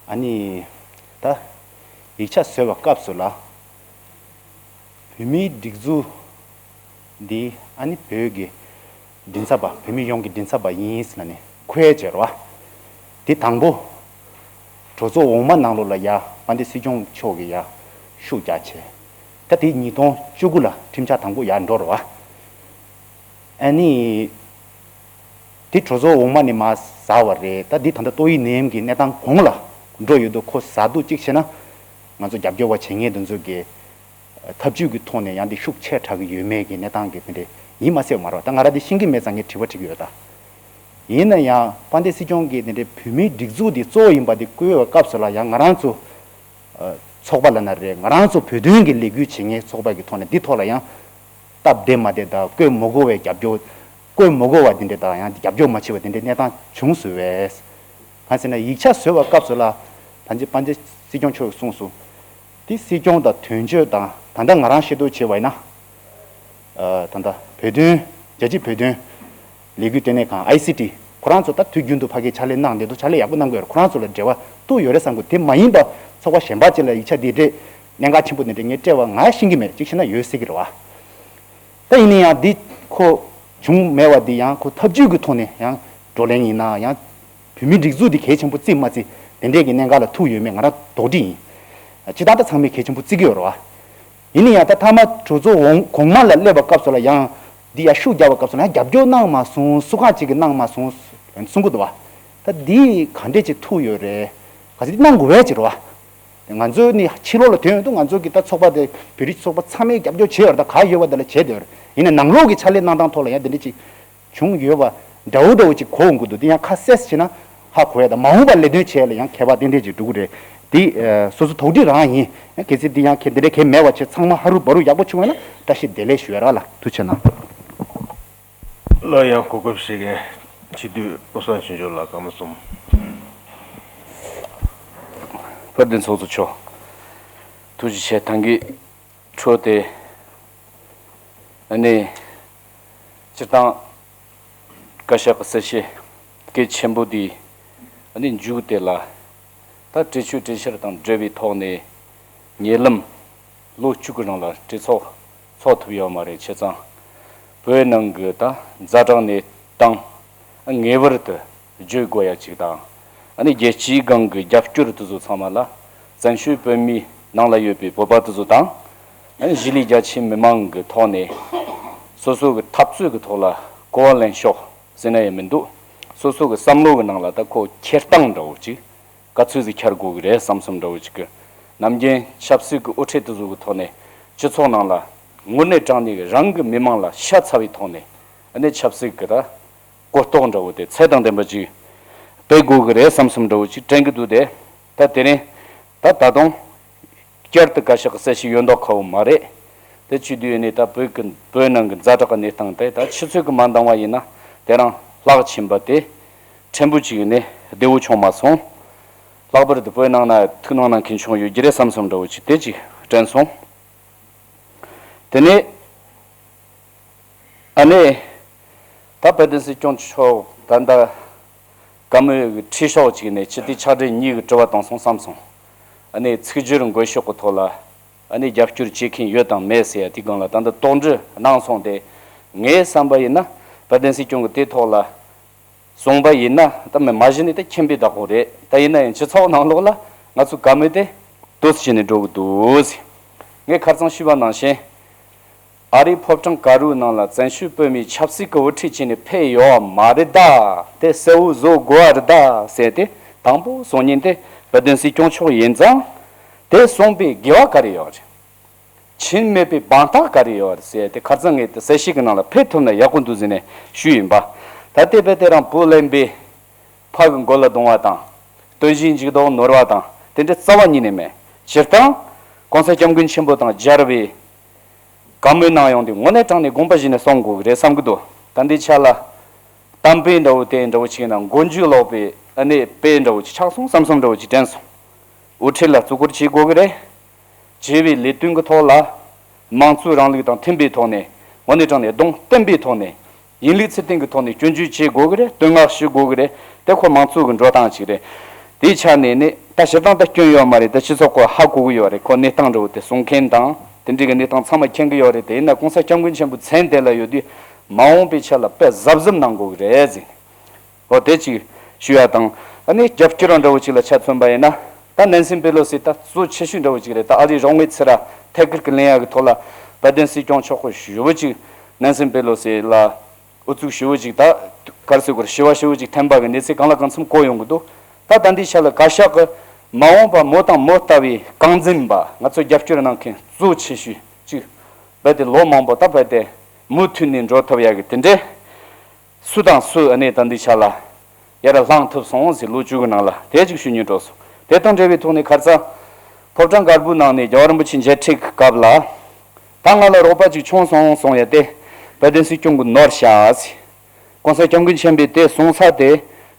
ཨ་ནི་ད་ཡིག་ཆ་བཟོས་པའི་སྐབས་སུ་ལ་བོད་མིའི་སྒྲིག་འཛུགས་འདི་ཨ་ནི་བོད་ཀྱི་མགྲིན་ཚབ་པ། བོད་མི་ཡོངས་ཀྱི་མགྲིན་ཚབ་པ་ཡིན་ཟེར་ནས་འཁོད་བྱས་རེད་བ། དེ་དང་པོ་གྲོས་ཚོགས་འོག་མ་ནང་ལོགས་ལ་ཡ་དཔལ་ལྡན་སྲིད་སྐྱོང་མཆོག་གིས་ཡ་ཤུགས་རྒྱག་བྱས། ད་དེ་ཉིས་སྟོང་བཅུ་དགུ་ལ་ཁྲིམས་འཆར་དང་པོ་ཡར་འགྲོ་རེད་བ། ཨ་ནི། དེ་གྲོས་ཚོགས་འོག་མ་ནས་མར་ཟགས་པ་རེད། ད་འདི་ད་ལྟ་ཏོག་དབྱིབས་ནད་ཡམས་ཀྱི་གནས་སྟངས་གོང་ལ་འགྲོ་ཡོད་དུས་ཁོ་ཟ་འདུག་གཅིག་བྱས་ན་ང་ཚོ་རྒྱབ་སྐྱོར་བ་བྱེད་མཁན་དེ་ཚོ་གི་ཐབས་ཇུས་ཀྱི་ཐོག་ནས་ཡང་འདི་ཤུགས་ཆེ་དྲགས་ཀྱི་ཡོད་མེད་ཀྱི་གནས་སྟངས་ཀྱི་དེ་འདྲ་ཡིན་མ་གསལ་བ་མ་རེད། ད་ང་རང་འདི་ཤེས་ཀྱི་མེད་ཙང་ངས་དྲི་བ་དྲི་གི་ཡོད་ད། ཡིན་ན་ཡང་དཔལ་ལྡན་སྲིད་སྐྱོང་གིས་དེ་འདྲའི་བོད་མིའི་སྒྲིག་འཛུགས་འདི་གཙོ་བོ་ཡིན་པ་འདི་བཀོད་པའི་སྐབས་སུ་ལ་ཡང་ང་རང་ཚོ་ཚོགས་པ་ལབ་ན་རེད། ང་རང་ཚོ་བོད་དོན་གྱི་ལས་འགུལ་བྱེད་མཁན་ཚོགས་པ་གི་ཐོག་ནས་འདི་ཐོག་ལ་ཡང་སྟབས་བདེ་མ་བདེ་དང་བཀོད་མ་དགོས་པའི་རྒྱབ་སྐྱོར། བཀོད་མ་དགོས་པ་འདི་འདྲ་དང་ཡང་རྒྱབ་སྐྱོར་མ་བྱས་པ་འདི་འདྲའི་གནས་སྟངས་བྱུང་སོང་བས། གང་ཟེར་ན་ཡིག་ཆ་བཟོས་པའི་སྐབས་སུ་ལ་ད་ཅི་དཔལ་ལྡན་སྲིད་སྐྱོང་མཆོག་གིས་གསུངས་སོང་། དེ་སྲིད་སྐྱོང་དང་དོན་གཅོད་དང་ད་ལྟ་ང་རང་ཤེས་རྟོགས་བྱས་པ་ཡིན་ན། ཨ་ད་ལྟ་བོད་དོན། རྒྱལ་སྤྱིའི་བོད་དོན་ལས་འགུལ་ལྟེ་གནས་ཁང་ཨའི་སི་ཊི། ཁོ་རང་ཚོ་ད་དུས་རྒྱུན་དུ་ཕ་གིར་ཕྱག་ལས་གནང་བསྡད་འདུག་ཕྱག་ལས་ཡག་པོ་གནང་གི་ཡོད་རེད། ཁོ་རང་ཚོ་ལ་འབྲེལ་བ་གཏུགས་ཡོད་རེད་བསམ་གི། དེ་མ་ཡིན་པ་ཚོགས་པ་གཞན་པ་ཅིག་ལ་ཡིག་ཆ་འདི་སྤྲད། གནད་འགག་ཆེན་པོ་འདི་འདྲ་ངས་སྤྲད་པ་ང་ཤེས་ཀྱི་མེད། གཅིག་བྱས་ན་ཡོད་སྲིད་ཀྱི་རེད་བ། ད་ཡིན་ན་ཡང་འདི་ཁོ་བྱུང་མེད་པ་འདི་ཡང་ཁོ་ཐབས་ཇུས་ཀྱི་ཐོག་ནས་ཡང་བགྲོ་གླེང་ཡིན་ན་ཡང་བོད་མིའི་སྒྲིག་འཛུགས་འདི་གལ་ཆེན་པོ་བརྩི་མ་བརྩི་དེ་འདྲས་ཀྱི་གནད་འགག་ལ་ཐུག་ཡོད་མེད་ང་རང་དོགས་འདྲི་ཡིན། སྤྱིར་བཏང་ད་ཚང་མས་གལ་ཆེན་པོ་བརྩི་གི་ཡོད་རེད་བ། ཡིན་ན་ཡང་ད་མཐའ་མ་གྲོས་ཚོགས་འོང་གོང་མ་ལ་སླེབས་པའི་སྐབས་སུ་ལ་ཡང་འདི་ཡར་ཤུགས་རྒྱག་པའི་སྐབས་སུ་ལ་ཡང་རྒྱབ་སྐྱོར་གནང་མ་སོང་། སུ་གང་ཅིག་གིས་གནང་མ་སོང་གསུང་གི་འདུག་བ། ད་འདི་ག་འདྲས་ཅིག་ཐུག་ཡོད་རེད། ག་ཚོད་འདི་གནང་དགོས་པའི་ཅིག་རེད་བ། ང་ཚོ་ནི་ཕྱི་ལོགས་ལ་ཐོན་ཡོང་དུས་ང་ཚོ་གི་ད་ཚོགས་པ་དེ་བོད་རིགས་ཚོགས་པ་ཚང་མས་རྒྱབ་སྐྱོར་བྱས་ཡོད་རེད། ད་ག་ཡོད་པ་དེ་ལ་བྱས་བསྡད་ཡོད་རེད། ཡིན་ན་ནང་ལོགས་ཀྱི་ཕྱག་ལས་གནང་སྟངས་ཐོག་ལ་ཡང་དེ་འདྲ་ཅིག་བྱུང་ཡོད་པ་འདྲ་བོ་འདྲ་བོ་ཅིག་གོ་འོང་གི་འདུག་དེ་ཡང་ཁ་གསལ་བྱས་ན་ཧ་གོ་ཡ་དང་མ་འོངས་པར་ལས་དོན་བྱེད་ཡ་ལ་ཡང་ཁྱད་པར་ཏན་ཏན་ཅིག་འགྲོ་གི་རེད། དེ་ཨ་སོ་སོ་དོགས་འདྲི་རང་ཡིན། གལ་སྲིད་དེ་ཡང་ཁྱེད་འདི་འདྲ་གལ་མེད་པ་བྱས་ཚང་མ་ཧ་རུ་བ་རུ་ཡག་པོ་བྱུང་བ་ན་བཀྲ་ཤིས་བདེ་ལེགས་ཞུ་ཡ་རང་ལ་ཐུགས་ཆེ་གནང་། སླར་ཡང་གོ་སྐབས་བཞེས་མཁན་སྤྱི་འཐུས་བློ་བཟང་ཆོས་འབྱོར་ལགས། སྐར་མ་གསུམ། དཔལ་ལྡན་ཚོགས་གཙོ་མཆོག་ཐུགས་རྗེ་ཆེ། ད་གིན་འཕྲོས་ཏེ་ཨ་ནི་སྤྱིར་བཏང་བཀའ་ཤག་གི་གསལ་བཤད་གལ་ཆེན་པོ་འདི་ཨ་ནི་མཇུག་དེ་ལ་ད་གྲོས་ཆོད་གྲོས་འཆར་དང་འབྲེལ་བའི་ཐོག་ནས་ཉེ་ལམ་ལོ་བཅུ་གི་རིང་ལ་གྲོས་ཚོགས་ཚོགས་ཐུབ་ཡོད་མ་རེད། བྱས་ཙང་བོད་ནང་གི་ད་ཛ་དྲག་གནས་སྟངས་ངེས་པར་དུ་བརྗོད་དགོས་ཡ་ཅིག་དང་། ཨ་ནི་རྒྱལ་སྤྱིའི་སྒང་གི་རྒྱབ་སྐྱོར་དེ་ཚོ་ཚང་མ་ལ་བཙན་བྱོལ་བོད་མིའི་ནང་ལ་ཡོད་པའི་བོད་པ་དེ་ཚོ་དང་། ཨ་ནི་གཞིས་ལུས་རྒྱ་ཆེའི་མི་མང་གི་ཐོག་ནས་སོ་སོ་གི་འཐབ་རྩོད་ཀྱི་ཐོག་ལ་གོ་བ་ལེན་ཤོག་ཟེར་ན་ཡང་མི་འདུག་སོ་སོ་གི་བསམ་བློ་གི་ནང་ལ་ད་ཁོ་འཁྱེར་སྟངས་འདྲ་བོ་ཅིག་ག་ཚོད་ཟིག་འཁྱེར་དགོས་ཀྱི་རེད་བསམ་བསམ་འདྲ་བོ་ཅིག་གི། ནམ་རྒྱུན་ཆབ་སྲིད་ཀྱི་དབུ་ཁྲིད་དེ་ཚོ་གི་ཐོག་ནས་སྤྱི་ཚོགས་ནང་ལ་དངོས་གནས་དྲང་གནས་ཀྱི་རང་གི་མི་མང་ལ་ཤ་ཚ་བའི་ཐོག་ནས་ཨ་ནི་ཆབ་སྲིད་ཀྱི་ད་གོ་རྟོགས་འདྲ་བོ་དེ་ཚད་དང་ལྡན་པ་ཅིག་སྤེལ་དགོས་ཀྱི་རེད་བསམ་བསམ་འདྲ་བོ་ཅིག་དྲན་གྱི་འདུག་དེ་ད་དེ་རིང་ད་ད་དུང་བསྐྱར་དུ་བཀའ་ཤག་གི་གསལ་བཤད་ཡོད་མདོག་ཁ་བོ་མ་རེད། དེ་བྱེད་དུས་ནི་ད་བོད་ཀྱི་བོད་ནང་གི་ཛ་དྲག་གི་གནས་སྟངས་དེ་ད་ཕྱི་ཚུལ་གྱིས་མ་འདང་བ་ཡིན་ན་དེ་རང་ལྷག་ཕྱིན་པ་དེ་ཕྲན་བུ་ཅིག་ནས་བདེ་བོ་བྱུང་མ་སོང་། ལྷག་པར་དུ་བོད་ནང་ན་ཐུགས་སྣང་གནང་མཁན་བྱུང་ཡོད་ཀྱི་རེད་བསམ་བསམ་འདྲ་བོ་ཅིག་དེ་ཅིག་དྲན་སོང་། དེ་ནས་ཨ་ནེ་ད་དཔལ་ལྡན་སྲིད་སྐྱོང་མཆོག་ད་ལྟ་བཀའ་མོལ་གྱི་ཁྲིད་ཕྱོགས་ཅིག་ནས་སྤྱི་འཐུས་ཕྱག་སྦྲེལ་གཉིས་ཀྱི་དྲི་བ་བཏང་སོང་བསམ་སོང་། ཨ་ནེ་ཚིག་སྦྱོར་འགོད་ཕྱོགས་ཀྱི་ཐོག་ལ་ཨ་ནེ་རྒྱབ་སྐྱོར་བྱེད་མཁན་ཡོད་དང་མེད་ཟེར་ཡ་དེ་སྒང་ལ་ད་ལྟ་དོགས་འདྲི་གནང་སོང་སྟེ། ངའི་བསམ་པ་ཡིན་ན་དཔལ་ལྡན་སྲིད་སྐྱོང་གིས་དེ་ཐོག་ལ་གསུངས་པ་ཡིན་ན་ད་མི་མ་གཞི་ནས་ད་མཁྱེན་པའི་བདག་པོ་རེད། ད་ཡིན་ན་ཡང་སྤྱི་ཚོགས་ནང་ལོགས་ལ་ང་ཚོ་བཀའ་མོལ་དེ་འདུག་སེ་བྱས་ནས་འགྲོ་གི་འདུག་ཟེར། ངས་ཁ་སང་ཞུས་པ་ནང་བཞིན་ ཨ་རིའི་ཕོ་བྲང་དཀར་པོའི་ནང་ལ་བཙན་བྱོལ་བོད་མིའི་ཆབ་སྲིད་ཀྱི་དབུ་ཁྲིད་བྱས་ནས་ཕེབས་ཡོད་མ་རེད་ད། དེ་གསལ་བོ་བཟོ་དགོས་པ་རེད་ད་ཟེར་ཏེ། དང་པོ་གསུང་མཁན་དེ་དཔལ་ལྡན་སྲིད་སྐྱོང་མཆོག་ཡིན་ཙང་། དེ་གསུངས་པའི་དགེ་བ་ག་རེ་ཡོད་རེད། ཕྱིན་མེད་པའི་དཔང་རྟགས་ག་རེ་ཡོད་རེད་ཟེར་ཏེ། ཁ་སང་ངས་དེ་གསལ་བཤད་ཀྱི་ནང་ལ་ཕེབས་ཐུབ་ན་ཡག་པོ་འདུག་ཟེར་ནས་ཞུས་ཡིན་པ། ད་ལྟའི་བོད་དེ་རང་བུ་ལེན་པའི་ཕ་གི་མགོ་ལ་རྡུང་བ་དང་། སྟོན་གཞིའི་འཇིགས་ལྡོག་ནོར་བ་དང་དེ་འདྲའི་རྩ་བ་ཉིད་ནས་མེད། སྤྱིར་བཏང་༸གོང་ས་༸སྐྱབས་མགོན་ཆེན་པོ་དང་མཇལ་བའི་བཀའ་མོལ་གནང་ཡོང་དུས་དངོས་གནས་དྲང་གནས་དགོངས་པ་བཞེས་ནས་གསུང་དགོས་ཀྱི་རེད་བསམ་གྱི་འདུག། ད་འདི་ཆ་ལ་གཏམ་དཔེ་འདྲ་བོ་དེ་འདྲ་བོ་ཅིག་ཡིན་ན། མགོ་མཇུག་ལོག་པའི་ཨ་ནི་དཔེ་འདྲ་བོ་ཅིག་ཆགས་སོང་བསམ་བསམ་འདྲ་བོ་ཅིག་དྲན་སོང་། དབུ་ཁྲིད་ལ་བརྩི་བཀུར་བྱེད་དགོས་ཀྱི་རེད། བྱས་པའི་ལས་དོན་གྱི་ཐོག་ལ་དམངས་གཙོའི་རིང་ལུགས་དང་མཐུན་པའི་ཐོག་ནས། དངོས་གནས་དྲང་གནས་གདོང་བསྟན་པའི་ཐོག་ནས། ཡིན་ལུགས་ཚུལ་བསྟན་གྱི་ཐོག་ནས་སྐྱོན་བརྗོད་བྱེད་དགོས་ཀྱི་རེད། བསྟོད་བསྔགས་ཞུ་དགོས་ཀྱི་རེད། དེ་ཁོ་དམངས་གཙོ་གི་འགྲོ་སྟངས་ཅིག་རེད། དེའི་ཆ་ནས་ནི་ད་སྤྱིར་བཏང་ད་སྐྱོན་ཡོད་མ་རེད། ད་སྤྱི་ཚོགས་ཁོ་ཧ་གོ་གི་ཡོད་རེད། ཁོ་གནས་སྟངས་འདྲ་བོ་དེ་གསུང་མཁན་དང་དེ་འདྲའི་གི་གནས་སྟངས་ཚང་མ་མཁྱེན་གི་ཡོད་རེད། དེ་ཡིན་ན་༸གོང་ས་༸སྐྱབས་མགོན་ཆེན་པོ་མཚན་དེ་ལ་ཡོད་དུས་མ་འོངས་པའི་ཆ་ལ་དཔེ་གཟབ་གཟབ་གནང་དགོས་ཀྱི་རེད་ཟེར། འོ་དེ་ཅིག་ཞུ་ཡ་དང་། ཨ་ནི་རྒྱབ་སྐྱོར་འདྲ་བོ་ཅིག་ལ་ཆ་མཚོན་པ་ཡིན་ན། ད་ནན་སི་པེ་ལོ་སི་ད་གཙོ་ཆེ་ཤོས་འདྲ་བོ་ཅིག་རེད། ད་ཨ་རིའི་རོགས་དངུལ་ཚུར་ཐད་ཀར་གྱི་ལེན་ཡ་གི་ཐོག་ལ་དཔལ་ལྡན་སྲིད་སྐྱོང་མཆོག་གིས་ཞེ་པོ་ཅིག་ནན་སི་པེ་ལོ་སི་ལ་ཨུ་ཚུགས་ཞེ་པོ་ཅིག་ད་ག་རེ་ཟེར་དགོས་རེད། ཞི་བ་ཞེ་པོ་ཅིག་འཐེན་པ་གི་གནས་ཚུལ་གང་ལ་གང་འཚམ་གོ་ཡོང་གི་འདུག། ད་ད་འདི་ཆ་ལ་བཀའ་ཤག་གི་མ་འོངས་པ་མོ་དང་མོ་ལྟ་བུའི་རྐང་འཛིན་པ། ང་ཚོ་རྒྱབ་སྐྱོར་གནང་མཁན་གཙོ་ཆེ་ཤོས་ཅིག་རྦད་དེ་ལོ་མང་པོ་ད་རྦད་དེ་མུ་མཐུད་ནས་འགྲོ་ཐུབ་ཡ་གི་དེ་འདྲའི་སུ་དང་སུ་ཨ་ནི་ད་འདི་ཆ་ལ་ཡར་ལངས་ཐུབ་སོང་ཟེར། ལོ་བཅུ་གི་ནང་ལ་དེ་ཅིག་ཞུ་སྙིང་འདོད་སོང་། དེ་དང་འབྲེལ་བའི་ཐོག་ནས་ཁ་སང་ཕོ་བྲང་དཀར་པོའི་ནང་ནས་རྒྱལ་བ་རིན་པོ་ཆེ་མཇལ་འཕྲད་ཀྱི་སྐབས་ལ། ད་ང་ལ་རོགས་པ་ཅིག་བྱུང་སོང་གསུང་ཡ་དེ་དཔལ་ལྡན་སྲིད་སྐྱོང་གིས་ནོར་ཤག་ཟེར། ༸གོང་ས་༸སྐྱབས་མགོན་ཆེན་པོས་དེ་གསུང་ས་དེ་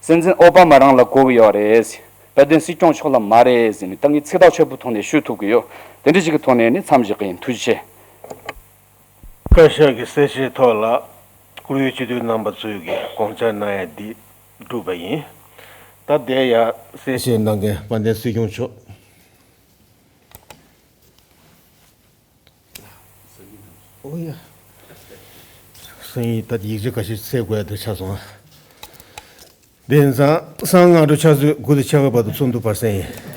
སྲིད་འཛིན་ཨོ་བྷ་མ་རང་ལ་གོ་གི་ཡོད་རེད་ཟེར། དཔལ་ལྡན་སྲིད་སྐྱོང་མཆོག་ལ་མ་རེད་ཟེར་ནས་ད་ངས་ཚིག་ཐག་ཆོད་པོའི་ཐོག་ནས་ཞུ་ཐུབ་ཀྱི་ཡོད། དེ་འདྲ་ཞིག་གི་ཐོག་ནས་ནི་མཚམས་བཞག་གི་ཡིན། ཐུགས་རྗེ་ཆེ། བཀའ་ཤག་གི་གསལ་བཤད་ཐོག་ལ་བཀུར་འོས་སྤྱི་འཐུས་རྣམ་པ་ཚོས་ཀྱི་དགོངས་འཆར་གནང་ཡ་འདི་གྲུབ་པ་ཡིན། ད་དེ་ཡ་གསལ་བཤད་གནང་མཁན་དཔལ་ལྡན་སྲིད་སྐྱོང་མཆོག། ཨོ་ཡ། སང་ཉིན་ད་ཡིག་ཆ་ཁ་ཤས་བཙལ་དགོས་ཡ་དེ་ཆགས་སོང་ཨ། དེང་སང་གསང་སྔགས་འགྲོ་ཕྱག་མཛོད་དགུ་དང་ཕྱེད་ཀ་བར་དུ་ཚོགས་འདུ་བར་གསེང་ཡིན།